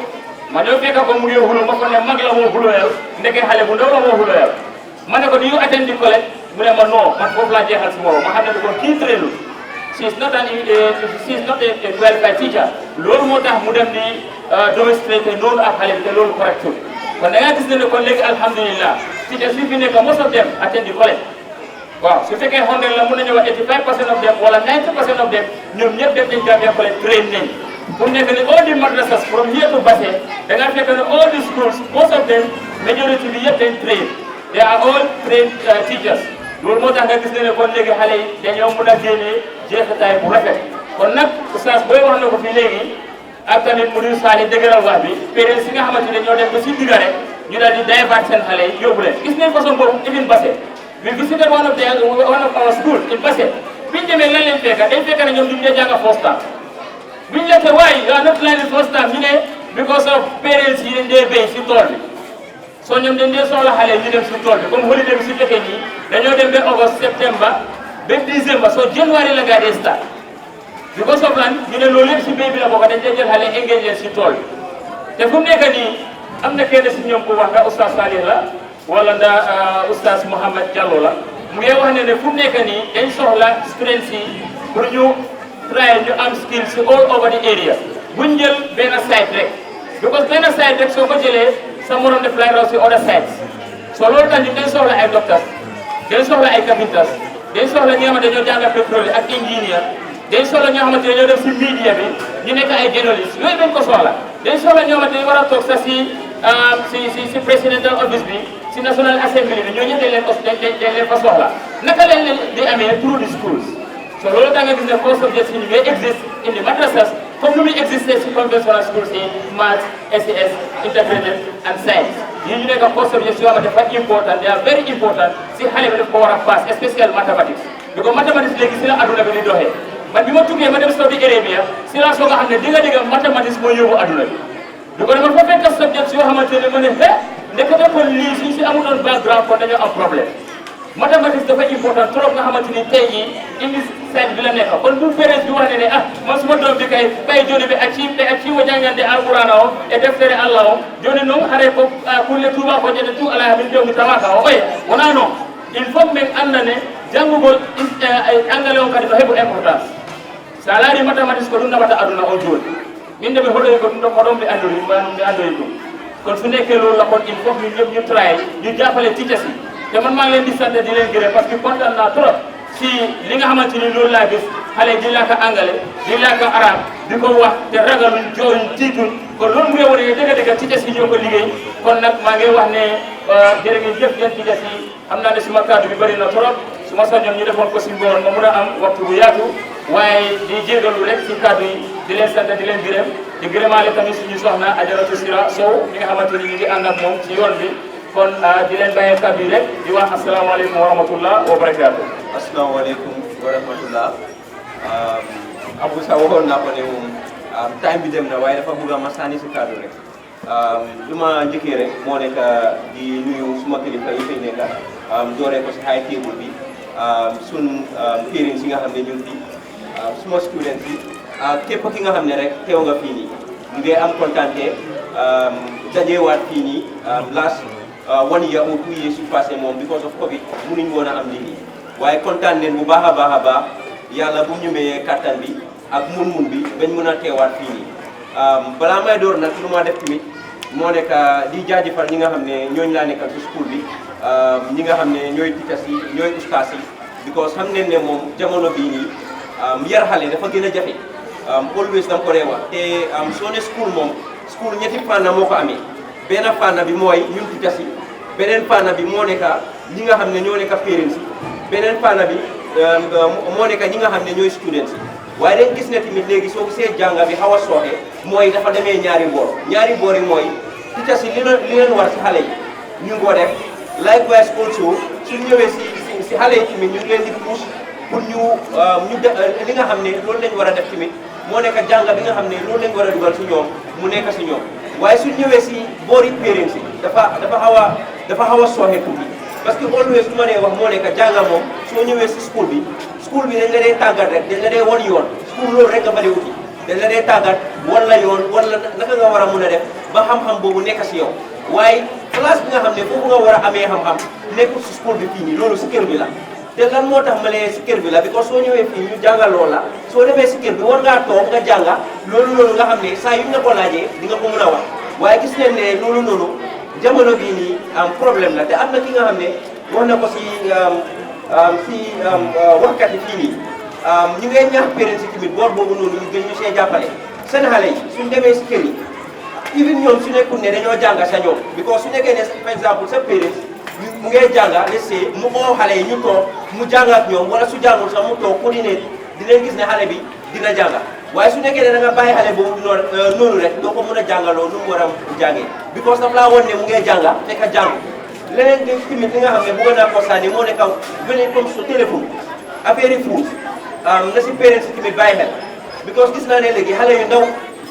Ma ñëw fekk ko mu ngi xuloo, ma ko ne mag la moo xulooyal, ndeke xale bu ndaw la moo xulooyal. Ma ne ko, "Do you attend the college?" Mu ne ma, "No, man foofu laa jeexal si moom." Ma xam ne ko kii trainul. She is not an, uh, she is not a, a qualified teacher. Loolu moo tax mu dem di demonstrate noonu ak xale bi, te loolu correctul. Kon da ngaa gis ne ne kon léegi, alhamdulillah, teachers yi fi nekk, most of them attend the college. Waaw, su fekkee hundred la, mun nañu wax eighty-five percent of them wala ninety percent of them, ñoom ñëpp dem nañ Gambia College, train nañ. Fu mu nekk ni, all the madrasas from here to Basse, da ngaa fekk ne all the schools, most of them, majority bi yëpp dañ train. They are all trained, uh, teachers. Loolu moo tax nga gis ne ne kon léegi xale yi dañoo mun a génnee jeexitaay bu rafet. Kon nag, oustaz booy wax na ko fii léegi, ak tamit Mudir Sali dëgëral wax bi, parents yi nga xamante ne ñoo dem ba si digga rek, ñu daal di divert seen xale yi, yóbbu leen. Gis nañ façon boobu, even Basse. We visited one of the, one of our schools in Basse. Bi ñu demee, lan leen fekka? Dañ fekka ne ñoom duñ dee jànga first term. Bi ñu leen te, "Why you are not learning first term?" Ñu ne, "Because of parents yi dañ dee béy si tool bi." So ñoom dañ dee soxla xale ñu dem si tool bi. Comme holiday bi su jotee nii, dañoo dem ba August, September, ba December. So January la gaa dee start. Because of lan, ñu ne loolu yëpp si béy bi la bokk, dañ dee jël xale engage leen si tool bi. Te fu mu nekk nii, am na kenn si ñoom ku wax, nga Oustaz Salih la, Wala nda uh, Oustaz Mouhamed Diallo la. Mu ngi wax ne ne fu mu nekk nii dañ soxla students yi pour ñu try ñu am skills all over the area. Buñ jël benn side rek, because benn side rek soo ko jëlee sa morom def lay raw si other sides. So loolu tax ñu dañ soxla ay doctors, dañ soxla ay carpenters, dañ soxla ñi nga xamante ñoo jàngal pétrole ak engineer, dañ soxla ñoo xamante ne ñoo def si media bi, ñu nekk ay journalist, yooyu dañ ko soxla. Dañ soxla ñoo xamante ne war a toog sax si si si si presidential office bi, si national assembly bi, ñoo ñëpp dañ leen ko dañ dañ dañ leen fa soxla. Naka lañ leen di amee? Through the schools. So loolu tax nga gis ne four subjects yi ñu ngi exist in the madrasas, comme nu muy exister si conventional schools yi, maths, S E S, interpretive and science. Yi ñu nekk four subjects yoo xamante dafa important, they are very important. Si xale bi daf ko war a pass, especially mathematics, because mathematics léegi si la adduna bi di doxee. Man bi ma tukkee ma dem Saudi Arabia, si laa soog a xam ne dëgg-dëgg mathematics mooy yóbbu adduna bi. Because dama fa fekk subjects yoo xamante ne ma ne he, ndekete kon lii suñ si amutoon background kon dañoo am problème. Mathematics dafa important trop nga xamante ni tey jii English side bi la nekk. Kon bu parents bi wax ne ne ah, man suma doom bi kay, kay joni ɓe acci ɓe acci o jangande alqurana o e deftere Allah o, joni noon haray ko ah, kulle tuba ko jete tu ala min jawmi tawaka o oye. Wona noon. Il faut min annda ne janngugol angale on kadi no heɓu importance. So a laari mathematics ko ɗum naɓata aduna on jooni. Min de mi hoɗoyi ko ɗum ɗo ko ɗon ɓe anndori ma ɗum ɓe anndori ɗum. Kon so nekkee loolu la kon il faut ñu ñëpp ñu try ñu jàppale teachers yi. Te man maa ngi leen di sant di leen gërëm parce que kontaan naa trop si li nga xamante ni loolu laa gis, xale di làkk angale, di làkk arab, di ko wax te ragaluñ jooyuñ tiituñ. Kon loolu mu ngi wane ne dëgg-dëgg teachers yi ñoo ko liggéey. Kon nag maa ngi wax ne jërë ngeen jëf yéen teachers yi. Xam naa ne suma kàddu bi bari na trop, suma sañoon ñu defoon ko si ngoon ma mun a am waxtu bu yaatu. Waaye di jégalu rek si kàddu yi, di leen sant di leen gërëm, di gërëmaale tamit suñu soxna Ajaratu Sira Sow mi nga xamante ni ñu ngi ànd ak moom ci yoon bi. Kon di leen bàyyee kàddu yi rek, di wax asalaamaaleykum wa rahmatullah wa barakaatu. Asalaamaaleykum wa rahmatullah. Abu Sa waxoon naa ko ne moom time bi dem na, waaye dafa bëgg a ma sànni si kàddu rek. Lu ma njëkkee rek moo nekk di nuyu suma kilifa yi fi nekk, dooree ko si high table bi, sun parents yi nga xam ne ñu ngi fi, suma students yi, ak képp ki nga xam ne rek teew nga fii nii. Ñu ngi am kontante dajeewaat fii nii last one year ou two years yu passé moom, because of covid mënuñ woon a am lii nii. Waaye kontaan neen bu baax a baax a baax, yàlla bu ñu mayee kàttan bi ak mun-mun bi bañ mën a teewaat fii nii. Balaa may door nag, lu ma def tamit moo nekk di jaajëfal ñi nga xam ne ñooñu laa nekkal si school bi, ñi nga xam ne ñooy teachers yi, ñooy ustaas yi, because xam ngeen ne moom jamono bii nii yar xale dafa gën a jafe. Always dama ko dee wax, te soo ne school moom, school ñetti fànna moo ko amee. Benn fànna bi mooy ñun teachers yi, beneen fànna bi moo nekk ñi nga xam ne ñoo nekk parents yi, beneen fànna bi moo nekk ñi nga xam ne ñooy students yi. Waaye dañ gis ne tamit léegi soo gisee jànga bi xaw a sooxe, mooy dafa demee ñaari boor. Ñaari boor yi mooy teachers yi li leen li leen war si xale yi ñu ngi ko def. Likewise also, suñ ñëwee si si si xale yi tamit ñu ngi leen di push pour ñu ñu de li nga xam ne loolu lañ war a def tamit, moo nekk jàng bi nga xam ne loolu lañ war a dugal si ñoom, mu nekk si ñoom. Waaye suñ ñëwee si boori parents yi, dafa dafa xaw a dafa xaw a sooxe tuuti. Parce que always su ma dee wax moo nekk jàng moom, soo ñëwee si school bi, school bi dañ la dee tàggat rek, dañ la dee won yoon. School loolu rek nga fa dee uti. Dañ la dee tàggat, wan la yoon, wan la naka nga war a mun a def ba xam-xam boobu nekk si yow. Waaye place bi nga xam ne foofu nga war a amee xam-xam nekkul si school bi fii nii, loolu si kër bi la. Te lan moo tax ma ne si kër bi la? Because soo ñëwee fii ñu jàngal loola, soo demee si kër bi war ngaa toog nga jànga loolu noonu nga xam ne saa yu ñu la ko laajee di nga ko mun a wax. Waaye gis nañ ne loolu noonu jamono bii nii am problème la. Te am na ki nga xam ne wax na ko si si waxkat yi fii nii, ñu ngay ñaax parents yi tamit boor boobu noonu ñu gën ñu see jàppale seen xale yi suñ demee si kër yi. Even ñoom su nekkul ne dañoo jànga sa ñoom, because su nekkee ne par exemple sa parents mu ngay jànga, let's say mu oo xale yi ñu toog mu jànga ak ñoom, wala su jàngul sax mu toog coordinate, dinañ gis ne xale bi dina jànga. Waaye su nekkee ne da nga bàyyi xale boobu noonu noonu rek, doo ko mun a jàngaloo nu mu war a jàngee, because daf laa woon ne mu ngay jànga fekk jàng. Leneen li tamit li nga xam ne bëgg naa ko sànni moo nekk when it comes to téléphone, affaire yi phones, na si parents yi tamit bàyyi xel, because gis naa ne léegi xale yu ndaw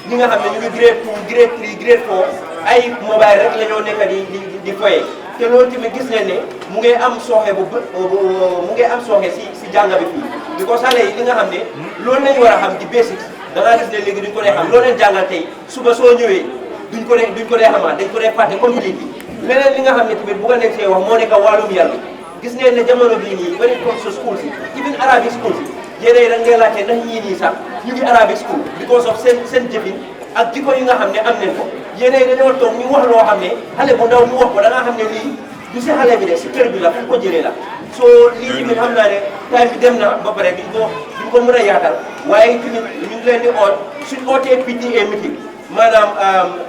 ñi nga xam ne ñu ngi grade two, grade three, grade four, ay mobile rek la ñoo nekk di di di foye. Te loolu tamit gis nañ ne mu ngi am sooxe bu bë- mu ngi am sooxe si si jànga bi fii, because xale yi li nga xam ne loolu lañ war a xam di basics, da ngaa gis ne léegi duñ ko dee xam. Loo leen jàngal tey, suba soo ñëwee duñ ko dee duñ ko dee xamaat, dañ ko dee fàtte completely. Leneen li nga xam ne tamit bugga nañ see wax moo nekk wàllum yar bi. Gis ngeen ne jamono bii nii, when it comes to school si, even Arabic school si, yéenay rek ngay laajte ndax ñii nii sax ñu ngi Arabic school because of seen seen jëfin ak jikko yi nga xam ne am nañ ko. Yéenay dañoo toog ñu wax loo xam ne xale bu ndaw mu wax ko, da nga xam ne lii du si xale bi de, si kër bi la, fu ko jëlee la. So lii tamit xam naa ne time bi dem na ba pare, duñ ko duñ ko mën a yaatal, waaye tamit ñu ngi leen di oot, suñ ootee P T A meeting, maanaam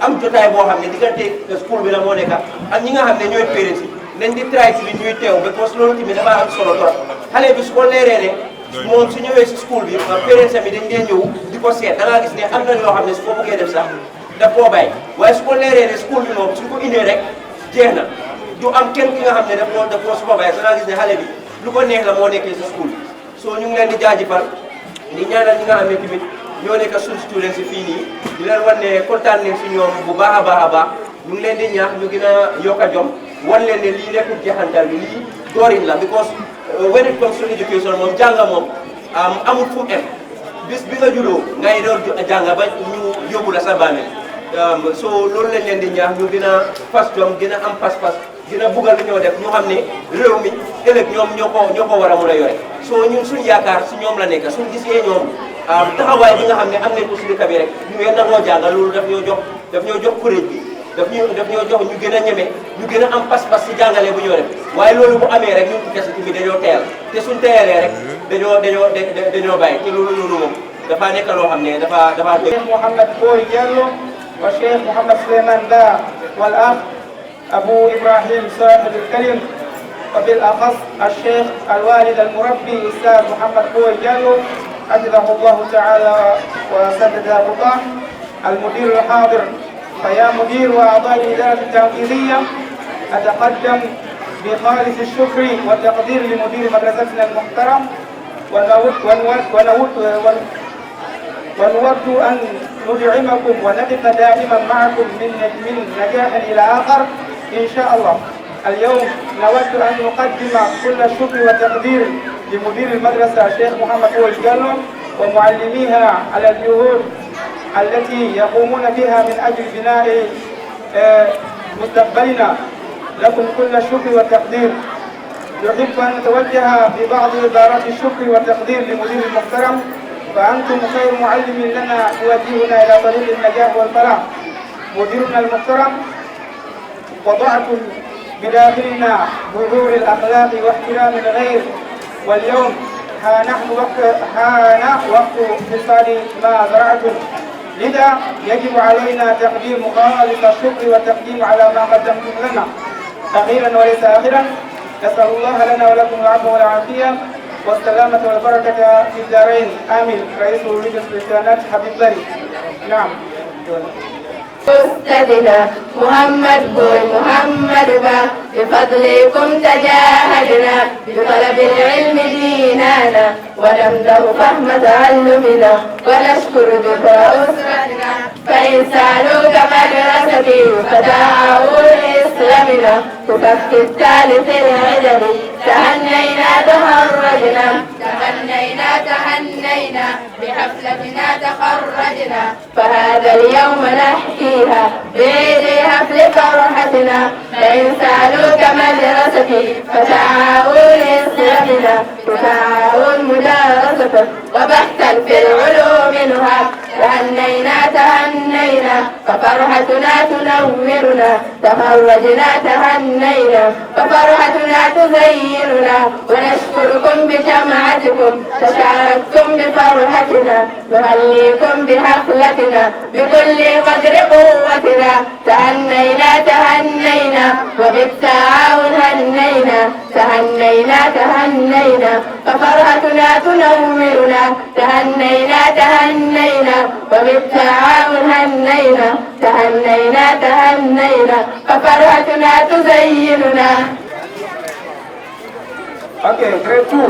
am jotaay boo xam ne diggante school bi la moo nekk ak ñi nga xam ne ñooy parents yi, nañ di try tamit ñuy teew, because loolu tamit dafa am solo trop. Xale bi su ko leeree ne moom su ñëwee si school bi, parents am yi dañ dee ñëw di ko seet, da ngaa gis ne am na yoo xam ne su ko bëggee def sax daf koo bàyyi. Waaye su ko leeree ne school bi moom suñ ko indee rek jeex na, du am kenn ki nga xam ne daf koo daf koo supervise, da ngaa gis ne xale bi lu ko neex la moo nekkee si school bi. So ñu ngi leen di jaajëfal, di ñaanal ñi nga xam ne tamit ñoo nekk suñ students yi fii nii, di leen wan ne kontaan nañ si ñoom bu baax a baax a baax. Ñu ngi leen di ñaax ñu gën a yokk a jom, wan leen ne lii nekkul jeexantal bi, lii doorin la, because when it comes to education moom, jàng moom amul fu mu em. Bis bi nga juddoo ngay door jàng ba ñu yóbbu la sa bàmmeel. So loolu lañ leen di ñaax, ñu gën a fas jom, gën a am pas-pas, gën a buggal li ñoo def, ñu xam ne réew mi ëllëg ñoom ñoo ko ñoo ko war a mun a yore. So ñun suñ yaakaar si ñoom la nekk, suñ gisee ñoom taxawaay bi nga xam ne am nañ ko si dëkk bi rek, ñu ngeen nangoo jàngal, loolu daf ñoo jox daf ñoo jox courage bi, daf ñu daf ñoo jox ñu gën a ñeme, ñu gën a am pas-pas si jàngale bu ñoo def. Waaye loolu bu amee rek, ñun kese tamit dañoo teyal, te suñ teyalee rek dañoo dañoo dañoo bàyyi, te loolu loolu moom dafa nekk loo xam ne dafa dafa doy. الشيخ محمد بوي جالو والشيخ محمد سليمان دا والأخ أبو إبراهيم صاحب الكلم، وبالأخص الشيخ الوالد المربي أستاذ محمد بوي جالو، حفظه الله تعالى وسدد خطاه، المدير الحاضر. فيا مدير وأعضاء الإدارة التنفيذية، أتقدم بخالص الشكر والتقدير لمدير مدرستنا المحترم، ونود، ونود، ونود، ون-، ونود أن ندعمكم ونقف دائما معكم من، من نجاح إلى آخر إن شاء الله. اليوم نود أن نقدم كل الشكر والتقدير لمدير المدرسة الشيخ محمد أول جالو ومعلميها على الجهود التي يقومون بها من أجل بناء، آه، مستقبلنا. لكم كل الشكر والتقدير. نحب أن نتوجه ببعض عبارات الشكر والتقدير لمدير المحترم، فأنتم خير معلم لنا توجهنا إلى طريق النجاح والفلاح. مديرنا المحترم، وضعتم بداخلنا بذور الأخلاق واحترام الغير، واليوم ها نحن وقت، ها نحن وقت حصاد ما زرعتم، لذا يجب علينا تقديم خالص الشكر والتقديم على ما قدمتم لنا. أخيرا وليس آخرا، نسأل الله لنا ولكم العفو والعافية والسلامة والبركة في الدارين. آمين. رئيس لجنة الامتحانات حبيب بري. نعم. أستاذنا محمد بوي محمد با، بفضلكم تجاهدنا بطلب العلم ديننا، ونمدح فهم تعلمنا، ونشكر ذكر أسرتنا، فإن سالوك مدرستي فتاة إسلامنا، تكفي الثالث العدد، تهنينا تخرجنا، تهنينا تهنينا، بحفلتنا تخرجنا. فهذا اليوم نحييها بعيد حفل فرحتنا، فإن سالوك مدرستي فتعاون إسلامنا، تتعاون مدارسة، وبحثا في العلوم نهى، تهنينا تهنينا، ففرحتنا تنورنا، تخرجنا تهنينا، ففرحتنا تزيننا، ونشكركم بجمعتكم، تشاركتم بفرحتنا، نهنيكم بحفلتنا بكل قدر قوتنا. تهنينا تهنينا وبالتعاون هنينا، تهنينا تهنينا ففرحتنا تنورنا، تهنينا تهنينا وبالتعاون هنينا، تهنينا تهنينا ففرحتنا تزيننا. Okay, grade two.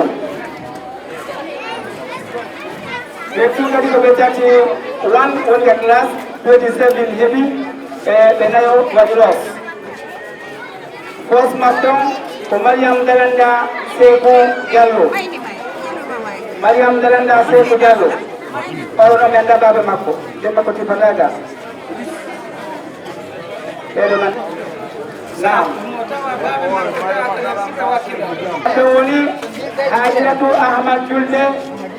Grade two kadi ko ɓe tati, one woni ka classe twenty-seven heɓi, e ɓe nayo waɗi loss. Boss makko ko Mariam Dalanda Seku Diallo. Mariam Dalanda Seku Diallo. Oɗo noon mi anndaa baaba makko. Ɓe makko tippataa ga. Ɓeɗo nan. Naam. Ɓe woni Hajiratu Ahmad Julde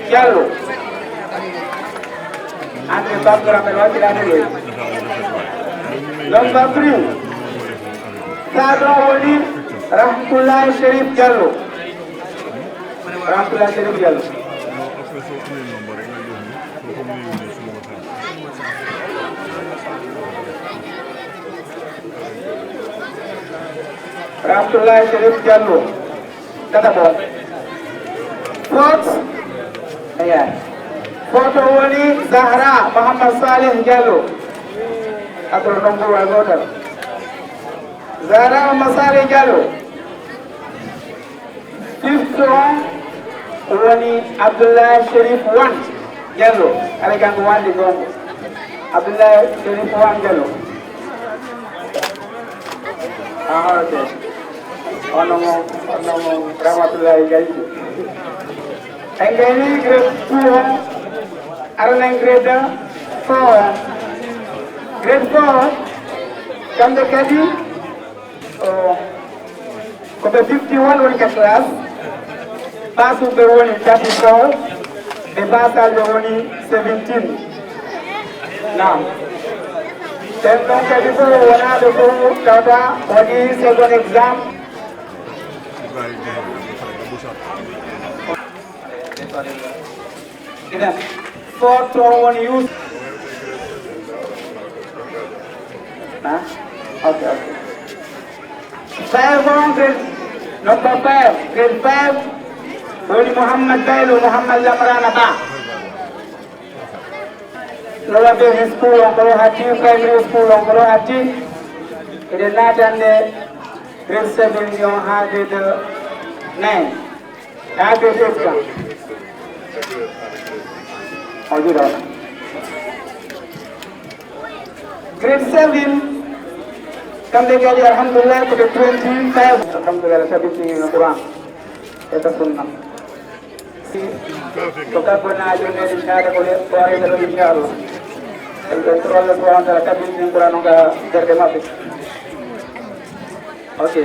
Diallo. Ande Babou Ramel waɗiraade ɗo. Ɗon Babri. Saa ɗo woni Rahmatullahi Sherif Diallo. Rahmatullahi Sherif Diallo. Rahmatullahi Sherif Diallo. Tata ko. Fourth. Eya. Fourth woni Zahra Mohamed Saleh Diallo. Adoro non ko wa gotal. Zahra Mohamed Saleh Diallo. Fifth on woni Abdoulaye Sherif Wan Diallo. Aɗa janngo wande gongo. Abdoulaye Sherif Wan Diallo. Aha, ok. Ono mo, ono mo, Rahmatullahi Gaye. En gayni grade two on, aran en grade four on. Grade four, kamɓe kadi, o, ko ɓe fifty-one woni ka class, paasuɓe woni thirty-four, ɓe paasaaɓe woni seventeen. Naam. Ɓen ɗon kadi fof wonaa ɓe fof tawata waɗi second exam. Idan, fourth on woni Yusuf. Ha? Ok, ok. Five on grade, number five, grade five, woni Mouhammad Baylo, Mouhammad Lamrana Ba. Lower basic school on ko ɗo hatti, primary school on ko ɗo hatti. Eɗen naatande grade seven on haa grade nine. Haa grade eight kam. O jiɗo. Grade seven, kamɓe kadi, alhamdulillah, ko ɓe twenty-five. Alhamdulillah, sabi tigi no Quran. E ka sunna. Ko kabbo na jonne ɗum taade ko le, ko arayta ɗo, inchallah. En ɓe to Allah subhanahu wa ta'ala tabitini Quran on ka ɓerɗe maɓɓe. Ok.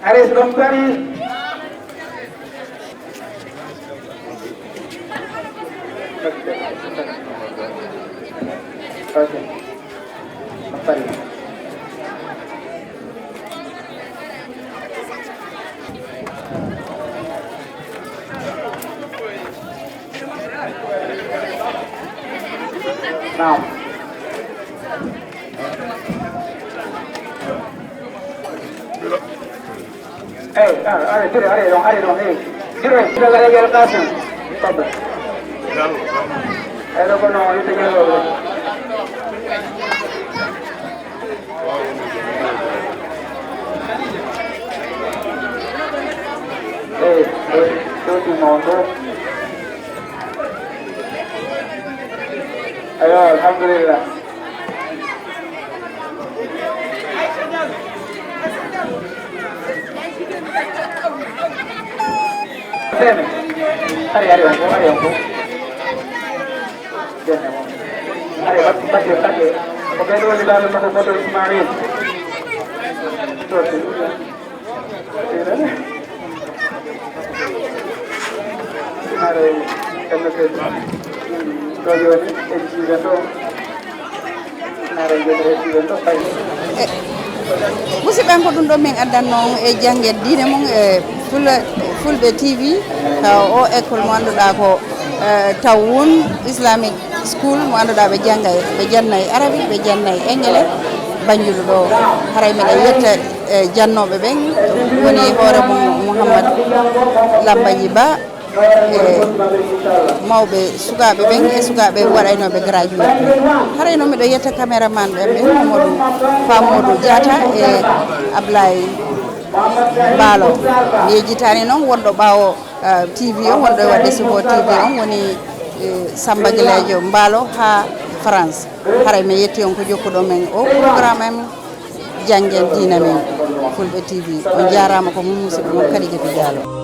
Aris ɗon pari. Ok. Ɗon pari. Naam. Eyi, ah, ari, ari, ari ɗon, ari ɗon, eyi. Jiro, jiro, ari, ari, Kasim. Pablo. Eyi, ɗo kono, yitte jiro. Eyi, ɗo, ɗo ɗum on ɗo. Ayo, alhamdulillah. Sene. Ari, ari, on ko, ari, on ko. Sene, on. Ari, batti, batti, batti. Ko ɓen woni baaɓe makko goto Ismail. Ɗo, ɗo. Haray kamɓe kadi ɗo jooni e jiiɓe ɗo. Haray jooni e jiiɓe ɗo fayi. E, musidɓe am, ko ɗum ɗo min addanno on e jannge diine mum e Fula-, Fulɓe T V, ka o école mo annduɗaa ko, eh, Tawun Islamic School mo annduɗaa ɓe janngay, ɓe jannay Arabic, ɓe jannay Engele, Banjul ɗo. Haray miɗen yetta, eh, jannooɓe ɓen, woni hoore mum Mouhammad Lambaji Ba, e mawɓe sukaaɓe ɓen e sukaaɓe waɗaynooɓe graduate. Haray noon miɗo yetta caméraman ɓen ɓen, Mamadou, Fa Modou Diatta e Ablaye Mbaalo. Mi yejjitaani noon wonɗo ɓaawo, eh, T V on, wonɗo e waɗde support T V on, woni, eh, Samba Guilejo Mbaalo haa France. Haray mi yetti on ko jokkuɗon men o programme en, janngen diina men, Fulɓe T V. On jaaraama, ko mon musidɗo mon Kadijatu Diallo.